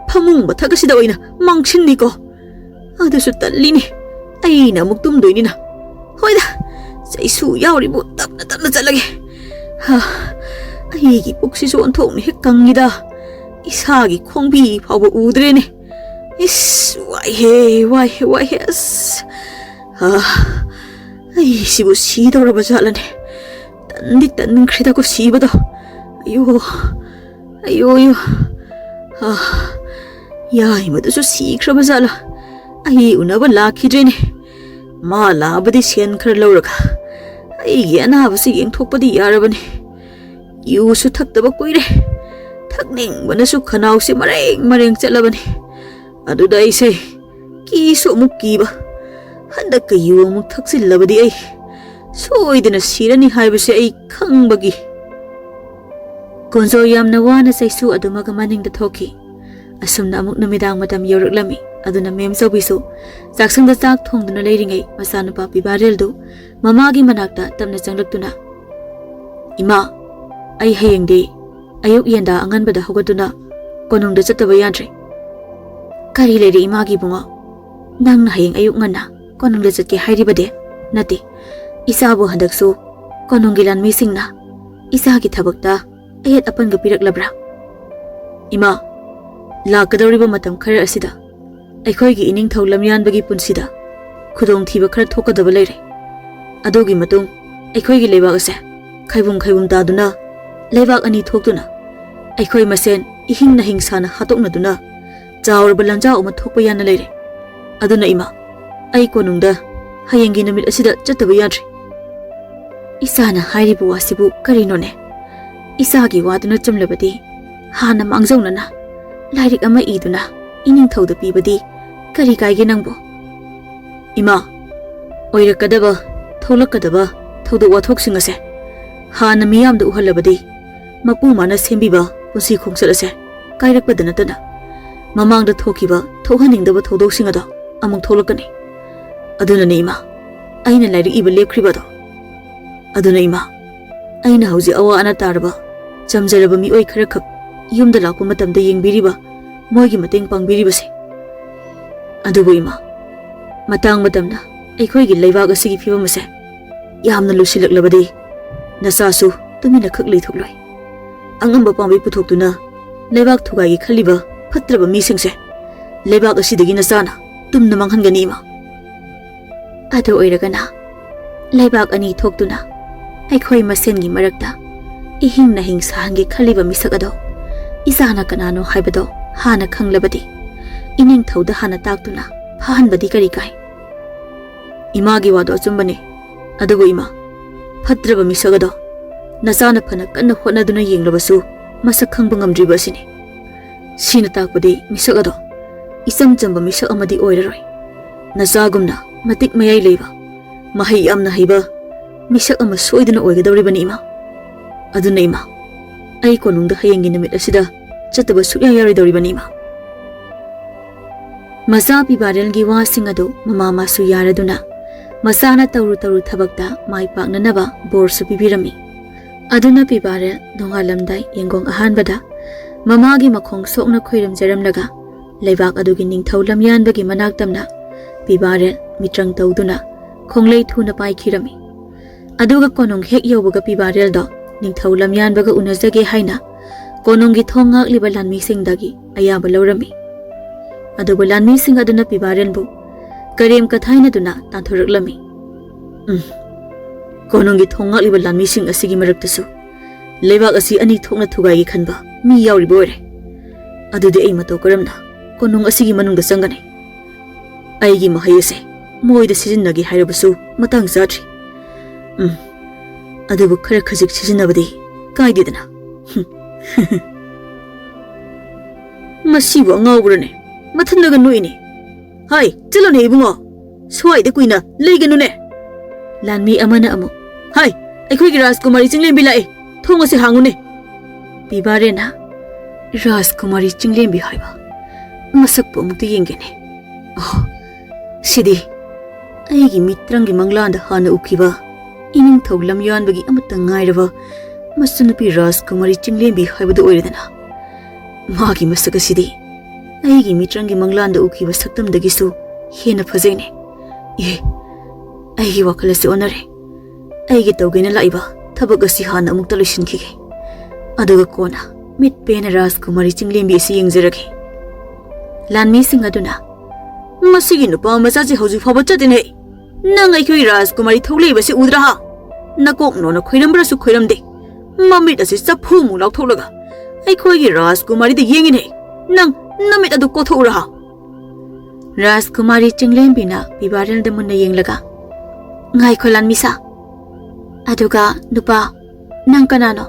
ꯐꯃꯨꯡ ꯃꯊꯛ ꯑꯁꯤꯗ ꯑꯣꯏꯅ ꯃꯥꯡꯁꯤꯟꯅꯤꯀꯣ꯫ ꯑꯗꯨꯁꯨ ꯇꯜꯂꯤꯅꯦ, ꯑꯩꯅ ꯑꯃꯨꯛ ꯇꯨꯝꯗꯣꯏꯅꯤꯅ꯫ ꯍꯣꯏꯗ, ꯆꯩꯁꯨ ꯌꯥꯎꯔꯤꯕꯨ ꯇꯞꯅ ꯇꯞꯅ ꯆꯠꯂꯒꯦ꯫ ꯍꯥ, ꯑꯩꯒꯤ ꯄꯨꯛꯁꯤꯁꯨ ꯑꯣꯟꯊꯣꯛꯅ ꯍꯦꯛ ꯀꯪꯉꯤꯗ꯫ ꯏꯁꯥꯒꯤ ꯈꯣꯡꯕꯤ ꯐꯥꯎꯕ ꯎꯗ꯭ꯔꯦꯅꯦ꯫ ꯏꯁ, ꯋꯥꯏꯍꯦ, ꯋꯥꯏꯍꯦ, ꯋꯥꯏꯍꯦ, ꯑꯁ꯫ ꯑꯥ, ꯑꯩꯁꯤꯕꯨ ꯁꯤꯗꯧꯔꯕ ꯖꯥꯠꯂꯅꯦ? ꯇꯟꯗꯤ ꯇꯟꯈ꯭ꯔꯦꯗꯀꯣ ꯁꯤꯕꯗꯣ꯫ ꯑꯌꯣ, ꯑꯌꯣ, ꯑꯌꯣ꯫ ꯑꯥ, ꯌꯥꯏꯃꯗꯨꯁꯨ ꯁꯤꯈ꯭ꯔꯕ ꯖꯥꯠꯂ? ꯑꯩ ꯎꯅꯕ ꯂꯥꯛꯈꯤꯗ꯭ꯔꯦꯅꯦ꯫ ꯃꯥ ꯂꯥꯛꯑꯕꯗꯤ ꯁꯦꯟ ꯈꯔ ꯂꯧꯔꯒ ꯑꯩꯒꯤ ꯑꯅꯥꯕꯁꯤ ꯌꯦꯡꯊꯣꯛꯄꯗꯤ ꯌꯥꯔꯕꯅꯤ꯫ ꯌꯨꯁꯨ ꯊꯛꯇꯕ ꯀꯨꯏꯔꯦ꯫ ꯊꯛꯅꯤꯡꯕꯅꯁꯨ ꯈꯅꯥꯎꯁꯦ ꯃꯔꯦꯡ ꯃꯔꯦꯡ ꯆꯠꯂꯕꯅꯤ꯫ ꯑꯗꯨꯗ ꯑꯩꯁꯦ ꯀꯤꯁꯨ ꯑꯃꯨꯛ ꯀꯤꯕ꯫ ꯍꯟꯗꯛꯀ ꯌꯨ ꯑꯃꯨꯛ ꯊꯛꯆꯤꯜꯂꯕꯗꯤ ꯑꯩ ꯁꯣꯏꯗꯅ ꯁꯤꯔꯅꯤ ꯍꯥꯏꯕꯁꯦ ꯑꯩ ꯈꯪꯕꯒꯤ꯫ ꯀꯣꯟꯖꯣ ꯌꯥꯝꯅ ꯋꯥꯅ ꯆꯩꯁꯨ ꯑꯗꯨꯃꯒ ꯃꯅꯤꯡꯗ ꯊꯣꯛꯈꯤ꯫ ꯑꯁꯨꯝꯅ ꯑꯃꯨꯛ ꯅꯨꯃꯤꯗꯥꯡ ꯃꯇꯝ ꯌꯧꯔꯛꯂꯝꯃꯤ꯫ ꯑꯗꯨꯅ ꯃꯦꯝ ꯆꯧꯕꯤꯁꯨ ꯆꯥꯛꯁꯪꯗ ꯆꯥꯛ ꯊꯣꯡꯗꯨꯅ ꯂꯩꯔꯤꯉꯩ ꯃꯆꯥꯅꯨꯄꯥ ꯄꯤꯕꯥꯔꯦꯜꯗꯨ ꯃꯃꯥꯒꯤ ꯃꯅꯥꯛꯇ ꯇꯞꯅ ꯆꯪꯂꯛꯇꯨꯅ, "ꯏꯃꯥ, ꯑꯩ ꯍꯌꯦꯡꯗꯤ ꯑꯌꯨꯛ ꯌꯦꯟꯗꯥ ꯑꯉꯟꯕꯗ ꯍꯧꯒꯠꯇꯨꯅ ꯀꯣꯅꯨꯡꯗ ꯆꯠꯇꯕ ꯌꯥꯗ꯭ꯔꯦ꯫" "ꯀꯔꯤ ꯂꯩꯔꯦ ꯏꯃꯥꯒꯤ ꯏꯕꯨꯡꯉꯣ? ꯅꯪꯅ ꯍꯌꯦꯡ ꯑꯌꯨꯛ ꯉꯟꯅ ꯀꯣꯅꯨꯡꯗ ꯆꯠꯀꯦ ꯍꯥꯏꯔꯤꯕꯗꯤ?" "ꯅꯠꯇꯦ, ꯏꯆꯥꯕꯨ ꯍꯟꯗꯛꯁꯨ ꯀꯣꯅꯨꯡꯒꯤ ꯂꯥꯟꯃꯤꯁꯤꯡꯅ ꯏꯆꯥꯒꯤ ꯊꯕꯛꯇ ꯑꯌꯦꯠ ꯑꯄꯟꯒ ꯄꯤꯔꯛꯂꯕ꯭ꯔꯥ?" "ꯏꯃꯥ, ꯂꯥꯛꯀꯗꯧꯔꯤꯕ ꯃꯇꯝ ꯈꯔ ꯑꯁꯤꯗ ꯑꯩꯈꯣꯏꯒꯤ ꯏꯅꯤꯡꯊꯧ ꯂꯝꯌꯥꯟꯕꯒꯤ ꯄꯨꯟꯁꯤꯗ ꯈꯨꯗꯣꯡꯊꯤꯕ ꯈꯔ ꯊꯣꯛꯀꯗꯕ ꯂꯩꯔꯦ꯫ ꯑꯗꯨꯒꯤ ꯃꯇꯨꯡ ꯑꯩꯈꯣꯏꯒꯤ ꯂꯩꯕꯥꯛ ꯑꯁꯦ ꯈꯥꯏꯕꯨꯝ ꯈꯥꯏꯕꯨꯝ ꯇꯥꯗꯨꯅ, ꯂꯩꯕꯥꯛ ꯑꯅꯤ ꯊꯣꯛꯇꯨꯅ, ꯑꯩꯈꯣꯏ ꯃꯁꯦꯟ ꯏꯍꯤꯡ ꯅꯥꯍꯤꯡ ꯁꯥꯅ ꯍꯥꯠꯇꯣꯛꯅꯗꯨꯅ ꯆꯥꯎꯔꯕ ꯂꯥꯟꯖꯥꯎ ꯑꯃ ꯊꯣꯛꯄ ꯌꯥꯅ ꯂꯩꯔꯦ꯫ ꯑꯗꯨꯅ ꯏꯃꯥ, ꯑꯩ ꯀꯣꯅꯨꯡꯗ ꯍꯌꯦꯡꯒꯤ ꯅꯨꯃꯤꯠ ꯑꯁꯤꯗ ꯆꯠꯇꯕ ꯌꯥꯗ꯭ꯔꯦ꯫ ꯏꯆꯥꯅ ꯍꯥꯏꯔꯤꯕ ꯋꯥꯁꯤꯕꯨ ꯀꯔꯤꯅꯣꯅꯦ? ꯏꯆꯥꯒꯤ ꯋꯥꯗꯨꯅ ꯆꯨꯝꯂꯕꯗꯤ ꯍꯥꯟꯅ ꯃꯥꯡꯖꯧꯅꯅ ꯂꯥꯏꯔꯤꯛ ꯑꯃ ꯏꯗꯨꯅ ꯏꯅꯤꯡꯊꯧꯗ ꯄꯤꯕꯗꯤ ꯀꯔꯤ ꯀꯥꯏꯒꯦ ꯅꯪꯕꯨ? ꯏꯃꯥ, ꯑꯣꯏꯔꯛꯀꯗꯕ, ꯊꯣꯛꯂꯛꯀꯗꯕ ꯊꯧꯗꯣꯛ ꯋꯥꯊꯣꯛꯁꯤꯡ ꯑꯁꯦ ꯍꯥꯟꯅ ꯃꯤꯌꯥꯝꯗ ꯎꯍꯜꯂꯕꯗꯤ ꯃꯄꯨ ꯃꯥꯅ ꯁꯦꯝꯕꯤꯕ ꯄꯨꯟꯁꯤ ꯈꯣꯡꯆꯠ ꯑꯁꯦ ꯀꯥꯏꯔꯛꯄꯗ ꯅꯠꯇꯅ ꯃꯃꯥꯡꯗ ꯊꯣꯛꯈꯤꯕ ꯊꯣꯛꯍꯟꯅꯤꯡꯗꯕ ꯊꯧꯗꯣꯛꯁꯤꯡ ꯑꯗꯣ ꯑꯃꯨꯛ ꯊꯣꯛꯂꯛꯀꯅꯤ꯫ ꯑꯗꯨꯅꯅꯦ ꯏꯃꯥ, ꯑꯩꯅ ꯂꯥꯏꯔꯤꯛ ꯏꯕ ꯂꯦꯞꯈ꯭ꯔꯤꯕ ꯑꯗꯣ꯫ ꯑꯗꯨꯅ ꯏꯃꯥ, ꯑꯩꯅ ꯍꯧꯖꯤꯛ ꯑꯋꯥ ꯑꯅꯥ ꯇꯥꯔꯕ ꯆꯝꯖꯔꯕ ꯃꯤꯑꯣꯏ ꯈꯔꯈꯛ ꯌꯨꯝꯗ ꯂꯥꯛꯄ ꯃꯇꯝꯗ ꯌꯦꯡꯕꯤꯔꯤꯕ, ꯃꯣꯏꯒꯤ ꯃꯇꯦꯡ ꯄꯥꯡꯕꯤꯔꯤꯕꯁꯦ꯫ ꯑꯗꯨꯕꯨ ꯏꯃꯥ, ꯃꯇꯥꯡ ꯃꯇꯝꯅ ꯑꯩꯈꯣꯏꯒꯤ ꯂꯩꯕꯥꯛ ꯑꯁꯤꯒꯤ ꯐꯤꯕꯝ ꯑꯁꯦ ꯌꯥꯝꯅ ꯂꯨꯁꯤꯜꯂꯛꯂꯕꯗꯤ ꯅꯆꯥꯁꯨ ꯇꯨꯃꯤꯟꯅ ꯈꯛ ꯂꯩꯊꯣꯛꯂꯣꯏ꯫ ꯑꯉꯝꯕ ꯄꯥꯝꯕꯩ ꯄꯨꯊꯣꯛꯇꯨꯅ ꯂꯩꯕꯥꯛ ꯊꯨꯒꯥꯏꯒꯦ ꯈꯜꯂꯤꯕ ꯐꯠꯇ꯭ꯔꯕ ꯃꯤꯁꯤꯡꯁꯦ ꯂꯩꯕꯥꯛ ꯑꯁꯤꯗꯒꯤ ꯅꯆꯥꯅ ꯇꯨꯝꯅ ꯃꯥꯡꯍꯟꯒꯅꯤ ꯏꯃꯥ꯫ ꯑꯗꯨ ꯑꯣꯏꯔꯒꯅ ꯂꯩꯕꯥꯛ ꯑꯅꯤ ꯊꯣꯛꯇꯨꯅ ꯑꯩꯈꯣꯏ ꯃꯁꯦꯟꯒꯤ ꯃꯔꯛꯇ ꯏꯍꯤꯡ ꯅꯥꯍꯤꯡ ꯁꯥꯍꯟꯒꯦ ꯈꯜꯂꯤꯕ ꯃꯤꯁꯛ ꯑꯗꯣ ꯏꯆꯥꯅ ꯀꯅꯥꯅꯣ ꯍꯥꯏꯕꯗꯣ ꯍꯥꯟꯅ ꯈꯪꯂꯕꯗꯤ ꯏꯅꯤꯡꯊꯧꯗ ꯍꯥꯟꯅ ꯇꯥꯛꯇꯨꯅ ꯐꯥꯍꯟꯕꯗꯤ ꯀꯔꯤ ꯀꯥꯏ? ꯏꯃꯥꯒꯤ ꯋꯥꯗꯣ ꯑꯆꯨꯝꯕꯅꯤ꯫ ꯑꯗꯨꯕꯨ ꯏꯃꯥ, ꯐꯠꯇ꯭ꯔꯕ ꯃꯤꯁꯛ ꯑꯗꯣ ꯅꯆꯥꯅ ꯐꯅ ꯀꯟꯅ ꯍꯣꯠꯅꯗꯨꯅ ꯌꯦꯡꯂꯕꯁꯨ ꯃꯁꯛ ꯈꯪꯕ ꯉꯝꯗ꯭ꯔꯤꯕ ꯑꯁꯤꯅꯤ꯫ ꯁꯤꯅ ꯇꯥꯛꯄꯗꯤ ꯃꯤꯁꯛ ꯑꯗꯣ ꯏꯆꯝ ꯆꯝꯕ ꯃꯤꯁꯛ ꯑꯃꯗꯤ ꯑꯣꯏꯔꯔꯣꯏ꯫ ꯅꯆꯥꯒꯨꯝꯅ ꯃꯇꯤꯛ ꯃꯌꯥꯏ ꯂꯩꯕ, ꯃꯍꯩ ꯌꯥꯝꯅ ꯍꯩꯕ ꯃꯤꯁꯛ ꯑꯃ ꯁꯣꯏꯗꯅ ꯑꯣꯏꯒꯗꯧꯔꯤꯕꯅꯤ ꯏꯃꯥ꯫ ꯑꯗꯨꯅ ꯏꯃꯥ, ꯑꯩ ꯀꯣꯅꯨꯡꯗ ꯍꯌꯦꯡꯒꯤ ꯅꯨꯃꯤꯠ ꯑꯁꯤꯗ ꯆꯠꯇꯕ ꯁꯨꯛꯌꯥ ꯌꯥꯔꯣꯏꯗꯧꯔꯤꯕꯅꯤ ꯏꯃꯥ꯫ ꯃꯆꯥ ꯄꯤꯕꯥꯔꯦꯜꯒꯤ ꯋꯥꯁꯤꯡ ꯑꯗꯨ ꯃꯃꯥ ꯃꯥꯁꯨ ꯌꯥꯔꯗꯨꯅ ꯃꯆꯥꯅ ꯇꯧꯔꯨ ꯇꯧꯔꯨ ꯊꯕꯛꯇ ꯃꯥꯏ ꯄꯥꯛꯅꯅꯕ ꯕꯣꯔꯁꯨ ꯄꯤꯕꯤꯔꯝꯃꯤ꯫ ꯑꯗꯨꯅ ꯄꯤꯕꯥꯔꯦꯜ ꯅꯣꯡꯉꯥꯜꯂꯝꯗꯥꯏ ꯌꯦꯡꯒꯣꯡ ꯑꯍꯥꯟꯕꯗ ꯃꯃꯥꯒꯤ ꯃꯈꯣꯡ ꯁꯣꯛꯅ ꯈꯣꯏꯔꯝꯖꯔꯝꯂꯒ ꯂꯩꯕꯥꯛ ꯑꯗꯨꯒꯤ ꯅꯤꯡꯊꯧ ꯂꯝꯌꯥꯟꯕꯒꯤ ꯃꯅꯥꯛ ꯇꯝꯅ ꯄꯤꯕꯥꯔꯦꯜ ꯃꯤꯇ꯭ꯔꯪ ꯇꯧꯗꯨꯅ ꯈꯣꯡꯂꯩ ꯊꯨꯅ ꯄꯥꯏꯈꯤꯔꯝꯃꯤ꯫ ꯑꯗꯨꯒ ꯀꯣꯅꯨꯡ ꯍꯦꯛ ꯌꯧꯕꯒ ꯄꯤꯕꯥꯔꯦꯜꯗꯣ ꯅꯤꯡꯊꯧ ꯂꯝꯌꯥꯟꯕꯒ ꯎꯅꯖꯒꯦ ꯍꯥꯏꯅ ꯀꯣꯅꯨꯡꯒꯤ ꯊꯣꯡ ꯉꯥꯛꯂꯤꯕ ꯂꯥꯟꯃꯤꯁꯤꯡꯗꯒꯤ ꯑꯌꯥꯕ ꯂꯧꯔꯝꯃꯤ꯫ ꯑꯗꯨꯕꯨ ꯂꯥꯟꯃꯤꯁꯤꯡ ꯑꯗꯨꯅ ꯄꯤꯕꯥꯔꯦꯜꯕꯨ ꯀꯔꯦꯝ ꯀꯊꯥꯏꯅꯗꯨꯅ ꯇꯥꯟꯊꯣꯔꯛꯂꯝꯃꯤ꯫ ꯎꯝ, ꯀꯣꯅꯨꯡꯒꯤ ꯊꯣꯡ ꯉꯥꯛꯂꯤꯕ ꯂꯥꯟꯃꯤꯁꯤꯡ ꯑꯁꯤꯒꯤ ꯃꯔꯛꯇꯁꯨ ꯂꯩꯕꯥꯛ ꯑꯁꯤ ꯑꯅꯤ ꯊꯣꯛꯅ ꯊꯨꯒꯥꯏꯒꯦ ꯈꯟꯕ ꯃꯤ ꯌꯥꯎꯔꯤꯕ ꯑꯣꯏꯔꯦ꯫ ꯑꯗꯨꯗꯤ ꯑꯩ ꯃꯇꯧ ꯀꯔꯝꯅ ꯀꯣꯅꯨꯡ ꯑꯁꯤꯒꯤ ꯃꯅꯨꯡꯗ ꯆꯪꯒꯅꯤ? ꯑꯩꯒꯤ ꯃꯍꯩ ꯑꯁꯦ ꯃꯣꯏꯗ ꯁꯤꯖꯤꯟꯅꯒꯦ ꯍꯥꯏꯔꯕꯁꯨ ꯃꯇꯥꯡ ꯆꯥꯗ꯭ꯔꯤ꯫ ꯎꯝ, ꯑꯗꯨꯕꯨ ꯈꯔ ꯈꯖꯤꯛ ꯁꯤꯖꯤꯟꯅꯕꯗꯤ ꯀꯥꯏꯗꯦꯗꯅ꯫ ꯍꯨꯝ꯫ ꯃꯁꯤꯕꯨ ꯑꯉꯥꯎꯕ꯭ꯔꯅꯦ? ꯃꯊꯟꯗꯒ ꯅꯣꯛꯏꯅꯦ꯫ ꯍꯥꯏ, ꯆꯠꯂꯣꯅꯦ ꯏꯕꯨꯡꯉꯣ, ꯁ꯭ꯋꯥꯏꯗ ꯀꯨꯏꯅ ꯂꯩꯒꯅꯨꯅꯦ꯫ ꯂꯥꯟꯃꯤ ꯑꯃꯅ ꯑꯃꯨꯛ, ꯍꯥꯏ, ꯑꯩꯈꯣꯏꯒꯤ ꯔꯥꯖꯀꯨꯃꯥꯔꯤ ꯆꯤꯡꯂꯦꯝꯕꯤ ꯂꯥꯛꯑꯦ, ꯊꯣꯡ ꯑꯁꯤ ꯍꯥꯡꯉꯨꯅꯦ꯫ ꯄꯤꯕꯥꯔꯦꯅ, ꯔꯥꯖꯀꯨꯃꯥꯔꯤ ꯆꯤꯡꯂꯦꯝꯕꯤ ꯍꯥꯏꯕ? ꯃꯁꯛꯄꯨ ꯑꯃꯨꯛꯇ ꯌꯦꯡꯒꯦꯅꯦ꯫ ꯑꯣ, ꯁꯤꯗꯤ ꯑꯩꯒꯤ ꯃꯤꯇ꯭ꯔꯪꯒꯤ ꯃꯪꯂꯥꯟꯗ ꯍꯥꯟꯅ ꯎꯈꯤꯕ ꯏꯅꯤꯡꯊꯧ ꯂꯝꯌꯥꯟꯕꯒꯤ ꯑꯃꯠꯇ ꯉꯥꯏꯔꯕ ꯃꯆꯟꯅꯨꯄꯤ ꯔꯥꯖꯀꯨꯃꯥꯔꯤ ꯆꯤꯡꯂꯦꯝꯕꯤ ꯍꯥꯏꯕꯗꯨ ꯑꯣꯏꯔꯦꯗꯅ꯫ ꯃꯥꯒꯤ ꯃꯁꯛ ꯑꯁꯤꯗꯤ ꯑꯩꯒꯤ ꯃꯤꯇ꯭ꯔꯪꯒꯤ ꯃꯪꯂꯥꯟꯗ ꯎꯈꯤꯕ ꯁꯛꯇꯝꯗꯒꯤꯁꯨ ꯍꯦꯟꯅ ꯐꯖꯩꯅꯦ꯫ ꯑꯦ, ꯑꯩꯒꯤ ꯋꯥꯈꯜ ꯑꯁꯤ ꯑꯣꯟꯅꯔꯦ꯫ ꯑꯩꯒꯤ ꯇꯧꯒꯦꯅ ꯂꯥꯛꯏꯕ ꯊꯕꯛ ꯑꯁꯤ ꯍꯥꯟꯅ ꯑꯃꯨꯛꯇ ꯂꯣꯏꯁꯤꯟꯈꯤꯒꯦ꯫ ꯑꯗꯨꯒ ꯀꯣꯟꯅ ꯃꯤꯠ ꯄꯦꯟꯅ ꯔꯥꯖꯀꯨꯃꯥꯔꯤ ꯆꯤꯡꯂꯦꯝꯕꯤ ꯑꯁꯤ ꯌꯦꯡꯖꯔꯒꯦ꯫ ꯂꯥꯟꯃꯤꯁꯤꯡ ꯑꯗꯨꯅ, "ꯃꯁꯤꯒꯤ ꯅꯨꯄꯥ ꯃꯆꯥꯁꯤ ꯍꯧꯖꯤꯛ ꯐꯥꯎꯕ ꯆꯠꯇꯦꯅꯦ꯫ ꯅꯪ ꯑꯩꯈꯣꯏ ꯔꯥꯖꯀꯨꯃꯥꯔꯤ ꯊꯣꯛꯂꯛꯏꯕꯁꯤ ꯎꯗ꯭ꯔꯥ? ꯅꯀꯣꯛ ꯅꯣꯟꯅ ꯈꯣꯏꯔꯝꯕ꯭ꯔꯁꯨ ꯈꯣꯏꯔꯝꯗꯦ꯫ ꯃꯃꯤꯠ ꯑꯁꯤ ꯆꯐꯨꯃꯨꯛ ꯂꯥꯎꯊꯣꯛꯂꯒ ꯑꯩꯈꯣꯏꯒꯤ ꯔꯥꯖꯀꯨꯃꯥꯔꯤꯗ ꯌꯦꯡꯉꯤꯅꯦ꯫ ꯅꯪ ꯅꯃꯤꯠ ꯑꯗꯨ ꯀꯣꯊꯣꯛꯎꯔꯥ?" ꯔꯥꯖꯀꯨꯃꯥꯔꯤ ꯆꯤꯡꯂꯦꯝꯕꯤꯅ ꯄꯤꯕꯥꯔꯦꯜꯗ ꯃꯨꯟꯅ ꯌꯦꯡꯂꯒ, "ꯉꯥꯏꯈꯣ ꯂꯥꯟꯃꯤꯁꯥ꯫ ꯑꯗꯨꯒ ꯅꯨꯄꯥ, ꯅꯪ ꯀꯅꯥꯅꯣ?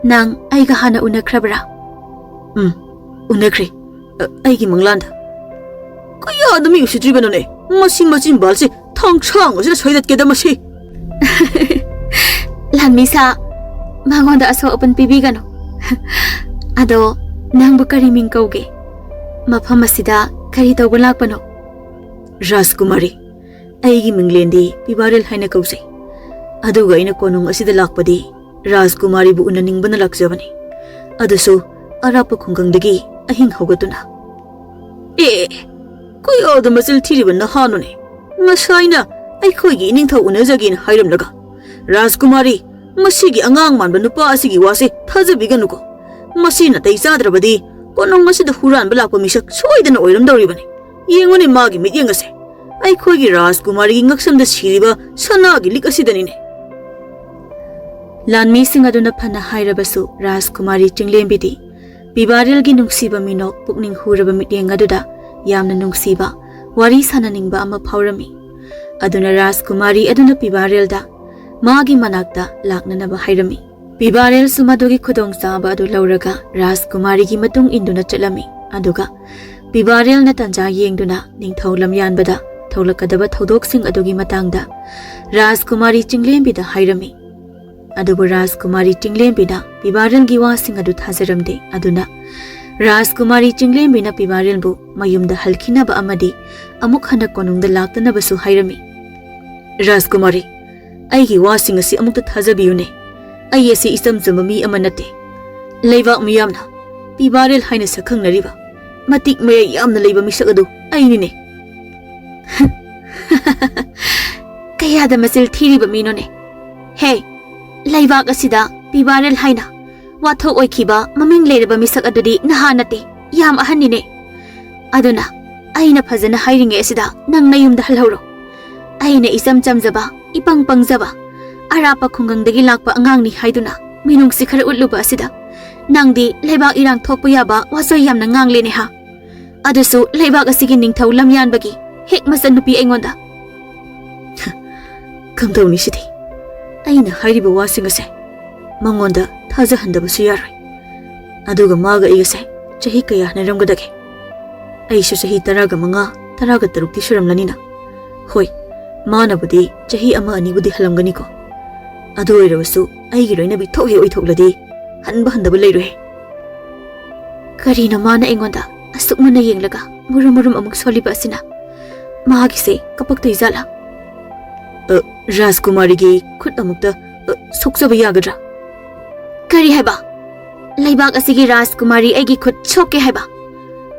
ꯅꯪ ꯑꯩꯒ ꯍꯥꯟꯅ ꯎꯅꯈ꯭ꯔꯕ꯭ꯔꯥ?" "ꯎꯝ, ꯎꯅꯈ꯭ꯔꯦ꯫ ꯑ, ꯑꯩꯒꯤ ꯃꯪꯂꯥꯟꯗ꯫" "ꯀꯌꯥꯗ ꯃꯤ ꯎꯁꯤꯠꯇ꯭ꯔꯤꯕꯅꯣꯅꯦ? ꯃꯁꯤ ꯃꯆꯤꯟꯕꯥꯜꯁꯦ ꯊꯥꯡꯁꯥꯡ ꯑꯁꯤꯅ ꯁꯣꯏꯗꯠꯀꯦꯗ ꯃꯁꯤ!" "ꯂꯥꯟꯃꯤꯁꯥ, ꯃꯉꯣꯟꯗ ꯑꯁꯣꯛ ꯑꯄꯟ ꯄꯤꯕꯤꯒꯅꯨ꯫ ꯑꯗꯣ, ꯅꯪꯕꯨ ꯀꯔꯤ ꯃꯤꯡ ꯀꯧꯒꯦ? ꯃꯐꯝ ꯑꯁꯤꯗ ꯀꯔꯤ ꯇꯧꯕ ꯂꯥꯛꯄꯅꯣ?" "ꯔꯥꯖꯀꯨꯃꯥꯔꯤ, ꯑꯩꯒꯤ ꯃꯤꯡꯂꯦꯟꯗꯤ ꯄꯤꯕꯥꯔꯦꯜ ꯍꯥꯏꯅ ꯀꯧꯖꯩ꯫ ꯑꯗꯨꯒ ꯑꯩꯅ ꯀꯣꯅꯨꯡ ꯑꯁꯤꯗ ꯂꯥꯛꯄꯗꯤ ꯔꯥꯖꯀꯨꯃꯥꯔꯤꯕꯨ ꯎꯅꯅꯤꯡꯕꯅ ꯂꯥꯛꯆꯕꯅꯤ꯫ ꯑꯗꯨꯁꯨ ꯑꯔꯥꯞꯄ ꯈꯨꯡꯒꯪꯗꯒꯤ ꯑꯍꯤꯡ ꯍꯧꯒꯠꯇꯨꯅ꯫" "ꯑꯦ, ꯀꯌꯥꯗ ꯃꯆꯤꯜ ꯊꯤꯔꯤꯕ ꯅꯍꯥꯅꯣꯅꯦ? ꯉꯁꯥꯏꯅ ꯑꯩꯈꯣꯏꯒꯤ ꯏꯅꯤꯡꯊꯧ ꯎꯅꯖꯒꯦꯅ ꯍꯥꯏꯔꯝꯂꯒ ꯔꯥꯖꯀꯨꯃꯥꯔꯤ, ꯃꯁꯤꯒꯤ ꯑꯉꯥꯡ ꯃꯥꯟꯕ ꯅꯨꯄꯥ ꯑꯁꯤꯒꯤ ꯋꯥꯁꯦ ꯊꯥꯖꯕꯤꯒꯅꯨꯀꯣ꯫ ꯃꯁꯤ ꯅꯥꯇꯩ ꯆꯥꯗ꯭ꯔꯕꯗꯤ ꯀꯣꯅꯨꯡ ꯑꯁꯤꯗ ꯍꯨꯔꯥꯟꯕ ꯂꯥꯛꯄ ꯃꯤꯁꯛ ꯁꯣꯏꯗꯅ ꯑꯣꯏꯔꯝꯗꯧꯔꯤꯕꯅꯤ꯫ ꯌꯦꯡꯉꯨꯅꯦ ꯃꯥꯒꯤ ꯃꯤꯠꯌꯦꯡ ꯑꯁꯦ꯫ ꯑꯩꯈꯣꯏꯒꯤ ꯔꯥꯖꯀꯨꯃꯥꯔꯤꯒꯤ ꯉꯛꯁꯝꯗ ꯁꯤꯔꯤꯕ ꯁꯅꯥꯒꯤ ꯂꯤꯛ ꯑꯁꯤꯗꯅꯤꯅꯦ꯫ ꯂꯥꯟꯃꯤꯁꯤꯡ ꯑꯗꯨꯅ ꯐꯅ ꯍꯥꯏꯔꯕꯁꯨ ꯔꯥꯖꯀꯨꯃꯥꯔꯤ ꯆꯤꯡꯂꯦꯝꯕꯤꯗꯤ ꯄꯤꯕꯥꯔꯦꯜꯒꯤ ꯅꯨꯡꯁꯤꯕ ꯃꯤꯅꯣꯛ, ꯄꯨꯛꯅꯤꯡ ꯍꯨꯔꯕ ꯃꯤꯠꯌꯦꯡ ꯑꯗꯨꯗ ꯌꯥꯝꯅ ꯅꯨꯡꯁꯤꯕ, ꯋꯥꯔꯤ ꯁꯥꯅꯅꯤꯡꯕ ꯑꯃ ꯐꯥꯎꯔꯝꯃꯤ꯫ ꯑꯗꯨꯅ ꯔꯥꯖꯀꯨꯃꯥꯔꯤ ꯑꯗꯨꯅ ꯄꯤꯕꯥꯔꯦꯜꯗ ꯃꯥꯒꯤ ꯃꯅꯥꯛꯇ ꯂꯥꯛꯅꯅꯕ ꯍꯥꯏꯔꯝꯃꯤ꯫ ꯄꯤꯕꯥꯔꯦꯜꯁꯨ ꯃꯗꯨꯒꯤ ꯈꯨꯗꯣꯡꯆꯥꯕ ꯑꯗꯨ ꯂꯧꯔꯒ ꯔꯥꯖꯀꯨꯃꯥꯔꯤꯒꯤ ꯃꯇꯨꯡ ꯏꯟꯗꯨꯅ ꯆꯠꯂꯝꯃꯤ꯫ ꯑꯗꯨꯒ ꯄꯤꯕꯥꯔꯦꯜꯅ ꯇꯟꯖꯥ ꯌꯦꯡꯗꯨꯅ ꯅꯤꯡꯊꯧ ꯂꯝꯌꯥꯟꯕꯗ ꯊꯣꯛꯂꯛꯀꯗꯕ ꯊꯧꯗꯣꯛꯁꯤꯡ ꯑꯗꯨꯒꯤ ꯃꯇꯥꯡꯗ ꯔꯥꯖꯀꯨꯃꯥꯔꯤ ꯆꯤꯡꯂꯦꯝꯕꯤꯗ ꯍꯥꯏꯔꯝꯃꯤ꯫ ꯑꯗꯨꯕꯨ ꯔꯥꯖꯀꯨꯃꯥꯔꯤ ꯆꯤꯡꯂꯦꯝꯕꯤꯅ ꯄꯤꯕꯥꯔꯦꯜꯒꯤ ꯋꯥꯁꯤꯡ ꯑꯗꯨ ꯊꯥꯖꯔꯝꯗꯦ꯫ ꯑꯗꯨꯅ ꯔꯥꯖꯀꯨꯃꯥꯔꯤ ꯆꯤꯡꯂꯦꯝꯕꯤꯅ ꯄꯤꯕꯥꯔꯦꯜꯕꯨ ꯃꯌꯨꯝꯗ ꯍꯜꯈꯤꯅꯕ ꯑꯃꯗꯤ ꯑꯃꯨꯛ ꯍꯟꯅ ꯀꯣꯅꯨꯡꯗ ꯂꯥꯛꯇꯅꯕꯁꯨ ꯍꯥꯏꯔꯝꯃꯤ꯫ "ꯔꯥꯖꯀꯨꯃꯥꯔꯤ, ꯑꯩꯒꯤ ꯋꯥꯁꯤꯡ ꯑꯁꯤ ꯑꯃꯨꯛꯇ ꯊꯥꯖꯕꯤꯌꯨꯅꯦ꯫ ꯑꯩ ꯑꯁꯤ ꯏꯆꯝ ꯆꯝꯕ ꯃꯤ ꯑꯃ ꯅꯠꯇꯦ꯫ ꯂꯩꯕꯥꯛ ꯃꯤꯌꯥꯝꯅ ꯄꯤꯕꯥꯔꯦꯜ ꯍꯥꯏꯅ ꯁꯛꯈꯪꯅꯔꯤꯕ ꯃꯇꯤꯛ ꯃꯌꯥꯏ ꯌꯥꯝꯅ ꯂꯩꯕ ꯃꯤꯁꯛ ꯑꯗꯨ ꯑꯩꯅꯤꯅꯦ꯫" "ꯀꯌꯥꯗ ꯃꯆꯤꯜ ꯊꯤꯔꯤꯕ ꯃꯤꯅꯣꯅꯦ꯫ ꯍꯦ, ꯂꯩꯕꯥꯛ ꯑꯁꯤꯗ ꯄꯤꯕꯥꯔꯦꯜ ꯍꯥꯏꯅ ꯋꯥꯊꯣꯛ ꯑꯣꯏꯈꯤꯕ ꯃꯃꯤꯡ ꯂꯩꯔꯕ ꯃꯤꯁꯛ ꯑꯗꯨꯗꯤ ꯅꯍꯥ ꯅꯠꯇꯦ, ꯌꯥꯝ ꯑꯍꯟꯅꯤꯅꯦ꯫ ꯑꯗꯨꯅ ꯑꯩꯅ ꯐꯖꯅ ꯍꯥꯏꯔꯤꯉꯩ ꯑꯁꯤꯗ ꯅꯪ ꯅꯌꯨꯝꯗ ꯍꯜꯍꯧꯔꯣ꯫ ꯑꯩꯅ ꯏꯆꯝ ꯆꯝꯖꯕ, ꯏꯄꯪ ꯄꯪꯖꯕ, ꯑꯔꯥꯞꯄ ꯈꯨꯡꯒꯪꯗꯒꯤ ꯂꯥꯛꯄ ꯑꯉꯥꯡꯅꯤ ꯍꯥꯏꯗꯨꯅ ꯃꯤꯅꯨꯡꯁꯤ ꯈꯔ ꯎꯠꯂꯨꯕ ꯑꯁꯤꯗ ꯅꯪꯗꯤ ꯂꯩꯕꯥꯛ ꯏꯔꯥꯡ ꯊꯣꯛꯄ ꯌꯥꯕ ꯋꯥꯆꯣꯏ ꯌꯥꯝꯅ ꯉꯥꯡꯂꯦꯅꯦ ꯍꯥ? ꯑꯗꯨꯁꯨ ꯂꯩꯕꯥꯛ ꯑꯁꯤꯒꯤ ꯅꯤꯡꯊꯧ ꯂꯝꯌꯥꯟꯕꯒꯤ ꯍꯦꯛ ꯃꯆꯟꯅꯨꯄꯤ ꯑꯩꯉꯣꯟꯗ꯫" "ꯀꯝꯗꯧꯅꯤ ꯁꯤꯗꯤ? ꯑꯩꯅ ꯍꯥꯏꯔꯤꯕ ꯋꯥꯁꯤꯡ ꯑꯁꯦ ꯃꯉꯣꯟꯗ ꯊꯥꯖꯍꯟꯗꯕꯁꯨ ꯌꯥꯔꯣꯏ꯫ ꯑꯗꯨꯒ ꯃꯥꯒ ꯑꯩꯒꯁꯦ ꯆꯍꯤ ꯀꯌꯥ ꯍꯟꯅꯔꯝꯒꯗꯒꯦ? ꯑꯩꯁꯨ ꯆꯍꯤ ꯇꯔꯥꯒ ꯃꯉꯥ, ꯇꯔꯥꯒ ꯇꯔꯨꯛꯇꯤ ꯁꯨꯔꯝꯂꯅꯤꯅ꯫ ꯍꯣꯏ, ꯃꯥꯅꯕꯨꯗꯤ ꯆꯍꯤ ꯑꯃ ꯑꯅꯤꯕꯨꯗꯤ ꯍꯜꯂꯝꯒꯅꯤꯀꯣ꯫ ꯑꯗꯨ ꯑꯣꯏꯔꯕꯁꯨ ꯑꯩꯒꯤ ꯂꯣꯏꯅꯕꯤ ꯊꯣꯛꯍꯦ ꯑꯣꯏꯊꯣꯛꯂꯗꯤ ꯍꯟꯕ ꯍꯟꯗꯕ ꯂꯩꯔꯣꯏꯍꯦ꯫" "ꯀꯔꯤꯅꯣ ꯃꯥꯅ ꯑꯩꯉꯣꯟꯗ ꯑꯁꯨꯛ ꯃꯨꯟꯅ ꯌꯦꯡꯂꯒ ꯃꯨꯔꯨꯝ ꯃꯨꯔꯨꯝ ꯑꯃꯨꯛ ꯁꯣꯜꯂꯤꯕ ꯑꯁꯤꯅ? ꯃꯥꯒꯤꯁꯦ ꯀꯄꯛꯇꯣꯏ ꯖꯥꯠꯂꯥ?" "ꯑ, ꯔꯥꯖꯀꯨꯃꯥꯔꯤꯒꯤ ꯈꯨꯠ ꯑꯃꯨꯛꯇ, ꯑ, ꯁꯣꯛꯆꯕ ꯌꯥꯒꯗ꯭ꯔꯥ?" "ꯀꯔꯤ ꯍꯥꯏꯕ? ꯂꯩꯕꯥꯛ ꯑꯁꯤꯒꯤ ꯔꯥꯖꯀꯨꯃꯥꯔꯤ ꯑꯩꯒꯤ ꯈꯨꯠ ꯁꯣꯛꯀꯦ ꯍꯥꯏꯕ?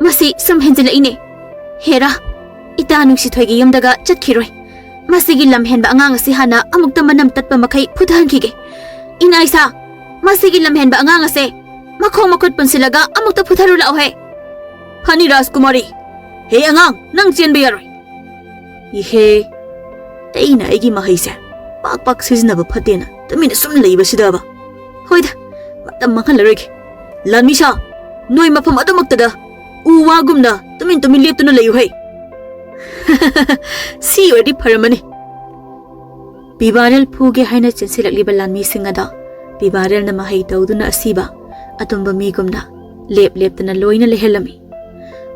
ꯃꯁꯤ ꯁꯨꯝ ꯍꯦꯟꯖꯤꯜꯂꯛꯏꯅꯦ꯫ ꯍꯦꯔꯥ, ꯏꯇꯥ ꯅꯨꯡꯁꯤꯊꯣꯏꯒꯤ ꯌꯨꯝꯗꯒ ꯆꯠꯈꯤꯔꯣꯏ꯫ ꯃꯁꯤꯒꯤ ꯂꯝꯍꯦꯟꯕ ꯑꯉꯥꯡ ꯑꯁꯤ ꯍꯥꯟꯅ ꯑꯃꯨꯛꯇ ꯃꯅꯝ ꯇꯠꯄ ꯃꯈꯩ ꯐꯨꯊꯍꯟꯈꯤꯒꯦ꯫ ꯏꯅꯥꯏꯁꯥ, ꯃꯁꯤꯒꯤ ꯂꯝꯍꯦꯟꯕ ꯑꯉꯥꯡ ꯑꯁꯦ ꯃꯈꯣꯡ ꯃꯈꯨꯠ ꯄꯨꯟꯁꯤꯜꯂꯒ ꯑꯃꯨꯛꯇ ꯐꯨꯊꯔꯨ ꯂꯥꯛꯑꯣꯍꯦ꯫" "ꯐꯅꯤ ꯔꯥꯖꯀꯨꯃꯥꯔꯤ꯫ ꯍꯦ ꯑꯉꯥꯡ, ꯅꯪ ꯆꯦꯟꯕ ꯌꯥꯔꯣꯏ꯫" ꯏꯍꯦ, ꯑꯩꯅ ꯑꯩꯒꯤ ꯃꯍꯩꯁꯦ ꯄꯥꯛ ꯄꯥꯛ ꯁꯤꯖꯤꯟꯅꯕ ꯐꯠꯇꯦꯅ ꯇꯨꯃꯤꯟꯅ ꯁꯨꯝ ꯂꯩꯕꯁꯤꯗꯕ꯫ ꯍꯣꯏꯗ, ꯃꯇꯝ ꯃꯥꯡꯍꯜꯂꯔꯣꯏꯒꯦ꯫ ꯂꯥꯟꯃꯤꯁꯥ, ꯅꯣꯏ ꯃꯐꯝ ꯑꯗꯨꯃꯛꯇꯗ ꯎ ꯋꯥꯒꯨꯝꯅ ꯇꯨꯃꯤꯟ ꯇꯨꯃꯤꯟ ꯂꯦꯞꯇꯨꯅ ꯂꯩꯌꯨ ꯍꯩ꯫ ꯁꯤ ꯑꯣꯏꯔꯗꯤ ꯐꯔꯝꯃꯅꯤ꯫ ꯄꯤꯕꯥꯔꯦꯜ ꯐꯨꯒꯦ ꯍꯥꯏꯅ ꯆꯦꯟꯁꯤꯜꯂꯛꯂꯤꯕ ꯂꯥꯟꯃꯤꯁꯤꯡ ꯑꯗꯣ ꯄꯤꯕꯥꯔꯦꯜꯅ ꯃꯍꯩ ꯇꯧꯗꯨꯅ ꯑꯁꯤꯕ ꯑꯇꯨꯝꯕ ꯃꯤꯒꯨꯝꯅ ꯂꯦꯞ ꯂꯦꯞꯇꯅ ꯂꯣꯏꯅ ꯂꯩꯍꯜꯂꯝꯃꯤ꯫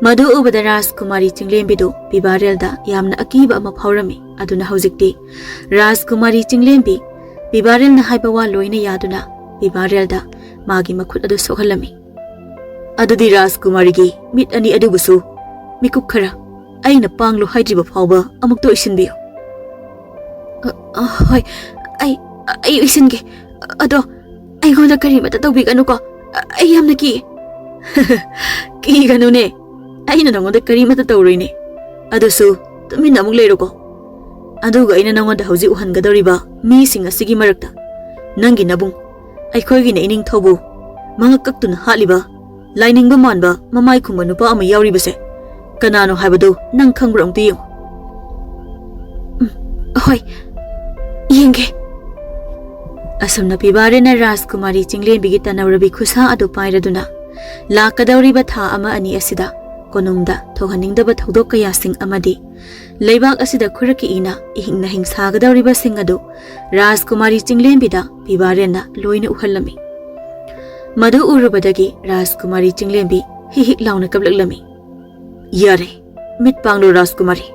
ꯃꯗꯨ ꯎꯕꯗ ꯔꯥꯖꯀꯨꯃꯥꯔꯤ ꯆꯤꯡꯂꯦꯝꯕꯤꯗꯨ ꯄꯤꯕꯥꯔꯦꯜꯗ ꯌꯥꯝꯅ ꯑꯀꯤꯕ ꯑꯃ ꯐꯥꯎꯔꯝꯃꯤ꯫ ꯑꯗꯨꯅ ꯍꯧꯖꯤꯛꯇꯤ ꯔꯥꯖꯀꯨꯃꯥꯔꯤ ꯆꯤꯡꯂꯦꯝꯕꯤ ꯄꯤꯕꯥꯔꯦꯜꯅ ꯍꯥꯏꯕ ꯋꯥ ꯂꯣꯏꯅ ꯌꯥꯗꯨꯅ ꯄꯤꯕꯥꯔꯦꯜꯗ ꯃꯥꯒꯤ ꯃꯈꯨꯠ ꯑꯗꯨ ꯁꯣꯛꯍꯜꯂꯝꯃꯤ꯫ ꯑꯗꯨꯗꯤ ꯔꯥꯖꯀꯨꯃꯥꯔꯤꯒꯤ ꯃꯤꯠ ꯑꯅꯤ ꯑꯗꯨꯕꯨꯁꯨ ꯃꯤꯀꯨꯞ ꯈꯔ ꯑꯩꯅ ꯄꯥꯡꯂꯨ ꯍꯥꯏꯗ꯭ꯔꯤꯕ ꯐꯥꯎꯕ ꯑꯃꯨꯛꯇ ꯑꯣꯏꯁꯤꯟꯕꯤꯌꯨ꯫ ꯑ, ꯑ, ꯍꯣꯏ, ꯑꯩ, ꯑꯩ ꯑꯣꯏꯁꯤꯟꯒꯦ꯫ ꯑꯗꯣ ꯑꯩꯉꯣꯟꯗ ꯀꯔꯤꯃꯇ ꯇꯧꯕꯤꯒꯅꯨꯀꯣ꯫ ꯑꯩ ꯌꯥꯝꯅ ꯀꯤ꯫ ꯀꯤꯒꯅꯨꯅꯦ, ꯑꯩꯅ ꯅꯉꯣꯟꯗ ꯀꯔꯤꯃꯇ ꯇꯧꯔꯣꯏꯅꯦ꯫ ꯑꯗꯨꯁꯨ ꯇꯨꯃꯤꯟꯅ ꯑꯃꯨꯛ ꯂꯩꯔꯣꯀꯣ꯫ ꯑꯗꯨꯒ ꯑꯩꯅ ꯅꯉꯣꯟꯗ ꯍꯧꯖꯤꯛ ꯎꯍꯟꯒꯗꯧꯔꯤꯕ ꯃꯤꯁꯤꯡ ꯑꯁꯤꯒꯤ ꯃꯔꯛꯇ ꯅꯪꯒꯤ ꯅꯕꯨꯡ, ꯑꯩꯈꯣꯏꯒꯤꯅ ꯏꯅꯤꯡꯊꯧꯕꯨ ꯃꯉꯛ ꯀꯛꯇꯨꯅ ꯍꯥꯠꯂꯤꯕ ꯂꯥꯏꯅꯤꯡꯕ ꯃꯥꯟꯕ ꯃꯃꯥꯏ ꯈꯨꯝꯕ ꯅꯨꯄꯥ ꯑꯃ ꯌꯥꯎꯔꯤꯕꯁꯦ ꯀꯅꯥꯅꯣ ꯍꯥꯏꯕꯗꯨ ꯅꯪ ꯈꯪꯕ꯭ꯔꯥ? ꯑꯃꯨꯛꯇ ꯌꯦꯡꯉꯨ꯫ ꯎꯝ, ꯍꯣꯏ, ꯌꯦꯡꯒꯦ꯫ ꯑꯁꯨꯝꯅ ꯄꯤꯕꯥꯔꯦꯅ ꯔꯥꯖꯀꯨꯃꯥꯔꯤ ꯆꯤꯡꯂꯦꯝꯕꯤꯒꯤ ꯇꯅꯧꯔꯕꯤ ꯈꯨꯠꯁꯥ ꯑꯗꯨ ꯄꯥꯏꯔꯗꯨꯅ ꯂꯥꯛꯀꯗꯧꯔꯤꯕ ꯊꯥ ꯑꯃ ꯑꯅꯤ ꯑꯁꯤꯗ ꯀꯣꯅꯨꯡꯗ ꯊꯣꯛꯍꯟꯅꯤꯡꯗꯕ ꯊꯧꯗꯣꯛ ꯀꯌꯥꯁꯤꯡ ꯑꯃꯗꯤ ꯂꯩꯕꯥꯛ ꯑꯁꯤꯗ ꯈꯨꯔꯛꯀꯤ ꯏꯅ ꯏꯍꯤꯡ ꯅꯍꯤꯡ ꯁꯥꯒꯗꯧꯔꯤꯕꯁꯤꯡ ꯑꯗꯨ ꯔꯥꯖꯀꯨꯃꯥꯔꯤ ꯆꯤꯡꯂꯦꯝꯕꯤꯗ ꯄꯤꯕꯥꯔꯦꯟꯅ ꯂꯣꯏꯅ ꯎꯍꯜꯂꯝꯃꯤ꯫ ꯃꯗꯨ ꯎꯔꯨꯕꯗꯒꯤ ꯔꯥꯖꯀꯨꯃꯥꯔꯤ ꯆꯤꯡꯂꯦꯝꯕꯤ ꯍꯤꯛ ꯍꯤꯛ ꯂꯥꯎꯅ ꯀꯞꯂꯛꯂꯝꯃꯤ꯫ "ꯌꯥꯔꯦ, ꯃꯤꯠ ꯄꯥꯡꯂꯣ ꯔꯥꯖꯀꯨꯃꯥꯔꯤ꯫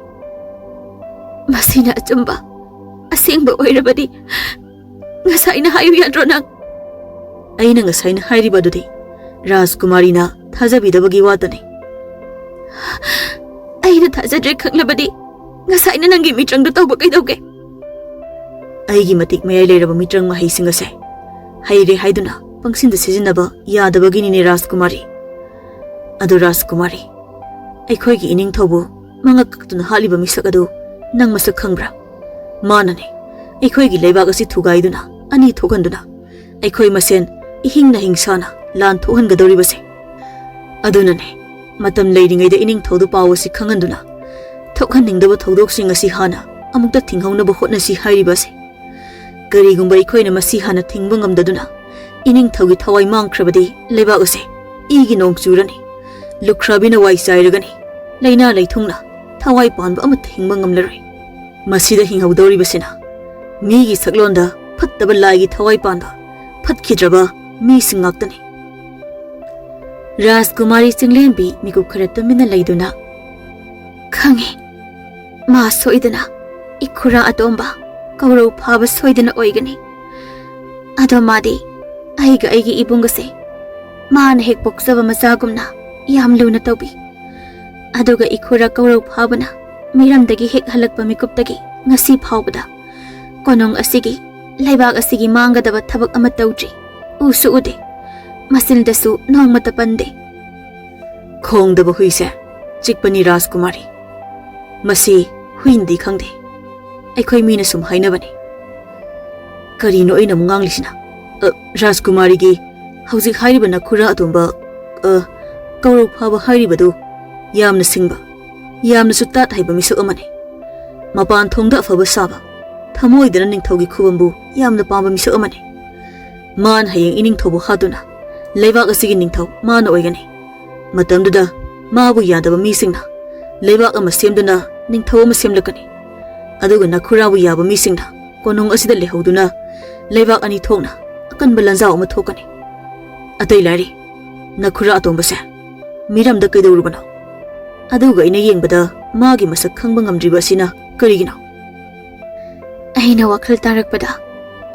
ꯃꯁꯤꯅ ꯑꯆꯨꯝꯕ, ꯑꯁꯦꯡꯕ ꯑꯣꯏꯔꯕꯗꯤ ꯉꯁꯥꯏꯅ ꯍꯥꯏꯌꯨ ꯌꯥꯗ꯭ꯔꯣ ꯅꯪ?" "ꯑꯩꯅ ꯉꯁꯥꯏꯅ ꯍꯥꯏꯔꯤꯕ ꯑꯗꯨꯗꯤ ꯔꯥꯖꯀꯨꯃꯥꯔꯤꯅ ꯊꯥꯖꯕꯤꯗꯕꯒꯤ ꯋꯥꯇꯅꯤ꯫" "ꯑꯩꯅ ꯊꯥꯖꯗ꯭ꯔꯦ ꯈꯪꯂꯕꯗꯤ ꯉꯁꯥꯏꯅ ꯅꯪꯒꯤ ꯃꯤꯇ꯭ꯔꯪꯗꯣ ꯇꯧꯕ ꯀꯩꯗꯧꯒꯦ?" "ꯑꯩꯒꯤ ꯃꯇꯤꯛ ꯃꯌꯥꯏ ꯂꯩꯔꯕ ꯃꯤꯇ꯭ꯔꯪ ꯃꯍꯩꯁꯤꯡ ꯑꯁꯦ ꯍꯩꯔꯦ ꯍꯥꯏꯗꯨꯅ ꯄꯪꯁꯤꯟꯗ ꯁꯤꯖꯤꯟꯅꯕ ꯌꯥꯗꯕꯒꯤꯅꯤꯅꯦ ꯔꯥꯖꯀꯨꯃꯥꯔꯤ꯫ ꯑꯗꯨ ꯔꯥꯖꯀꯨꯃꯥꯔꯤ, ꯑꯩꯈꯣꯏꯒꯤ ꯏꯅꯤꯡꯊꯧꯕꯨ ꯃꯉꯛ ꯀꯛꯇꯨꯅ ꯍꯥꯠꯂꯤꯕ ꯃꯤꯁꯛ ꯑꯗꯨ ꯅꯪ ꯃꯁꯛ ꯈꯪꯕ꯭ꯔꯥ? ꯃꯥꯅꯅꯦ ꯑꯩꯈꯣꯏꯒꯤ ꯂꯩꯕꯥꯛ ꯑꯁꯤ ꯊꯨꯒꯥꯏꯗꯨꯅ, ꯑꯅꯤ ꯊꯣꯛꯍꯟꯗꯨꯅ, ꯑꯩꯈꯣꯏ ꯃꯁꯦꯟ ꯏꯍꯤꯡ ꯅꯍꯤꯡ ꯁꯥꯅ ꯂꯥꯟ ꯊꯣꯛꯍꯟꯒꯗꯧꯔꯤꯕꯁꯦ꯫ ꯑꯗꯨꯅꯅꯦ ꯃꯇꯝ ꯂꯩꯔꯤꯉꯩꯗ ꯏꯅꯤꯡꯊꯧꯗ ꯄꯥꯎ ꯑꯁꯤ ꯈꯪꯍꯟꯗꯨꯅ ꯊꯣꯛꯍꯟꯅꯤꯡꯗꯕ ꯊꯧꯗꯣꯛꯁꯤꯡ ꯑꯁꯤ ꯍꯥꯟꯅ ꯑꯃꯨꯛꯇ ꯊꯤꯡꯍꯧꯅꯕ ꯍꯣꯠꯅꯁꯤ ꯍꯥꯏꯔꯤꯕ ꯑꯁꯤ꯫ ꯀꯔꯤꯒꯨꯝꯕ ꯑꯩꯈꯣꯏꯅ ꯃꯁꯤ ꯍꯥꯟꯅ ꯊꯤꯡꯕ ꯉꯝꯗꯗꯨꯅ ꯏꯅꯤꯡꯊꯧꯒꯤ ꯊꯋꯥꯏ ꯃꯥꯡꯈ꯭ꯔꯕꯗꯤ, ꯂꯩꯕꯥꯛ ꯑꯁꯦ ꯏꯒꯤ ꯅꯣꯡ ꯆꯨꯔꯅꯤ, ꯂꯨꯈ꯭ꯔꯥꯕꯤꯅ ꯋꯥꯏ ꯆꯥꯏꯔꯒꯅꯤ, ꯂꯥꯏꯅꯥ ꯂꯩꯊꯨꯡꯅ ꯊꯋꯥꯏ ꯄꯥꯟꯕ ꯑꯃꯠꯇ ꯍꯤꯡꯕ ꯉꯝꯂꯔꯣꯏ꯫ ꯃꯁꯤꯗ ꯍꯤꯡꯍꯧꯗꯧꯔꯤꯕꯁꯤꯅ ꯃꯤꯒꯤ ꯁꯛꯂꯣꯟꯗ ꯐꯠꯇꯕ ꯂꯥꯏꯒꯤ ꯊꯋꯥꯏ ꯄꯥꯟꯕ ꯐꯠꯈꯤꯗ꯭ꯔꯕ ꯃꯤꯁꯤꯡ ꯉꯥꯛꯇꯅꯤ꯫ ꯔꯥꯖꯀꯨꯃꯥꯔꯤ ꯆꯤꯡꯂꯦꯝꯕꯤ ꯃꯤꯀꯨꯞ ꯈꯔ ꯇꯨꯃꯤꯟꯅ ꯂꯩꯗꯨꯅ, "ꯈꯪꯉꯦ, ꯃꯥ ꯁꯣꯏꯗꯅ ꯏꯈꯨꯔꯥ ꯑꯇꯣꯝꯕ ꯀꯧꯔꯧ ꯐꯥꯕ ꯁꯣꯏꯗꯅ ꯑꯣꯏꯒꯅꯤ꯫ ꯑꯗꯣ ꯃꯥꯗꯤ ꯑꯩꯒ ꯑꯩꯒꯤ ꯏꯕꯨꯡꯒꯁꯦ ꯃꯥꯅ ꯍꯦꯛ ꯄꯣꯛꯆꯕ ꯃꯆꯥꯒꯨꯝꯅ ꯌꯥꯝ ꯂꯨꯅ ꯇꯧꯕꯤ꯫ ꯑꯗꯨꯒ ꯏꯈꯨꯔꯥ ꯀꯧꯔꯧ ꯐꯥꯕꯅ ꯃꯤꯔꯝꯗꯒꯤ ꯍꯦꯛ ꯍꯜꯂꯛꯄ ꯃꯤꯀꯨꯞꯇꯒꯤ ꯉꯁꯤ ꯐꯥꯎꯕꯗ ꯀꯣꯅꯨꯡ ꯑꯁꯤꯒꯤ, ꯂꯩꯕꯥꯛ ꯑꯁꯤꯒꯤ ꯃꯥꯡꯒꯗꯕ ꯊꯕꯛ ꯑꯃ ꯇꯧꯗ꯭ꯔꯤ꯫ ꯎꯁꯨ ꯎꯗꯦ, ꯃꯆꯤꯟꯗꯁꯨ ꯅꯣꯡꯃꯇ ꯄꯟꯗꯦ꯫" "ꯈꯣꯡꯗꯕ ꯍꯨꯏꯁꯦ ꯆꯤꯛꯄꯅꯤ ꯔꯥꯖꯀꯨꯃꯥꯔꯤ꯫ ꯃꯁꯤ ꯍꯨꯏꯅꯗꯤ ꯈꯪꯗꯦ, ꯑꯩꯈꯣꯏ ꯃꯤꯅ ꯁꯨꯝ ꯍꯥꯏꯅꯕꯅꯤ꯫" "ꯀꯔꯤꯅꯣ ꯑꯩꯅ ꯑꯃꯨꯛ ꯉꯥꯡꯂꯤꯁꯤꯅ? ꯑ, ꯔꯥꯖꯀꯨꯃꯥꯔꯤꯒꯤ ꯍꯧꯖꯤꯛ ꯍꯥꯏꯔꯤꯕ ꯅꯈꯨꯔꯥ ꯑꯇꯣꯝꯕ, ꯑ, ꯀꯧꯔꯧ ꯐꯥꯕ ꯍꯥꯏꯔꯤꯕꯗꯨ ꯌꯥꯝꯅ ꯁꯤꯡꯕ, ꯌꯥꯝꯅꯁꯨ ꯇꯥꯠ ꯍꯩꯕ ꯃꯤꯁꯛ ꯑꯃꯅꯤ꯫ ꯃꯄꯥꯟ ꯊꯣꯡꯗ ꯑꯐꯕ ꯁꯥꯕ, ꯊꯃꯣꯏꯗꯅ ꯅꯤꯡꯊꯧꯒꯤ ꯈꯨꯕꯝꯕꯨ ꯌꯥꯝꯅ ꯄꯥꯝꯕ ꯃꯤꯁꯛ ꯑꯃꯅꯤ꯫ ꯃꯥꯅ ꯍꯌꯦꯡ ꯏꯅꯤꯡꯊꯧꯕꯨ ꯍꯥꯠꯇꯨꯅ ꯂꯩꯕꯥꯛ ꯑꯁꯤꯒꯤ ꯅꯤꯡꯊꯧ ꯃꯥꯅ ꯑꯣꯏꯒꯅꯤ꯫ ꯃꯇꯝꯗꯨꯗ ꯃꯥꯕꯨ ꯌꯥꯗꯕ ꯃꯤꯁꯤꯡꯅ ꯂꯩꯕꯥꯛ ꯑꯃ ꯁꯦꯝꯗꯨꯅ ꯅꯤꯡꯊꯧ ꯑꯃ ꯁꯦꯝꯂꯛꯀꯅꯤ꯫ ꯑꯗꯨꯒ ꯅꯈꯨꯔꯥꯕꯨ ꯌꯥꯕ ꯃꯤꯁꯤꯡꯅ ꯀꯣꯅꯨꯡ ꯑꯁꯤꯗ ꯂꯩꯍꯧꯗꯨꯅ ꯂꯩꯕꯥꯛ ꯑꯅꯤ ꯊꯣꯛꯅ ꯑꯀꯟꯕ ꯂꯥꯟꯖꯥꯎ ꯑꯃ ꯊꯣꯛꯀꯅꯤ꯫ ꯑꯇꯩ ꯂꯥꯏꯔꯤ, ꯅꯈꯨꯔꯥ ꯑꯇꯣꯝꯕꯁꯦ ꯃꯤꯔꯝꯗ ꯀꯩꯗꯧꯔꯨꯕꯅꯣ? ꯑꯗꯨꯒ ꯑꯩꯅ ꯌꯦꯡꯕꯗ ꯃꯥꯒꯤ ꯃꯁꯛ ꯈꯪꯕ ꯉꯝꯗ꯭ꯔꯤꯕ ꯑꯁꯤꯅ ꯀꯔꯤꯒꯤꯅꯣ?" ꯑꯩꯅ ꯋꯥꯈꯜ ꯇꯥꯔꯛꯄꯗ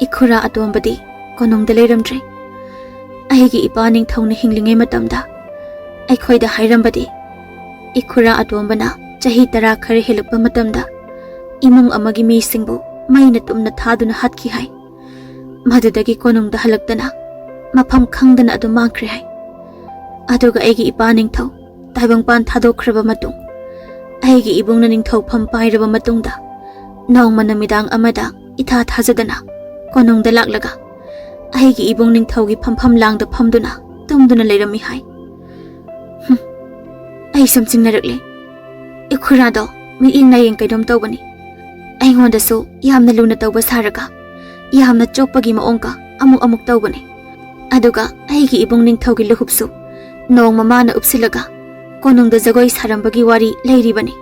ꯏꯈꯨꯔꯥ ꯑꯇꯣꯝꯕꯗꯤ ꯀꯣꯅꯨꯡꯗ ꯂꯩꯔꯝꯗ꯭ꯔꯦ꯫ ꯑꯩꯒꯤ ꯏꯄꯥ ꯅꯤꯡꯊꯧꯅ ꯍꯤꯡꯂꯤꯉꯩ ꯃꯇꯝꯗ ꯑꯩꯈꯣꯏꯗ ꯍꯥꯏꯔꯝꯕꯗꯤ, ꯏꯈꯨꯔꯥ ꯑꯇꯣꯝꯕꯅ ꯆꯍꯤ ꯇꯔꯥ ꯈꯔ ꯍꯦꯜꯂꯛꯄ ꯃꯇꯝꯗ ꯏꯃꯨꯡ ꯑꯃꯒꯤ ꯃꯤꯁꯤꯡꯕꯨ ꯃꯩꯅ ꯇꯨꯝꯅ ꯊꯥꯗꯨꯅ ꯍꯥꯠꯈꯤ ꯍꯥꯏ꯫ ꯃꯗꯨꯗꯒꯤ ꯀꯣꯅꯨꯡꯗ ꯍꯜꯂꯛꯇꯅ ꯃꯐꯝ ꯈꯪꯗꯅ ꯑꯗꯨꯝ ꯃꯥꯡꯈ꯭ꯔꯦ ꯍꯥꯏ꯫ ꯑꯗꯨꯒ ꯑꯩꯒꯤ ꯏꯄꯥ ꯅꯤꯡꯊꯧ ꯇꯥꯏꯕꯪꯄꯥꯟ ꯊꯥꯗꯣꯛꯈ꯭ꯔꯕ ꯃꯇꯨꯡ, ꯑꯩꯒꯤ ꯏꯕꯨꯡꯅ ꯅꯤꯡꯊꯧꯐꯝ ꯄꯥꯏꯔꯕ ꯃꯇꯨꯡꯗ, ꯅꯣꯡꯃ ꯅꯨꯃꯤꯗꯥꯡ ꯑꯃꯗ ꯏꯊꯥ ꯊꯥꯖꯗꯅ ꯀꯣꯅꯨꯡꯗ ꯂꯥꯛꯂꯒ ꯑꯩꯒꯤ ꯏꯕꯨꯡ ꯅꯤꯡꯊꯧꯒꯤ ꯐꯝꯐꯝ ꯂꯥꯡꯗ ꯐꯝꯗꯨꯅ ꯇꯨꯝꯗꯨꯅ ꯂꯩꯔꯝꯃꯤ ꯍꯥꯏ꯫ ꯍꯨꯝ, ꯑꯩ ꯁꯨꯝ ꯆꯤꯡꯅꯔꯛꯂꯦ꯫ ꯏꯈꯨꯔꯥꯗꯣ ꯃꯤꯠꯌꯦꯡ ꯅꯥꯌꯦꯡ ꯀꯩꯅꯣꯝ ꯇꯧꯕꯅꯤ꯫ ꯑꯩꯉꯣꯟꯗꯁꯨ ꯌꯥꯝꯅ ꯂꯨꯅ ꯇꯧꯕ ꯁꯥꯔꯒ, ꯌꯥꯝꯅ ꯆꯣꯞꯄꯒꯤ ꯃꯑꯣꯡꯒ ꯑꯃꯨꯛ ꯑꯃꯨꯛ ꯇꯧꯕꯅꯤ꯫ ꯑꯗꯨꯒ ꯑꯩꯒꯤ ꯏꯕꯨꯡ ꯅꯤꯡꯊꯧꯒꯤ ꯂꯨꯍꯨꯞꯁꯨ ꯅꯣꯡꯃ ꯃꯥꯅ ꯎꯞꯁꯤꯜꯂꯒ ꯀꯣꯅꯨꯡꯗ ꯖꯒꯣꯏ ꯁꯥꯔꯝꯕꯒꯤ ꯋꯥꯔꯤ ꯂꯩꯔꯤꯕꯅꯤ꯫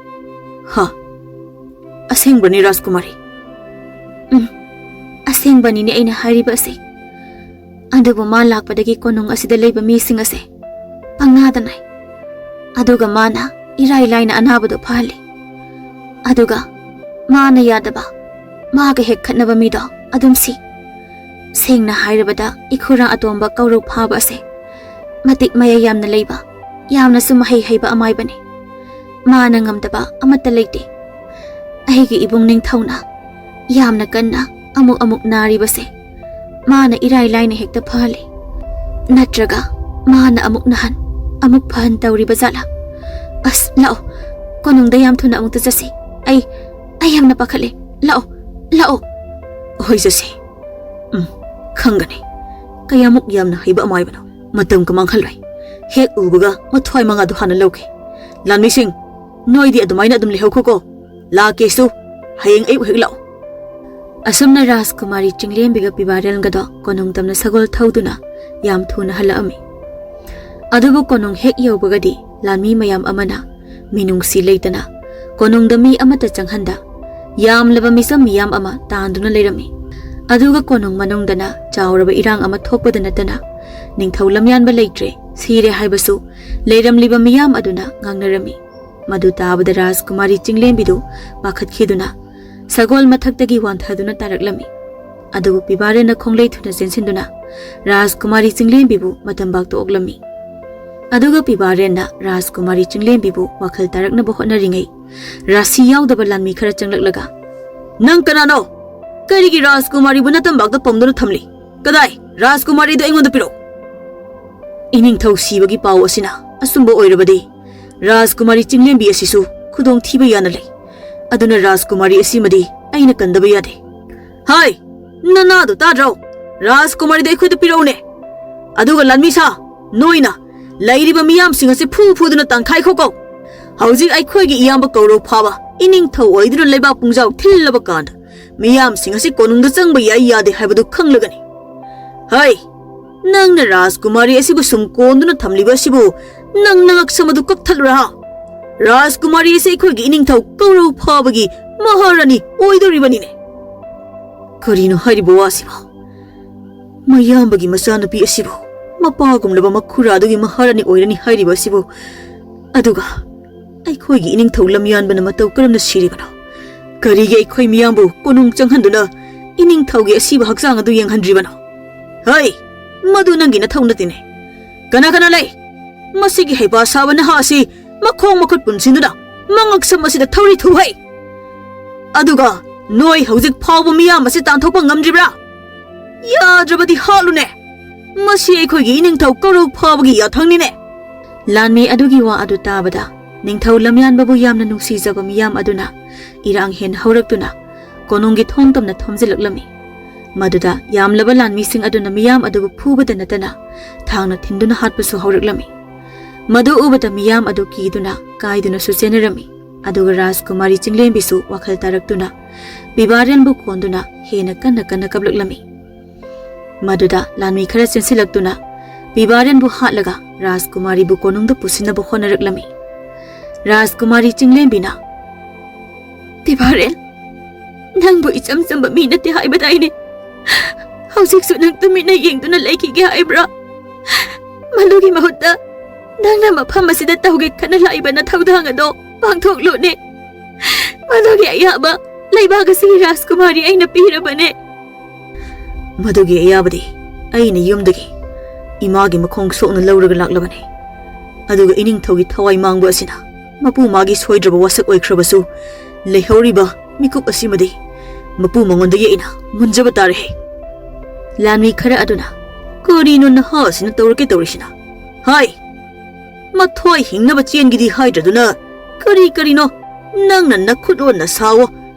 ꯍꯥ? ꯑꯁꯦꯡꯕ꯭ꯔꯅꯤ, ꯔꯥꯖꯀꯨꯃꯥꯔꯤ? ꯎꯝ, ꯑꯁꯦꯡꯕꯅꯤꯅꯦ ꯑꯩꯅ ꯍꯥꯏꯔꯤꯕ ꯑꯁꯦ꯫ ꯑꯗꯨꯕꯨ ꯃꯥ ꯂꯥꯛꯄꯗꯒꯤ ꯀꯣꯅꯨꯡ ꯑꯁꯤꯗ ꯂꯩꯕ ꯃꯤꯁꯤꯡ ꯑꯁꯦ ꯄꯪꯅꯥꯗ ꯅꯥꯏ꯫ ꯑꯗꯨꯒ ꯃꯥꯅ ꯏꯔꯥꯏ ꯂꯥꯏꯅ ꯑꯅꯥꯕꯗꯣ ꯐꯍꯜꯂꯤ꯫ ꯑꯗꯨꯒ ꯃꯥꯅ ꯌꯥꯗꯕ, ꯃꯥꯒ ꯍꯦꯛ ꯈꯠꯅꯕ ꯃꯤꯗꯣ ꯑꯗꯨꯝ ꯁꯤ꯫ ꯁꯦꯡꯅ ꯍꯥꯏꯔꯕꯗ, ꯏꯈꯨꯔꯥ ꯑꯇꯣꯝꯕ ꯀꯧꯔꯧ ꯐꯥꯕ ꯑꯁꯦ ꯃꯇꯤꯛ ꯃꯌꯥꯏ ꯌꯥꯝꯅ ꯂꯩꯕ, ꯌꯥꯝꯅꯁꯨ ꯃꯍꯩ ꯍꯩꯕ ꯑꯃꯥꯏꯕꯅꯤ꯫ ꯃꯥꯅ ꯉꯝꯗꯕ ꯑꯃꯠꯇ ꯂꯩꯇꯦ꯫ ꯑꯩꯒꯤ ꯏꯕꯨꯡ ꯅꯤꯡꯊꯧꯅ ꯌꯥꯝꯅ ꯀꯟꯅ ꯑꯃꯨꯛ ꯑꯃꯨꯛ ꯅꯥꯔꯤꯕꯁꯦ ꯃꯥꯅ ꯏꯔꯥꯏ ꯂꯥꯏꯅ ꯍꯦꯛꯇ ꯐꯍꯜꯂꯤ꯫ ꯅꯠꯇ꯭ꯔꯒ ꯃꯥꯅ ꯑꯃꯨꯛ ꯅꯥꯍꯟ, ꯑꯃꯨꯛ ꯐꯍꯟ ꯇꯧꯔꯤꯕ ꯖꯥꯠꯂꯥ? ꯑꯁ, ꯂꯥꯛꯑꯣ, ꯀꯣꯅꯨꯡꯗ ꯌꯥꯝ ꯊꯨꯅ ꯑꯃꯨꯛꯇ ꯆꯠꯁꯤ꯫ ꯑꯩ, ꯑꯩ ꯌꯥꯝꯅ ꯄꯥꯈꯠꯂꯦ꯫ ꯂꯥꯛꯑꯣ, ꯂꯥꯛꯑꯣ꯫ ꯍꯣꯏ, ꯆꯠꯁꯤ꯫ ꯎꯝ, ꯈꯪꯒꯅꯤ꯫ ꯀꯌꯥꯃꯨꯛ ꯌꯥꯝꯅ ꯍꯩꯕ ꯑꯃꯥꯏꯕꯅꯣ꯫ ꯃꯇꯝꯒ ꯃꯥꯡꯍꯜꯂꯣꯏ꯫ ꯍꯦꯛ ꯎꯕꯒ ꯃꯊ꯭ꯋꯥꯏ ꯃꯉꯥꯗꯣ ꯍꯥꯟꯅ ꯂꯧꯒꯦ꯫ ꯂꯥꯟꯃꯤꯁꯤꯡ, ꯅꯣꯏꯗꯤ ꯑꯗꯨꯃꯥꯏꯅ ꯑꯗꯨꯝ ꯂꯩꯍꯧꯈꯣꯀꯣ꯫ ꯂꯥꯛꯀꯦꯁꯨ ꯍꯌꯦꯡ ꯑꯌꯨꯛ ꯍꯦꯛ ꯂꯥꯛꯑꯣ꯫ ꯑꯁꯨꯝꯅ ꯔꯥꯖꯀꯨꯃꯥꯔꯤ ꯆꯤꯡꯂꯦꯝꯕꯤꯒ ꯄꯤꯕꯥꯔꯦꯜꯒꯗꯣ ꯀꯣꯅꯨꯡ ꯇꯝꯅ ꯁꯒꯣꯜ ꯊꯧꯗꯨꯅ ꯌꯥꯝ ꯊꯨꯅ ꯍꯜꯂꯛꯑꯝꯃꯤ꯫ ꯑꯗꯨꯕꯨ ꯀꯣꯅꯨꯡ ꯍꯦꯛ ꯌꯧꯕꯒꯗꯤ ꯂꯥꯟꯃꯤ ꯃꯌꯥꯝ ꯑꯃꯅ ꯃꯤꯅꯨꯡꯁꯤ ꯂꯩꯇꯅ ꯀꯣꯅꯨꯡꯗ ꯃꯤ ꯑꯃꯠꯇ ꯆꯪꯍꯟꯗ, ꯌꯥꯝꯂꯕ ꯃꯤꯆꯝ ꯃꯤꯌꯥꯝ ꯑꯃ ꯇꯥꯟꯗꯨꯅ ꯂꯩꯔꯝꯃꯤ꯫ ꯑꯗꯨꯒ ꯀꯣꯅꯨꯡ ꯃꯅꯨꯡꯗꯅ ꯆꯥꯎꯔꯕ ꯏꯔꯥꯡ ꯑꯃ ꯊꯣꯛꯄꯗ ꯅꯠꯇꯅ ꯅꯤꯡꯊꯧ ꯂꯝꯌꯥꯟꯕ ꯂꯩꯇ꯭ꯔꯦ, ꯁꯤꯔꯦ ꯍꯥꯏꯕꯁꯨ ꯂꯩꯔꯝꯂꯤꯕ ꯃꯤꯌꯥꯝ ꯑꯗꯨꯅ ꯉꯥꯡꯅꯔꯝꯃꯤ꯫ ꯃꯗꯨ ꯇꯥꯕꯗ ꯔꯥꯖꯀꯨꯃꯥꯔꯤ ꯆꯤꯡꯂꯦꯝꯕꯤꯗꯨ ꯄꯥꯈꯠꯈꯤꯗꯨꯅ ꯁꯒꯣꯜ ꯃꯊꯛꯇꯒꯤ ꯋꯥꯟꯊꯗꯨꯅ ꯇꯥꯔꯛꯂꯝꯃꯤ꯫ ꯑꯗꯨꯕꯨ ꯄꯤꯕꯥꯔꯦꯟꯅ ꯈꯣꯡꯂꯩ ꯊꯨꯅ ꯆꯦꯟꯁꯤꯟꯗꯨꯅ ꯔꯥꯖꯀꯨꯃꯥꯔꯤ ꯆꯤꯡꯂꯦꯝꯕꯤꯕꯨ ꯃꯇꯝꯕꯥꯛꯇ ꯑꯣꯛꯂꯝꯃꯤ꯫ ꯑꯗꯨꯒ ꯄꯤꯕꯥꯔꯦꯟꯅ ꯔꯥꯖꯀꯨꯃꯥꯔꯤ ꯆꯤꯡꯂꯦꯝꯕꯤꯕꯨ ꯋꯥꯈꯜ ꯇꯥꯔꯛꯅꯕ ꯍꯣꯠꯅꯔꯤꯉꯩ, ꯔꯥꯁꯤ ꯌꯥꯎꯗꯕ ꯂꯥꯟꯃꯤ ꯈꯔ ꯆꯪꯂꯛꯂꯒ, "ꯅꯪ ꯀꯅꯥꯅꯣ? ꯀꯔꯤꯒꯤ ꯔꯥꯖꯀꯨꯃꯥꯔꯤꯕꯨ ꯅꯇꯝꯕꯥꯛꯇ ꯄꯝꯗꯨꯅ ꯊꯝꯂꯤ? ꯀꯗꯥꯏ? ꯔꯥꯖꯀꯨꯃꯥꯔꯤꯗꯨ ꯑꯩꯉꯣꯟꯗ ꯄꯤꯔꯛꯎ!" ꯏꯅꯤꯡꯊꯧ ꯁꯤꯕꯒꯤ ꯄꯥꯎ ꯑꯁꯤꯅ ꯑꯆꯨꯝꯕ ꯑꯣꯏꯔꯕꯗꯤ, ꯔꯥꯖꯀꯨꯃꯥꯔꯤ ꯆꯤꯡꯂꯦꯝꯕꯤ ꯑꯁꯤꯁꯨ ꯈꯨꯗꯣꯡꯊꯤꯕ ꯌꯥꯅ ꯂꯩ꯫ ꯑꯗꯨꯅ ꯔꯥꯖꯀꯨꯃꯥꯔꯤ ꯑꯁꯤꯃꯗꯤ ꯑꯩꯅ ꯀꯟꯗꯕ ꯌꯥꯗꯦ꯫ ꯍꯥꯏ! ꯅꯅꯥꯗꯨ ꯇꯥꯗ꯭ꯔꯣ? ꯔꯥꯖꯀꯨꯃꯥꯔꯤꯗꯨ ꯑꯩꯈꯣꯏꯗ ꯄꯤꯔꯛꯎꯅꯦ꯫ ꯑꯗꯨꯒ ꯂꯥꯟꯃꯤ ꯁꯥ, ꯅꯣꯏꯅ ꯂꯩꯔꯤꯕ ꯃꯤꯌꯥꯝꯁꯤꯡ ꯑꯁꯤ ꯐꯨ ꯐꯨꯗꯨꯅ ꯇꯪꯈꯥꯏꯈꯣꯀꯣ꯫ ꯍꯧꯖꯤꯛ ꯑꯩꯈꯣꯏꯒꯤ ꯏꯌꯥꯝꯕ ꯀꯧꯔꯧ ꯐꯥꯕ ꯏꯅꯤꯡꯊꯧ ꯑꯣꯏꯗꯨꯅ ꯂꯩꯕꯥꯛ ꯄꯨꯡꯖꯥꯎ ꯊꯤꯜꯂꯕ ꯀꯥꯟꯗ ꯃꯤꯌꯥꯝꯁꯤꯡ ꯑꯁꯤ ꯀꯣꯅꯨꯡꯗ ꯆꯪꯕ ꯌꯥꯏ ꯌꯥꯗꯦ ꯍꯥꯏꯕꯗꯨ ꯈꯪꯂꯒꯅꯤ꯫ ꯍꯩ, ꯅꯪꯅ ꯔꯥꯖꯀꯨꯃꯥꯔꯤ ꯑꯁꯤꯕꯨ ꯁꯨꯝ ꯀꯣꯟꯗꯨꯅ ꯊꯝꯂꯤꯕ ꯑꯁꯤꯕꯨ ꯅꯪ ꯅꯉꯛꯁꯝ ꯑꯗꯨ ꯀꯛꯊꯠꯂꯨꯔꯥ? ꯔꯥꯖꯀꯨꯃꯥꯔꯤ ꯑꯁꯤ ꯑꯩꯈꯣꯏꯒꯤ ꯏꯅꯤꯡꯊꯧ ꯀꯧꯔꯧ ꯐꯥꯕꯒꯤ ꯃꯍꯥꯔꯥꯅꯤ ꯑꯣꯏꯗꯧꯔꯤꯕꯅꯤꯅꯦ꯫ ꯀꯔꯤꯅꯣ ꯍꯥꯏꯔꯤꯕ ꯋꯥꯁꯤꯕꯣ? ꯃꯌꯥꯝꯕꯒꯤ ꯃꯆꯥꯅꯨꯄꯤ ꯑꯁꯤꯕꯨ ꯃꯄꯥꯒꯨꯝꯂꯕ ꯃꯈꯨꯔꯥꯗꯨꯒꯤ ꯃꯍꯥꯔꯥꯅꯤ ꯑꯣꯏꯔꯅꯤ ꯍꯥꯏꯔꯤꯕ ꯑꯁꯤꯕꯨ? ꯑꯗꯨꯒ ꯑꯩꯈꯣꯏꯒꯤ ꯏꯅꯤꯡꯊꯧ ꯂꯝꯌꯥꯟꯕꯅ ꯃꯇꯧ ꯀꯔꯝꯅ ꯁꯤꯔꯤꯕꯅꯣ? ꯀꯔꯤꯒꯤ ꯑꯩꯈꯣꯏ ꯃꯤꯌꯥꯝꯕꯨ ꯀꯣꯅꯨꯡ ꯆꯪꯍꯟꯗꯨꯅ ꯏꯅꯤꯡꯊꯧꯒꯤ ꯑꯁꯤꯕ ꯍꯛꯆꯥꯡ ꯑꯗꯨ ꯌꯦꯡꯍꯟꯗ꯭ꯔꯤꯕꯅꯣ? ꯍꯩ, ꯃꯗꯨ ꯅꯪꯒꯤ ꯅꯊꯧ ꯅꯠꯇꯦꯅꯦ꯫ ꯀꯅꯥ ꯀꯅꯥ ꯂꯩ? ꯃꯁꯤꯒꯤ ꯍꯩꯄꯥ ꯁꯥꯕ ꯅꯍꯥ ꯑꯁꯤ ꯃꯈꯣꯡ ꯃꯈꯨꯠ ꯄꯨꯟꯁꯤꯟꯗꯨꯅ ꯃꯉꯛꯁꯝ ꯑꯁꯤꯗ ꯊꯧꯔꯤ ꯊꯨꯍꯩ꯫ ꯑꯗꯨꯒ ꯅꯣꯏ ꯍꯧꯖꯤꯛ ꯐꯥꯎꯕ ꯃꯤꯌꯥꯝ ꯑꯁꯤ ꯇꯥꯟꯊꯣꯛꯄ ꯉꯝꯗ꯭ꯔꯤꯕ꯭ꯔꯥ? ꯌꯥꯗ꯭ꯔꯕꯗꯤ ꯍꯥꯠꯂꯨꯅꯦ꯫ ꯃꯁꯤ ꯑꯩꯈꯣꯏꯒꯤ ꯏꯅꯤꯡꯊꯧ ꯀꯧꯔꯧ ꯐꯥꯕꯒꯤ ꯌꯥꯊꯪꯅꯤꯅꯦ꯫ ꯂꯥꯟꯃꯤ ꯑꯗꯨꯒꯤ ꯋꯥ ꯑꯗꯨ ꯇꯥꯕꯗ ꯅꯤꯡꯊꯧ ꯂꯝꯌꯥꯟꯕꯕꯨ ꯌꯥꯝꯅ ꯅꯨꯡꯁꯤꯖꯕ ꯃꯤꯌꯥꯝ ꯑꯗꯨꯅ ꯏꯔꯥꯡ ꯍꯦꯟꯅ ꯍꯧꯔꯛꯇꯨꯅ ꯀꯣꯅꯨꯡꯒꯤ ꯊꯣꯡ ꯇꯝꯅ ꯊꯣꯝꯖꯤꯜꯂꯛꯂꯝꯃꯤ꯫ ꯃꯗꯨꯗ ꯌꯥꯝꯂꯕ ꯂꯥꯟꯃꯤꯁꯤꯡ ꯑꯗꯨꯅ ꯃꯤꯌꯥꯝ ꯑꯗꯨꯕꯨ ꯐꯨꯕꯗ ꯅꯠꯇꯅ ꯊꯥꯡꯅ ꯊꯤꯟꯗꯨꯅ ꯍꯥꯠꯄꯁꯨ ꯍꯧꯔꯛꯂꯝꯃꯤ꯫ ꯃꯗꯨ ꯎꯕꯗ ꯃꯤꯌꯥꯝ ꯑꯗꯨ ꯀꯤꯗꯨꯅ ꯀꯥꯏꯗꯨꯅꯁꯨ ꯆꯦꯟꯅꯔꯝꯃꯤ꯫ ꯑꯗꯨꯒ ꯔꯥꯖꯀꯨꯃꯥꯔꯤ ꯆꯤꯡꯂꯦꯝꯕꯤꯁꯨ ꯋꯥꯈꯜ ꯇꯥꯔꯛꯇꯨꯅ ꯄꯤꯕꯥꯔꯦꯟꯕꯨ ꯀꯣꯟꯗꯨꯅ ꯍꯦꯟꯅ ꯀꯟꯅ ꯀꯟꯅ ꯀꯞꯂꯛꯂꯝꯃꯤ꯫ ꯃꯗꯨꯗ ꯂꯥꯟꯃꯤ ꯈꯔ ꯆꯦꯟꯁꯤꯜꯂꯛꯇꯨꯅ ꯄꯤꯕꯥꯔꯦꯟꯕꯨ ꯍꯥꯠꯂꯒ ꯔꯥꯖꯀꯨꯃꯥꯔꯤꯕꯨ ꯀꯣꯅꯨꯡꯗ ꯄꯨꯁꯤꯟꯅꯕ ꯍꯣꯠꯅꯔꯛꯂꯝꯃꯤ꯫ ꯔꯥꯖꯀꯨꯃꯥꯔꯤ ꯆꯤꯡꯂꯦꯝꯕꯤꯅ, "ꯄꯤꯕꯥꯔꯦꯟ, ꯅꯪꯕꯨ ꯏꯆꯝ ꯆꯝꯕ ꯃꯤ ꯅꯠꯇꯦ ꯍꯥꯏꯕꯗꯥꯏꯅꯦ? ꯍꯧꯖꯤꯛꯁꯨ ꯅꯪ ꯇꯨꯃꯤꯟꯅ ꯌꯦꯡꯗꯨꯅ ꯂꯩꯈꯤꯒꯦ ꯍꯥꯏꯕ꯭ꯔꯥ? ꯃꯗꯨꯒꯤ ꯃꯍꯨꯠꯇ ꯅꯪꯅ ꯃꯐꯝ ꯑꯁꯤꯗ ꯇꯧꯒꯦ ꯈꯟꯅ ꯂꯥꯛꯏꯕ ꯅꯊꯧꯗꯥꯡ ꯑꯗꯣ ꯄꯥꯡꯊꯣꯛꯂꯨꯅꯦ꯫ ꯃꯗꯨꯒꯤ ꯑꯌꯥꯕ ꯂꯩꯕꯥꯛ ꯑꯁꯤꯒꯤ ꯔꯥꯖꯀꯨꯃꯥꯔꯤ ꯑꯩꯅ ꯄꯤꯔꯕꯅꯦ꯫" "ꯃꯗꯨꯒꯤ ꯑꯌꯥꯕꯗꯤ ꯑꯩꯅ ꯌꯨꯝꯗꯒꯤ ꯏꯃꯥꯒꯤ ꯃꯈꯣꯡ ꯁꯣꯛꯅ ꯂꯧꯔꯒ ꯂꯥꯛꯂꯕꯅꯤ꯫ ꯑꯗꯨꯒ ꯏꯅꯤꯡꯊꯧꯒꯤ ꯊꯋꯥꯏ ꯃꯥꯡꯕ ꯑꯁꯤꯅ ꯃꯄꯨ ꯃꯥꯒꯤ ꯁꯣꯏꯗ꯭ꯔꯕ ꯋꯥꯁꯛ ꯑꯣꯏꯈ꯭ꯔꯕꯁꯨ, ꯂꯩꯍꯧꯔꯤꯕ ꯃꯤꯀꯨꯞ ꯑꯁꯤꯃꯗꯤ ꯃꯄꯨ ꯃꯉꯣꯟꯗꯒꯤ ꯑꯩꯅ ꯃꯨꯟꯖꯕ ꯇꯥꯔꯦ꯫" ꯂꯥꯟꯃꯤ ꯈꯔ ꯑꯗꯨꯅ, "ꯀꯔꯤꯅꯣ ꯅꯍꯥ ꯑꯁꯤꯅ ꯇꯧꯔꯛꯀꯦ ꯇꯧꯔꯤꯁꯤꯅ? ꯍꯥꯏ, ꯃꯊꯣꯏ ꯍꯤꯡꯅꯕ ꯆꯦꯟꯒꯤꯗꯤ ꯍꯥꯏꯗ꯭ꯔꯗꯨꯅ ꯀꯔꯤ ꯀꯔꯤꯅꯣ ꯅꯪꯅ ꯅꯈꯨꯠꯂꯣꯟꯅ ꯁꯥꯋꯣ꯫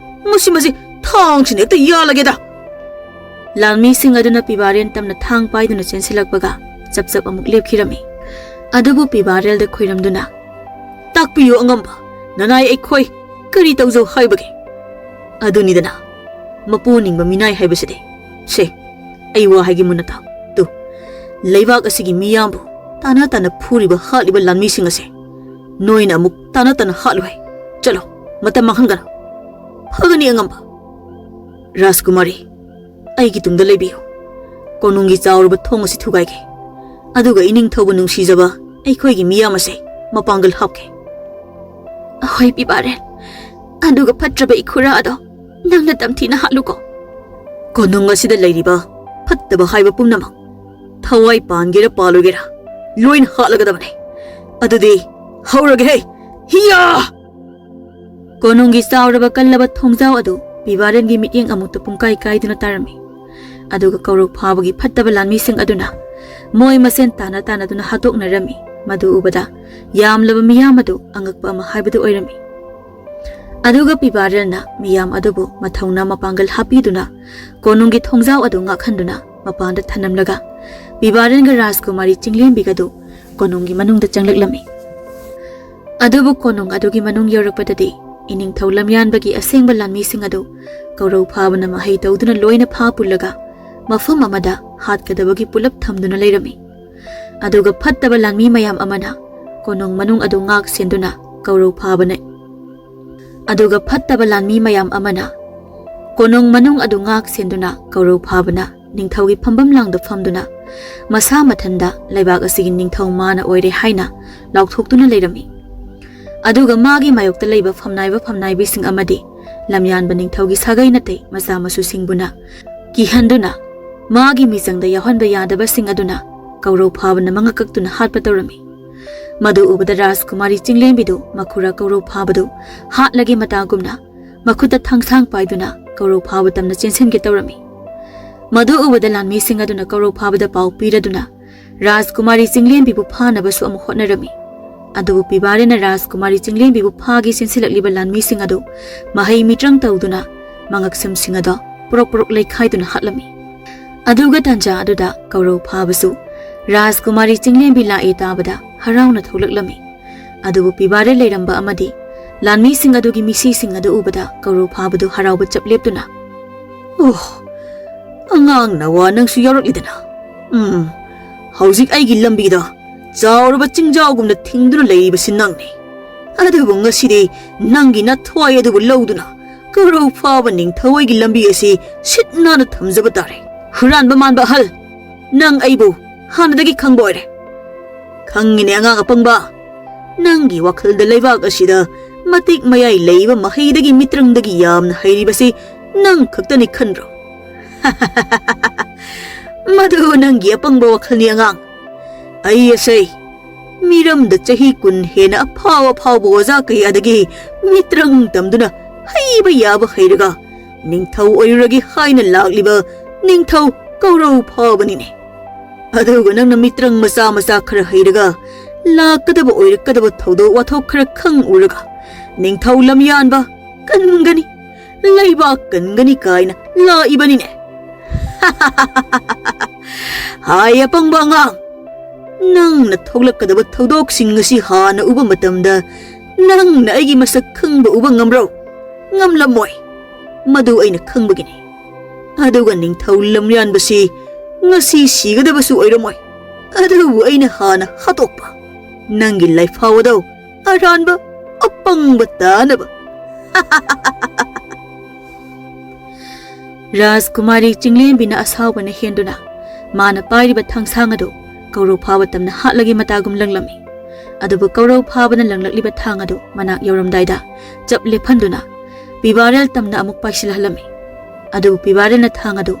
ꯃꯁꯤ, ꯃꯁꯤ ꯊꯥꯡꯁꯤꯅ ꯍꯦꯛꯇ ꯌꯥꯜꯂꯒꯦꯗ꯫" ꯂꯥꯟꯃꯤꯁꯤꯡ ꯑꯗꯨꯅ ꯄꯤꯕꯥꯔꯦꯟ ꯇꯝꯅ ꯊꯥꯡ ꯄꯥꯏꯗꯨꯅ ꯆꯦꯟꯁꯤꯜꯂꯛꯄꯒ ꯆꯞ ꯆꯞ ꯑꯃꯨꯛ ꯂꯦꯞꯈꯤꯔꯝꯃꯤ꯫ ꯑꯗꯨꯕꯨ ꯄꯤꯕꯥꯔꯦꯜꯗ ꯈꯣꯏꯔꯝꯗꯨꯅ, "ꯇꯥꯛꯄꯤꯌꯨ ꯑꯉꯝꯕ, ꯅꯅꯥꯏ ꯑꯩꯈꯣꯏ ꯀꯔꯤ ꯇꯧꯖꯧ ꯍꯥꯏꯕꯒꯦ? ꯑꯗꯨꯅꯤꯗꯅ, ꯃꯄꯨ ꯅꯤꯡꯕ ꯃꯤꯅꯥꯏ ꯍꯥꯏꯕꯁꯤꯗꯤ꯫ ꯁꯦ, ꯑꯩ ꯋꯥ ꯍꯥꯏꯒꯦ ꯃꯨꯟꯅ ꯇꯥꯎ꯫ ꯇꯨ, ꯂꯩꯕꯥꯛ ꯑꯁꯤꯒꯤ ꯃꯤꯌꯥꯝꯕꯨ ꯇꯥꯅ ꯇꯥꯅ ꯐꯨꯔꯤꯕ ꯍꯥꯠꯂꯤꯕ ꯂꯥꯟꯃꯤꯁꯤꯡ ꯑꯁꯦ ꯅꯣꯏꯅ ꯑꯃꯨꯛ ꯇꯥꯅ ꯇꯥꯅ ꯍꯥꯠꯂꯨ ꯍꯥꯏ꯫ ꯆꯠꯂꯣ, ꯃꯇꯝ ꯃꯥꯡꯍꯟꯒꯅꯨ꯫ ꯐꯒꯅꯤ ꯑꯉꯝꯕ꯫ ꯔꯥꯖꯀꯨꯃꯥꯔꯤ, ꯑꯩꯒꯤ ꯇꯨꯡꯗ ꯂꯩꯕꯤꯌꯨ꯫ ꯀꯣꯅꯨꯡꯒꯤ ꯆꯥꯎꯔꯕ ꯊꯣꯡ ꯑꯁꯤ ꯊꯨꯒꯥꯏꯒꯦ꯫ ꯑꯗꯨꯒ ꯏꯅꯤꯡꯊꯧꯕꯨ ꯅꯨꯡꯁꯤꯖꯕ ꯑꯩꯈꯣꯏꯒꯤ ꯃꯤꯌꯥꯝ ꯑꯁꯦ ꯃꯄꯥꯡꯒꯜ ꯍꯥꯞꯀꯦ꯫ ꯑꯍꯣꯏ ꯄꯤꯕꯥꯔꯦꯟ, ꯑꯗꯨꯒ ꯐꯠꯇ꯭ꯔꯕ ꯏꯈꯨꯔꯥ ꯑꯗꯣ ꯅꯪꯅ ꯇꯝꯊꯤꯅ ꯍꯥꯠꯂꯨꯀꯣ꯫ ꯀꯣꯅꯨꯡ ꯑꯁꯤꯗ ꯂꯩꯔꯤꯕ ꯐꯠꯇꯕ ꯍꯥꯏꯕ ꯄꯨꯝꯅꯃꯛ, ꯊꯋꯥꯏ ꯄꯥꯟꯒꯦꯔꯥ ꯄꯥꯜꯂꯣꯏꯒꯦꯔꯥ, ꯂꯣꯏꯅ ꯍꯥꯠꯂꯒꯗꯕꯅꯤ꯫ ꯑꯗꯨꯗꯤ ꯍꯧꯔꯒꯦꯍꯦ! ꯍꯤꯌꯥ! ꯀꯣꯅꯨꯡꯒꯤ ꯆꯥꯎꯔꯕ ꯀꯜꯂꯕ ꯊꯣꯡꯖꯥꯎ ꯑꯗꯨ ꯄꯤꯕꯥꯔꯦꯟꯒꯤ ꯃꯤꯠꯌꯦꯡ ꯑꯃꯨꯛꯇ ꯄꯨꯡꯀꯥꯏ ꯀꯥꯏꯗꯨꯅ ꯇꯥꯔꯝꯃꯤ꯫ ꯑꯗꯨꯒ ꯀꯧꯔꯧ ꯐꯥꯕꯒꯤ ꯐꯠꯇꯕ ꯂꯥꯟꯃꯤꯁꯤꯡ ꯑꯗꯨꯅ ꯃꯣꯏ ꯃꯁꯦꯟ ꯇꯥꯅ ꯇꯥꯅꯗꯨꯅ ꯍꯥꯠꯇꯣꯛꯅꯔꯝꯃꯤ꯫ ꯃꯗꯨ ꯎꯕꯗ ꯌꯥꯝꯂꯕ ꯃꯤꯌꯥꯝ ꯑꯗꯨ ꯑꯉꯛꯄ ꯑꯃ ꯍꯥꯏꯕꯗꯨ ꯑꯣꯏꯔꯝꯃꯤ꯫ ꯑꯗꯨꯒ ꯄꯤꯕꯥꯔꯦꯜꯅ ꯃꯤꯌꯥꯝ ꯑꯗꯨꯕꯨ ꯃꯊꯧꯅꯥ ꯃꯄꯥꯡꯒꯜ ꯍꯥꯞꯄꯤꯗꯨꯅ ꯀꯣꯅꯨꯡꯒꯤ ꯊꯣꯡꯖꯥꯎ ꯑꯗꯨ ꯉꯥꯛꯍꯟꯗꯨꯅ ꯃꯄꯥꯟꯗ ꯊꯅꯝꯂꯒ ꯄꯤꯕꯥꯔꯦꯜꯒ ꯔꯥꯖꯀꯨꯃꯥꯔꯤ ꯆꯤꯡꯂꯦꯝꯕꯤꯒꯗꯨ ꯀꯣꯅꯨꯡꯒꯤ ꯃꯅꯨꯡꯗ ꯆꯪꯂꯛꯂꯝꯃꯤ꯫ ꯑꯗꯨꯕꯨ ꯀꯣꯅꯨꯡ ꯑꯗꯨꯒꯤ ꯃꯅꯨꯡ ꯌꯧꯔꯛꯄꯗꯗꯤ ꯏꯅꯤꯡꯊꯧ ꯂꯝꯌꯥꯟꯕꯒꯤ ꯑꯁꯦꯡꯕ ꯂꯥꯟꯃꯤꯁꯤꯡ ꯑꯗꯨ ꯀꯧꯔꯧ ꯐꯥꯕꯅ ꯃꯍꯩ ꯇꯧꯗꯨꯅ ꯂꯣꯏꯅ ꯐꯥ ꯄꯨꯜꯂꯒ ꯃꯐꯝ ꯑꯃꯗ ꯍꯥꯠꯀꯗꯕꯒꯤ ꯄꯨꯂꯞ ꯊꯝꯗꯨꯅ ꯂꯩꯔꯝꯃꯤ꯫ ꯑꯗꯨꯒ ꯐꯠꯇꯕ ꯂꯥꯟꯃꯤ ꯃꯌꯥꯝ ꯑꯃꯅ ꯀꯣꯅꯨꯡ ꯃꯅꯨꯡ ꯑꯗꯨ ꯉꯥꯛ ꯁꯦꯟꯗꯨꯅ ꯀꯧꯔꯧ ꯐꯥꯕꯅ ꯑꯗꯨꯒ ꯐꯠꯇꯕ ꯂꯥꯟꯃꯤ ꯃꯌꯥꯝ ꯑꯃꯅ ꯀꯣꯅꯨꯡ ꯃꯅꯨꯡ ꯑꯗꯨ ꯉꯥꯛ ꯁꯦꯟꯗꯨꯅ ꯀꯧꯔꯧ ꯐꯥꯕꯅ ꯅꯤꯡꯊꯧꯒꯤ ꯐꯝꯕꯝ ꯂꯥꯡꯗ ꯐꯝꯗꯨꯅ ꯃꯁꯥ ꯃꯊꯟꯗ ꯂꯩꯕꯥꯛ ꯑꯁꯤꯒꯤ ꯅꯤꯡꯊꯧ ꯃꯥꯅ ꯑꯣꯏꯔꯦ ꯍꯥꯏꯅ ꯂꯥꯎꯊꯣꯛꯇꯨꯅ ꯂꯩꯔꯝꯃꯤ꯫ ꯑꯗꯨꯒ ꯃꯥꯒꯤ ꯃꯥꯌꯣꯛꯇ ꯂꯩꯕ ꯐꯝꯅꯥꯏꯕ ꯐꯝꯅꯥꯏꯕꯤꯁꯤꯡ ꯑꯃꯗꯤ ꯂꯝꯌꯥꯟꯕ ꯅꯤꯡꯊꯧꯒꯤ ꯁꯥꯒꯩ ꯅꯥꯇꯩ ꯃꯆꯥ ꯃꯁꯨꯁꯤꯡꯕꯨꯅ ꯀꯤꯍꯟꯗꯨꯅ ꯃꯥꯒꯤ ꯃꯤꯆꯪꯗ ꯌꯥꯎꯍꯟꯕ ꯌꯥꯗꯕꯁꯤꯡ ꯑꯗꯨꯅ ꯀꯧꯔꯧ ꯐꯥꯕꯅ ꯃꯉꯛ ꯀꯛꯇꯨꯅ ꯍꯥꯠꯄ ꯇꯧꯔꯝꯃꯤ꯫ ꯃꯗꯨ ꯎꯕꯗ ꯔꯥꯖꯀꯨꯃꯥꯔꯤ ꯆꯤꯡꯂꯦꯝꯕꯤꯗꯨ ꯃꯈꯨꯔꯥ ꯀꯧꯔꯧ ꯐꯥꯕꯗꯨ ꯍꯥꯠꯂꯒꯦ ꯃꯇꯥꯒꯨꯝꯅ ꯃꯈꯨꯠꯇ ꯊꯥꯡꯁꯥꯡ ꯄꯥꯏꯗꯨꯅ ꯀꯧꯔꯧ ꯐꯥꯕ ꯇꯝꯅ ꯆꯦꯟꯁꯤꯟꯒꯦ ꯇꯧꯔꯝꯃꯤ꯫ ꯃꯗꯨ ꯎꯕꯗ ꯂꯥꯟꯃꯤꯁꯤꯡ ꯑꯗꯨꯅ ꯀꯧꯔꯧ ꯐꯥꯕꯗ ꯄꯥꯎ ꯄꯤꯔꯗꯨꯅ ꯔꯥꯖꯀꯨꯃꯥꯔꯤ ꯆꯤꯡꯂꯦꯝꯕꯤꯕꯨ ꯐꯥꯅꯕꯁꯨ ꯑꯃꯨꯛ ꯍꯣꯠꯅꯔꯝꯃꯤ꯫ ꯑꯗꯨꯕꯨ ꯄꯤꯕꯥꯔꯦꯅ ꯔꯥꯖꯀꯨꯃꯥꯔꯤ ꯆꯤꯡꯂꯦꯝꯕꯤꯕꯨ ꯐꯥꯒꯦ ꯆꯦꯟꯁꯤꯜꯂꯛꯂꯤꯕ ꯂꯥꯟꯃꯤꯁꯤꯡ ꯑꯗꯨ ꯃꯍꯩ ꯃꯤꯇ꯭ꯔꯪ ꯇꯧꯗꯨꯅ ꯃꯉꯛꯁꯝꯁꯤꯡ ꯑꯗꯣ ꯄꯨꯔꯛ ꯄꯨꯔꯛ ꯂꯩꯈꯥꯏꯗꯨꯅ ꯍꯥꯠꯂꯝꯃꯤ꯫ ꯑꯗꯨꯒ ꯇꯥꯟꯖꯥ ꯑꯗꯨꯗ ꯀꯧꯔꯧ ꯐꯥꯕꯁꯨ ꯔꯥꯖꯀꯨꯃꯥꯔꯤ ꯆꯤꯡꯂꯦꯝꯕꯤ ꯂꯥꯛꯑꯦ ꯇꯥꯕꯗ ꯍꯔꯥꯎꯅ ꯊꯣꯛꯂꯛꯂꯝꯃꯤ꯫ ꯑꯗꯨꯕꯨ ꯄꯤꯕꯥꯔꯦ ꯂꯩꯔꯝꯕ ꯑꯃꯗꯤ ꯂꯥꯟꯃꯤꯁꯤꯡ ꯑꯗꯨꯒꯤ ꯃꯤꯁꯤꯁꯤꯡ ꯑꯗꯨ ꯎꯕꯗ ꯀꯧꯔꯧ ꯐꯥꯕꯗꯨ ꯍꯔꯥꯎꯕ ꯆꯞ ꯂꯦꯞꯇꯨꯅ, "ꯑꯣꯍ, ꯑꯉꯥꯡ ꯅꯋꯥ ꯅꯪꯁꯨ ꯌꯥꯎꯔꯛꯂꯤꯗꯅ꯫ ꯎꯝ, ꯍꯧꯖꯤꯛ ꯑꯩꯒꯤ ꯂꯝꯕꯤꯗ ꯆꯥꯎꯔꯕ ꯆꯤꯡꯖꯥꯎꯒꯨꯝꯅ ꯊꯤꯡꯗꯨꯅ ꯂꯩꯔꯤꯕꯁꯤ ꯅꯪꯅꯤ꯫ ꯑꯗꯨꯕꯨ ꯉꯁꯤꯗꯤ ꯅꯪꯒꯤ ꯅꯊ꯭ꯋꯥꯏ ꯑꯗꯨꯕꯨ ꯂꯧꯗꯨꯅ ꯀꯧꯔꯧ ꯐꯥꯕ ꯅꯤꯡꯊꯧ ꯍꯣꯏꯒꯤ ꯂꯝꯕꯤ ꯑꯁꯤ ꯁꯤꯠ ꯅꯥꯟꯅ ꯊꯝꯖꯕ ꯇꯥꯔꯦ꯫ ꯍꯨꯔꯥꯟꯕ ꯃꯥꯟꯕ ꯑꯍꯜ, ꯅꯪ ꯑꯩꯕꯨ ꯍꯥꯟꯅꯗꯒꯤ ꯈꯪꯕ ꯑꯣꯏꯔꯦ꯫ ꯈꯪꯉꯤꯅꯦ ꯑꯉꯥꯡ ꯑꯄꯪꯕ, ꯅꯪꯒꯤ ꯋꯥꯈꯜꯗ ꯂꯩꯕꯥꯛ ꯑꯁꯤꯗ ꯃꯇꯤꯛ ꯃꯌꯥꯏ ꯂꯩꯕ ꯃꯍꯩꯗꯒꯤ ꯃꯤꯇ꯭ꯔꯪꯗꯒꯤ ꯌꯥꯝꯅ ꯍꯩꯔꯤꯕꯁꯤ ꯅꯪ ꯈꯛꯇꯅꯤ ꯈꯟꯗ꯭ꯔꯣ?" "ꯃꯗꯨ ꯅꯪꯒꯤ ꯑꯄꯪꯕ ꯋꯥꯈꯜꯅꯤ ꯑꯉꯥꯡ꯫ ꯑꯩ ꯑꯁꯦ ꯃꯤꯔꯝꯗ ꯆꯍꯤ ꯀꯨꯟ ꯍꯦꯟꯅ ꯑꯐꯥꯎ ꯑꯐꯥꯎꯕ ꯑꯣꯖꯥ ꯀꯌꯥꯗꯒꯤ ꯃꯤꯇ꯭ꯔꯪ ꯇꯝꯗꯨꯅ ꯍꯩꯕ ꯌꯥꯕ ꯍꯩꯔꯒ ꯅꯤꯡꯊꯧ ꯑꯣꯏꯔꯨꯔꯒꯦ ꯍꯥꯏꯅ ꯂꯥꯛꯂꯤꯕ ꯅꯤꯡꯊꯧ ꯀꯧꯔꯧ ꯐꯥꯎꯕꯅꯤꯅꯦ꯫ ꯑꯗꯨꯒ ꯅꯪꯅ ꯃꯤꯇ꯭ꯔꯪ ꯃꯆꯥ ꯃꯆꯥ ꯈꯔ ꯍꯩꯔꯒ ꯂꯥꯛꯀꯗꯕ ꯑꯣꯏꯔꯛꯀꯗꯕ ꯊꯧꯗꯣꯛ ꯋꯥꯊꯣꯛ ꯈꯔ ꯈꯪ ꯎꯔꯒ ꯅꯤꯡꯊꯧ ꯂꯝꯌꯥꯟꯕ ꯀꯟꯒꯅꯤ, ꯂꯩꯕꯥꯛ ꯀꯟꯒꯅꯤ ꯀꯥꯏꯅ ꯂꯥꯛꯏꯕꯅꯤꯅꯦ꯫ ꯍꯥꯏ ꯑꯄꯪꯕ ꯑꯉꯥꯡ, ꯅꯪꯅ ꯊꯣꯛꯂꯛꯀꯗꯕ ꯊꯧꯗꯣꯛꯁꯤꯡ ꯑꯁꯤ ꯍꯥꯟꯅ ꯎꯕ ꯃꯇꯝꯗ ꯅꯪꯅ ꯑꯩꯒꯤ ꯃꯁꯛ ꯈꯪꯕ ꯎꯕ ꯉꯝꯕ꯭ꯔꯣ? ꯉꯝꯂꯝꯃꯣꯏ꯫ ꯃꯗꯨ ꯑꯩꯅ ꯈꯪꯕꯒꯤꯅꯤ꯫ ꯑꯗꯨꯒ ꯅꯤꯡꯊꯧ ꯂꯝꯌꯥꯟꯕꯁꯤ ꯉꯁꯤ ꯁꯤꯒꯗꯕꯁꯨ ꯑꯣꯏꯔꯝꯃꯣꯏ꯫ ꯑꯗꯨꯕꯨ ꯑꯩꯅ ꯍꯥꯟꯅ ꯍꯥꯠꯇꯣꯛꯄ ꯅꯪꯒꯤ ꯂꯥꯏꯐꯥꯎ ꯑꯗꯣ ꯑꯔꯥꯟꯕ ꯑꯄꯪꯕ ꯇꯥꯅꯕ꯫" ꯔꯥꯖꯀꯨꯃꯥꯔꯤ ꯆꯤꯡꯂꯦꯝꯕꯤꯅ ꯑꯁꯥꯎꯕꯅ ꯍꯦꯟꯗꯨꯅ ꯃꯥꯅ ꯄꯥꯏꯔꯤꯕ ꯊꯥꯡꯁꯥꯡ ꯑꯗꯨ ꯀꯧꯔꯧ ꯐꯥꯕ ꯇꯝꯅ ꯍꯥꯠꯂꯒꯦ ꯃꯇꯥꯒꯨꯝ ꯂꯪꯂꯝꯃꯤ꯫ ꯑꯗꯨꯕꯨ ꯀꯧꯔꯧ ꯐꯥꯕꯅ ꯂꯪꯂꯛꯂꯤꯕ ꯊꯥꯡ ꯑꯗꯨ ꯃꯅꯥꯛ ꯌꯧꯔꯝꯗꯥꯏꯗ ꯆꯞ ꯂꯦꯞꯍꯟꯗꯨꯅ ꯄꯤꯕꯥꯔꯦꯜ ꯇꯝꯅ ꯑꯃꯨꯛ ꯄꯥꯏꯁꯤꯜꯍꯜꯂꯝꯃꯤ꯫ ꯑꯗꯨꯕꯨ ꯄꯤꯕꯥꯔꯦꯜꯅ ꯊꯥꯡ ꯑꯗꯨ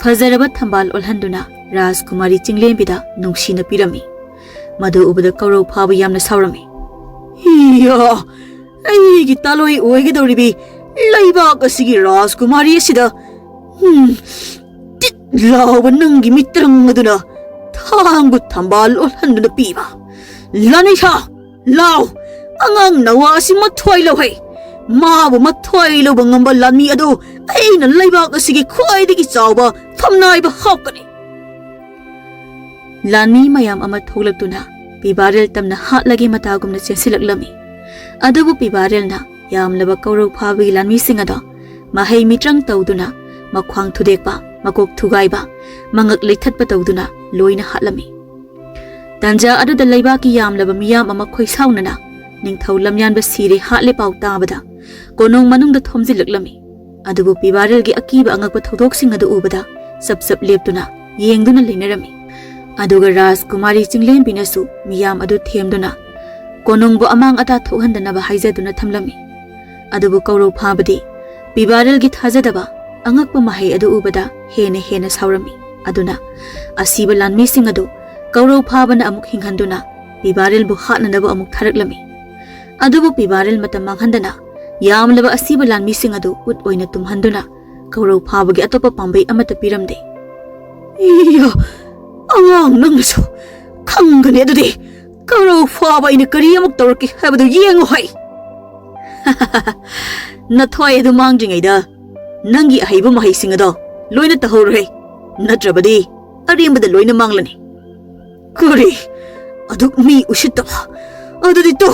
ꯐꯖꯔꯕ ꯊꯝꯕꯥꯜ ꯑꯣꯜꯍꯟꯗꯨꯅ ꯔꯥꯖꯀꯨꯃꯥꯔꯤ ꯆꯤꯡꯂꯦꯝꯕꯤꯗ ꯅꯨꯡꯁꯤꯅ ꯄꯤꯔꯝꯃꯤ꯫ ꯃꯗꯨ ꯎꯕꯗ ꯀꯧꯔꯧ ꯐꯥꯕ ꯌꯥꯝꯅ ꯁꯥꯎꯔꯝꯃꯤ꯫ "ꯏꯌꯥ! ꯑꯩꯒꯤ ꯇꯥꯂꯣꯏ ꯑꯣꯏꯒꯗꯧꯔꯤꯕꯤ ꯂꯩꯕꯥꯛ ꯑꯁꯤꯒꯤ ꯔꯥꯖꯀꯨꯃꯥꯔꯤ ꯑꯁꯤꯗ, ꯎꯝ, ꯇꯤꯠ ꯂꯥꯎꯕ ꯅꯪꯒꯤ ꯃꯤꯇ꯭ꯔꯪ ꯑꯗꯨꯅ ꯊꯥꯡꯕꯨ ꯊꯝꯕꯥꯜ ꯑꯣꯜꯍꯟꯗꯨꯅ ꯄꯤꯕ꯫ ꯂꯥꯅꯤꯁꯥ, ꯂꯥꯎ! ꯑꯉꯥꯡ ꯅꯋꯥ ꯑꯁꯤ ꯃꯊ꯭ꯋꯥꯏ ꯂꯧꯍꯩ꯫ ꯃꯥꯕꯨ ꯃꯊ꯭ꯋꯥꯏ ꯂꯧꯕ ꯉꯝꯕ ꯂꯥꯟꯃꯤ ꯑꯗꯨ ꯑꯩꯅ ꯂꯩꯕꯥꯛ ꯑꯁꯤꯒꯤ ꯈ꯭ꯋꯥꯏꯗꯒꯤ ꯆꯥꯎꯕ ꯐꯝꯅꯥꯏꯕ ꯍꯥꯞꯀꯅꯤ꯫" ꯂꯥꯟꯃꯤ ꯃꯌꯥꯝ ꯑꯃ ꯊꯣꯛꯂꯛꯇꯨꯅ ꯄꯤꯕꯥꯔꯦꯜ ꯇꯝꯅ ꯍꯥꯠꯂꯒꯦ ꯃꯇꯥꯒꯨꯝꯅ ꯆꯦꯟꯁꯤꯜꯂꯛꯂꯝꯃꯤ꯫ ꯑꯗꯨꯕꯨ ꯄꯤꯕꯥꯔꯦꯜꯅ ꯌꯥꯝꯂꯕ ꯀꯧꯔꯧ ꯐꯥꯕꯒꯤ ꯂꯥꯟꯃꯤꯁꯤꯡ ꯑꯗꯣ ꯃꯍꯩ ꯃꯤꯇ꯭ꯔꯪ ꯇꯧꯗꯨꯅ, ꯃꯈ꯭ꯋꯥꯡ ꯊꯨꯗꯦꯛꯄ, ꯃꯀꯣꯛ ꯊꯨꯒꯥꯏꯕ, ꯃꯉꯛ ꯂꯩꯊꯠꯄ ꯇꯧꯗꯨꯅ ꯂꯣꯏꯅ ꯍꯥꯠꯂꯝꯃꯤ꯫ ꯇꯟꯖꯥ ꯑꯗꯨꯗ ꯂꯩꯕꯥꯛꯀꯤ ꯌꯥꯝꯂꯕ ꯃꯤꯌꯥꯝ ꯑꯃ ꯈꯣꯏꯁꯥꯎꯅꯅ ꯅꯤꯡꯊꯧ ꯂꯝꯌꯥꯟꯕ ꯁꯤꯔꯦ ꯍꯥꯠꯂꯦ ꯄꯥꯎ ꯇꯥꯕꯗ ꯀꯣꯅꯨꯡ ꯃꯅꯨꯡꯗ ꯊꯣꯝꯖꯤꯜꯂꯛꯂꯝꯃꯤ꯫ ꯑꯗꯨꯕꯨ ꯄꯤꯕꯥꯔꯦꯜꯒꯤ ꯑꯀꯤꯕ ꯑꯉꯛꯄ ꯊꯧꯗꯣꯛꯁꯤꯡ ꯑꯗꯨ ꯎꯕꯗ ꯆꯞ ꯆꯞ ꯂꯦꯞꯇꯨꯅ ꯌꯦꯡꯗꯨꯅ ꯂꯩꯅꯔꯝꯃꯤ꯫ ꯑꯗꯨꯒ ꯔꯥꯖꯀꯨꯃꯥꯔꯤ ꯆꯤꯡꯂꯦꯝꯕꯤꯅꯁꯨ ꯃꯤꯌꯥꯝ ꯑꯗꯨ ꯊꯦꯝꯗꯨꯅ ꯀꯣꯅꯨꯡꯕꯨ ꯑꯃꯥꯡ ꯑꯇꯥ ꯊꯣꯛꯍꯟꯗꯅꯕ ꯍꯥꯏꯖꯗꯨꯅ ꯊꯝꯂꯝꯃꯤ꯫ ꯑꯗꯨꯕꯨ ꯀꯧꯔꯧ ꯐꯥꯕꯗꯤ ꯄꯤꯕꯥꯔꯦꯜꯒꯤ ꯊꯥꯖꯗꯕ ꯑꯉꯛꯄ ꯃꯍꯩ ꯑꯗꯨ ꯎꯕꯗ ꯍꯦꯟꯅ ꯍꯦꯟꯅ ꯁꯥꯎꯔꯝꯃꯤ꯫ ꯑꯗꯨꯅ ꯑꯁꯤꯕ ꯂꯥꯟꯃꯤꯁꯤꯡ ꯑꯗꯨ ꯀꯧꯔꯧ ꯐꯥꯕꯅ ꯑꯃꯨꯛ ꯍꯤꯡꯍꯟꯗꯨꯅ ꯄꯤꯕꯥꯔꯦꯜꯕꯨ ꯍꯥꯠꯅꯅꯕ ꯑꯃꯨꯛ ꯊꯥꯔꯛꯂꯝꯃꯤ꯫ ꯑꯗꯨꯕꯨ ꯄꯤꯕꯥꯔꯦꯜ ꯃꯇꯝ ꯃꯥꯡꯍꯟꯗꯅ ꯌꯥꯝꯂꯕ ꯑꯁꯤꯕ ꯂꯥꯟꯃꯤꯁꯤꯡ ꯑꯗꯨ ꯎꯠ ꯑꯣꯏꯅ ꯇꯨꯝꯍꯟꯗꯨꯅ ꯀꯧꯔꯧ ꯐꯥꯕꯒꯤ ꯑꯇꯣꯞꯄ ꯄꯥꯝꯕꯩ ꯑꯃꯠꯇ ꯄꯤꯔꯝꯗꯦ꯫ ꯏꯌꯥ, ꯑꯉꯥꯡ ꯅꯪꯅꯁꯨ ꯈꯪꯒꯅꯤ ꯑꯗꯨꯗꯤ꯫ ꯀꯧꯔꯧ ꯐꯥꯕ ꯑꯩꯅ ꯀꯔꯤ ꯑꯃꯨꯛ ꯇꯧꯔꯛꯀꯦ ꯍꯥꯏꯕꯗꯨ ꯌꯦꯡꯉꯨ ꯍꯩ꯫ ꯅꯊ꯭ꯋꯥꯏ ꯑꯗꯨ ꯃꯥꯡꯗ꯭ꯔꯤꯉꯩꯗ ꯅꯪꯒꯤ ꯑꯍꯩꯕ ꯃꯍꯩꯁꯤꯡ ꯑꯗꯣ ꯂꯣꯏꯅ ꯇꯧꯍꯧꯔꯣꯍꯦ, ꯅꯠꯇ꯭ꯔꯕꯗꯤ ꯑꯔꯦꯝꯕꯗ ꯂꯣꯏꯅ ꯃꯥꯡꯂꯅꯤ꯫ ꯀꯔꯤ? ꯑꯗꯨꯛ ꯃꯤ ꯎꯁꯤꯠꯇꯕ? ꯑꯗꯨꯗꯤ ꯇꯣ,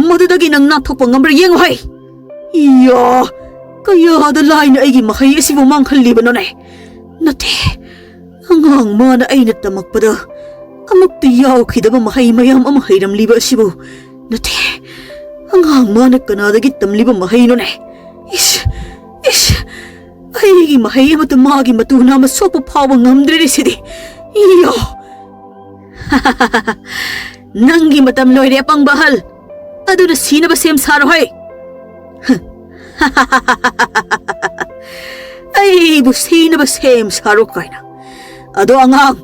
ꯃꯗꯨꯗꯒꯤ ꯅꯪ ꯅꯥꯟꯊꯣꯛꯄ ꯉꯝꯕ꯭ꯔꯥ ꯌꯦꯡꯉꯨ ꯍꯩ꯫ ꯏꯌꯥ, ꯀꯌꯥꯗ ꯂꯥꯏꯅ ꯑꯩꯒꯤ ꯃꯍꯩ ꯑꯁꯤꯕꯨ ꯃꯥꯡꯍꯜꯂꯤꯕꯅꯣꯅꯦ? ꯅꯠꯇꯦ, ꯑꯉꯥꯡ ꯃꯥꯅ ꯑꯩꯅ ꯇꯝꯃꯛꯄꯗ ꯑꯃꯨꯛꯇ ꯌꯥꯎꯈꯤꯗꯕ ꯃꯍꯩ ꯃꯌꯥꯝ ꯑꯃ ꯍꯩꯔꯝꯂꯤꯕ ꯑꯁꯤꯕꯨ꯫ ꯅꯠꯇꯦ, ꯑꯉꯥꯡ ꯃꯥꯅ ꯀꯅꯥꯗꯒꯤ ꯇꯝꯂꯤꯕ ꯃꯍꯩꯅꯣꯅꯦ? ꯏꯁ, ꯏꯁ, ꯑꯩꯒꯤ ꯃꯍꯩ ꯑꯃꯠꯇ ꯃꯥꯒꯤ ꯃꯇꯨ ꯅꯥꯝꯃ ꯁꯣꯛꯄ ꯐꯥꯎꯕ ꯉꯝꯗ꯭ꯔꯦꯅꯦ ꯁꯤꯗꯤ꯫ ꯏꯌꯣ! ꯅꯪꯒꯤ ꯃꯇꯝ ꯂꯣꯏꯔꯦ, ꯑꯄꯪꯕ ꯑꯍꯜ꯫ ꯑꯗꯨꯅ ꯁꯤꯅꯕ ꯁꯦꯝ ꯁꯥꯔꯣ ꯍꯩ꯫ ꯑꯩꯕꯨ ꯁꯤꯅꯕ ꯁꯦꯝ ꯁꯥꯔꯣ ꯀꯥꯏꯅ꯫ ꯑꯗꯣ ꯑꯉꯥꯡ,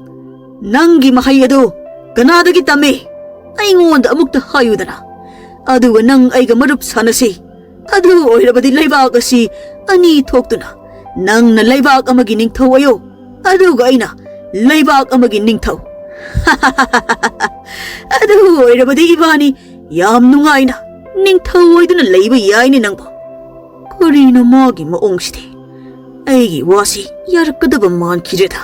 ꯅꯪꯒꯤ ꯃꯍꯩ ꯑꯗꯨ ꯀꯅꯥꯗꯒꯤ ꯇꯝꯃꯤ? ꯑꯩꯉꯣꯟꯗ ꯑꯃꯨꯛꯇ ꯍꯥꯏꯌꯨꯗꯅ꯫ ꯑꯗꯨꯒ ꯅꯪ ꯑꯩꯒ ꯃꯔꯨꯞ ꯁꯥꯟꯅꯁꯤ꯫ ꯑꯗꯨ ꯑꯣꯏꯔꯕꯗꯤ ꯂꯩꯕꯥꯛ ꯑꯁꯤ ꯑꯅꯤ ꯊꯣꯛꯇꯨꯅ ꯅꯪꯅ ꯂꯩꯕꯥꯛ ꯑꯃꯒꯤ ꯅꯤꯡꯊꯧ ꯑꯣꯏꯌꯨ, ꯑꯗꯨꯒ ꯑꯩꯅ ꯂꯩꯕꯥꯛ ꯑꯃꯒꯤ ꯅꯤꯡꯊꯧ꯫ ꯑꯗꯨ ꯑꯣꯏꯔꯕꯗꯤ ꯏꯕꯥꯅꯤ ꯌꯥꯝ ꯅꯨꯡꯉꯥꯏꯅ ꯅꯤꯡꯊꯧ ꯑꯣꯏꯗꯨꯅ ꯂꯩꯕ ꯌꯥꯏꯅꯦ ꯅꯪꯕꯨ꯫ ꯀꯔꯤꯅꯣ ꯃꯥꯒꯤ ꯃꯑꯣꯡꯁꯤꯗꯤ? ꯑꯩꯒꯤ ꯋꯥꯁꯤ ꯌꯥꯔꯛꯀꯗꯕ ꯃꯥꯟꯈꯤꯗ꯭ꯔꯦꯗ꯫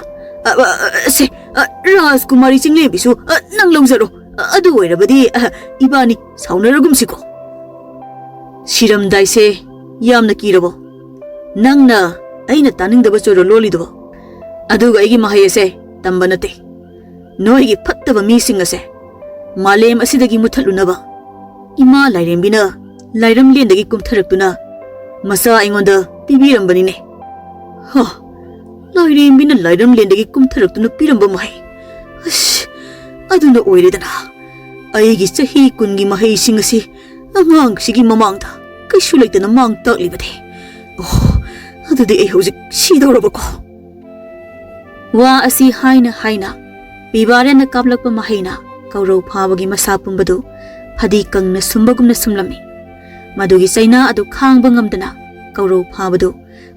ꯑ, ꯑ, ꯑ, ꯁꯦ, ꯑ, ꯔꯥꯖꯀꯨꯃꯥꯔꯤ ꯆꯤꯡꯂꯦꯝꯕꯤꯁꯨ, ꯑ, ꯅꯪ ꯂꯧꯖꯔꯣ꯫ ꯑꯗꯨ ꯑꯣꯏꯔꯕꯗꯤ, ꯑ, ꯏꯕꯥꯅꯤ ꯁꯥꯎꯅꯔꯒꯨꯝꯁꯤꯀꯣ꯫ ꯁꯤꯔꯝꯗꯥꯏꯁꯦ ꯌꯥꯝꯅ ꯀꯤꯔꯕꯣ? ꯅꯪꯅ ꯑꯩꯅ ꯇꯥꯅꯤꯡꯗꯕ ꯆꯣꯔꯣ ꯂꯣꯜꯂꯤꯗꯨꯕꯣ? ꯑꯗꯨꯒ ꯑꯩꯒꯤ ꯃꯍꯩ ꯑꯁꯦ ꯇꯝꯕ ꯅꯠꯇꯦ꯫ ꯅꯣꯏꯒꯤ ꯐꯠꯇꯕ ꯃꯤꯁꯤꯡ ꯑꯁꯦ ꯃꯥꯂꯦꯝ ꯑꯁꯤꯗꯒꯤ ꯃꯨꯠꯊꯠꯂꯨꯅꯕ ꯏꯃꯥ ꯂꯥꯏꯔꯦꯝꯕꯤꯅ ꯂꯥꯏꯔꯝꯂꯦꯟꯗꯒꯤ ꯀꯨꯝꯊꯔꯛꯇꯨꯅ ꯃꯆꯥ ꯑꯩꯉꯣꯟꯗ ꯄꯤꯕꯤꯔꯝꯕꯅꯤꯅꯦ꯫ ꯍ, ꯂꯥꯏꯔꯦꯝꯕꯤꯅ ꯂꯥꯏꯔꯝꯂꯦꯟꯗꯒꯤ ꯀꯨꯝꯊꯔꯛꯇꯨꯅ ꯄꯤꯔꯝꯕ ꯃꯍꯩ꯫ ꯑꯁ, ꯑꯗꯨꯅ ꯑꯣꯏꯔꯦꯗꯅ꯫ ꯑꯩꯒꯤ ꯆꯍꯤ ꯀꯨꯟꯒꯤ ꯃꯍꯩꯁꯤꯡ ꯑꯁꯤ ꯑꯉꯥꯡꯁꯤꯒꯤ ꯃꯃꯥꯡꯗ ꯀꯩꯁꯨ ꯂꯩꯇꯅ ꯃꯥꯡ ꯇꯥꯛꯂꯤꯕꯅꯤ꯫ ꯑꯣ, ꯑꯗꯨꯗꯤ ꯑꯩ ꯍꯧꯖꯤꯛ ꯁꯤꯗꯧꯔꯕꯀꯣ? ꯋꯥ ꯑꯁꯤ ꯍꯥꯏꯅ ꯍꯥꯏꯅ ꯄꯤꯕꯥꯔꯦꯟꯅ ꯀꯥꯞꯂꯛꯄ ꯃꯍꯩꯅ ꯀꯧꯔꯧ ꯐꯥꯕꯒꯤ ꯃꯁꯥ ꯄꯨꯝꯕꯗꯨ ꯐꯗꯤ ꯀꯪꯅ ꯁꯨꯝꯕꯒꯨꯝꯅ ꯁꯨꯝꯂꯝꯃꯤ꯫ ꯃꯗꯨꯒꯤ ꯆꯩꯅꯥ ꯑꯗꯨ ꯈꯥꯡꯕ ꯉꯝꯗꯅ ꯀꯧꯔꯧ ꯐꯥꯕꯗꯨ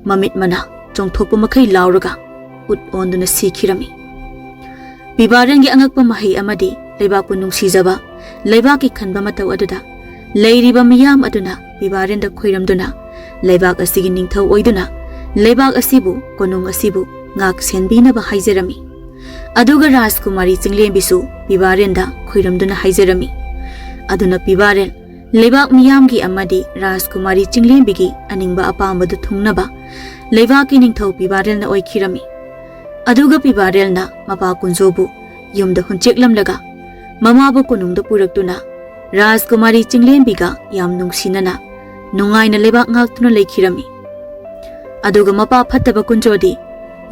ꯃꯃꯤꯠ ꯃꯅꯥ ꯆꯣꯡꯊꯣꯛꯄ ꯃꯈꯩ ꯂꯥꯎꯔꯒ ꯎꯠ ꯑꯣꯟꯗꯨꯅ ꯁꯤꯈꯤꯔꯝꯃꯤ꯫ ꯄꯤꯕꯥꯔꯦꯟꯒꯤ ꯑꯉꯛꯄ ꯃꯍꯩ ꯑꯃꯗꯤ ꯂꯩꯕꯥꯛꯄꯨ ꯅꯨꯡꯁꯤꯖꯕ, ꯂꯩꯕꯥꯛꯀꯤ ꯈꯟꯕ ꯃꯇꯧ ꯑꯗꯨꯗ ꯂꯩꯔꯤꯕ ꯃꯤꯌꯥꯝ ꯑꯗꯨꯅ ꯄꯤꯕꯥꯔꯦꯟꯗ ꯈꯣꯏꯔꯝꯗꯨꯅ ꯂꯩꯕꯥꯛ ꯑꯁꯤꯒꯤ ꯅꯤꯡꯊꯧ ꯑꯣꯏꯗꯨꯅ ꯂꯩꯕꯥꯛ ꯑꯁꯤꯕꯨ, ꯀꯣꯅꯨꯡ ꯑꯁꯤꯕꯨ ꯉꯥꯛ ꯁꯦꯟꯕꯤꯅꯕ ꯍꯥꯏꯖꯔꯝꯃꯤ꯫ ꯑꯗꯨꯒ ꯔꯥꯖꯀꯨꯃꯥꯔꯤ ꯆꯤꯡꯂꯦꯝꯕꯤꯁꯨ ꯄꯤꯕꯥꯔꯦꯟꯗ ꯈꯣꯏꯔꯝꯗꯨꯅ ꯍꯥꯏꯖꯔꯝꯃꯤ꯫ ꯑꯗꯨꯅ ꯄꯤꯕꯥꯔꯦꯟ ꯂꯩꯕꯥꯛ ꯃꯤꯌꯥꯝꯒꯤ ꯑꯃꯗꯤ ꯔꯥꯖꯀꯨꯃꯥꯔꯤ ꯆꯤꯡꯂꯦꯝꯕꯤꯒꯤ ꯑꯅꯤꯡꯕ ꯑꯄꯥꯝꯕꯗꯨ ꯊꯨꯡꯅꯕ ꯂꯩꯕꯥꯛꯀꯤ ꯅꯤꯡꯊꯧ ꯄꯤꯕꯥꯔꯦꯜꯅ ꯑꯣꯏꯈꯤꯔꯝꯃꯤ꯫ ꯑꯗꯨꯒ ꯄꯤꯕꯥꯔꯦꯜꯅ ꯃꯄꯥ ꯀꯨꯟꯖꯣꯕꯨ ꯌꯨꯝꯗ ꯍꯨꯟꯆꯦꯛꯂꯝꯂꯒ ꯃꯃꯥꯕꯨ ꯀꯣꯅꯨꯡꯗ ꯄꯨꯔꯛꯇꯨꯅ ꯔꯥꯖꯀꯨꯃꯥꯔꯤ ꯆꯤꯡꯂꯦꯝꯕꯤꯒ ꯌꯥꯝ ꯅꯨꯡꯁꯤꯅꯅ ꯅꯨꯡꯉꯥꯏꯅ ꯂꯩꯕꯥꯛ ꯉꯥꯛꯇꯨꯅ ꯂꯩꯈꯤꯔꯝꯃꯤ꯫ ꯑꯗꯨꯒ ꯃꯄꯥ ꯐꯠꯇꯕ ꯀꯨꯟꯖꯣꯗꯤ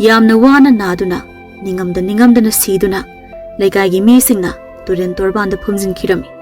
ꯌꯥꯝꯅ ꯋꯥꯅ ꯅꯥꯗꯨꯅ ꯅꯤꯡꯉꯝꯗ ꯅꯤꯡꯉꯝꯗꯅ ꯁꯤꯗꯨꯅ ꯂꯩꯀꯥꯏꯒꯤ ꯃꯤꯁꯤꯡꯅ ꯇꯨꯔꯦꯟ ꯇꯣꯔꯕꯥꯟꯗ ꯐꯨꯝꯖꯤꯟꯈꯤꯔꯝꯃꯤ꯫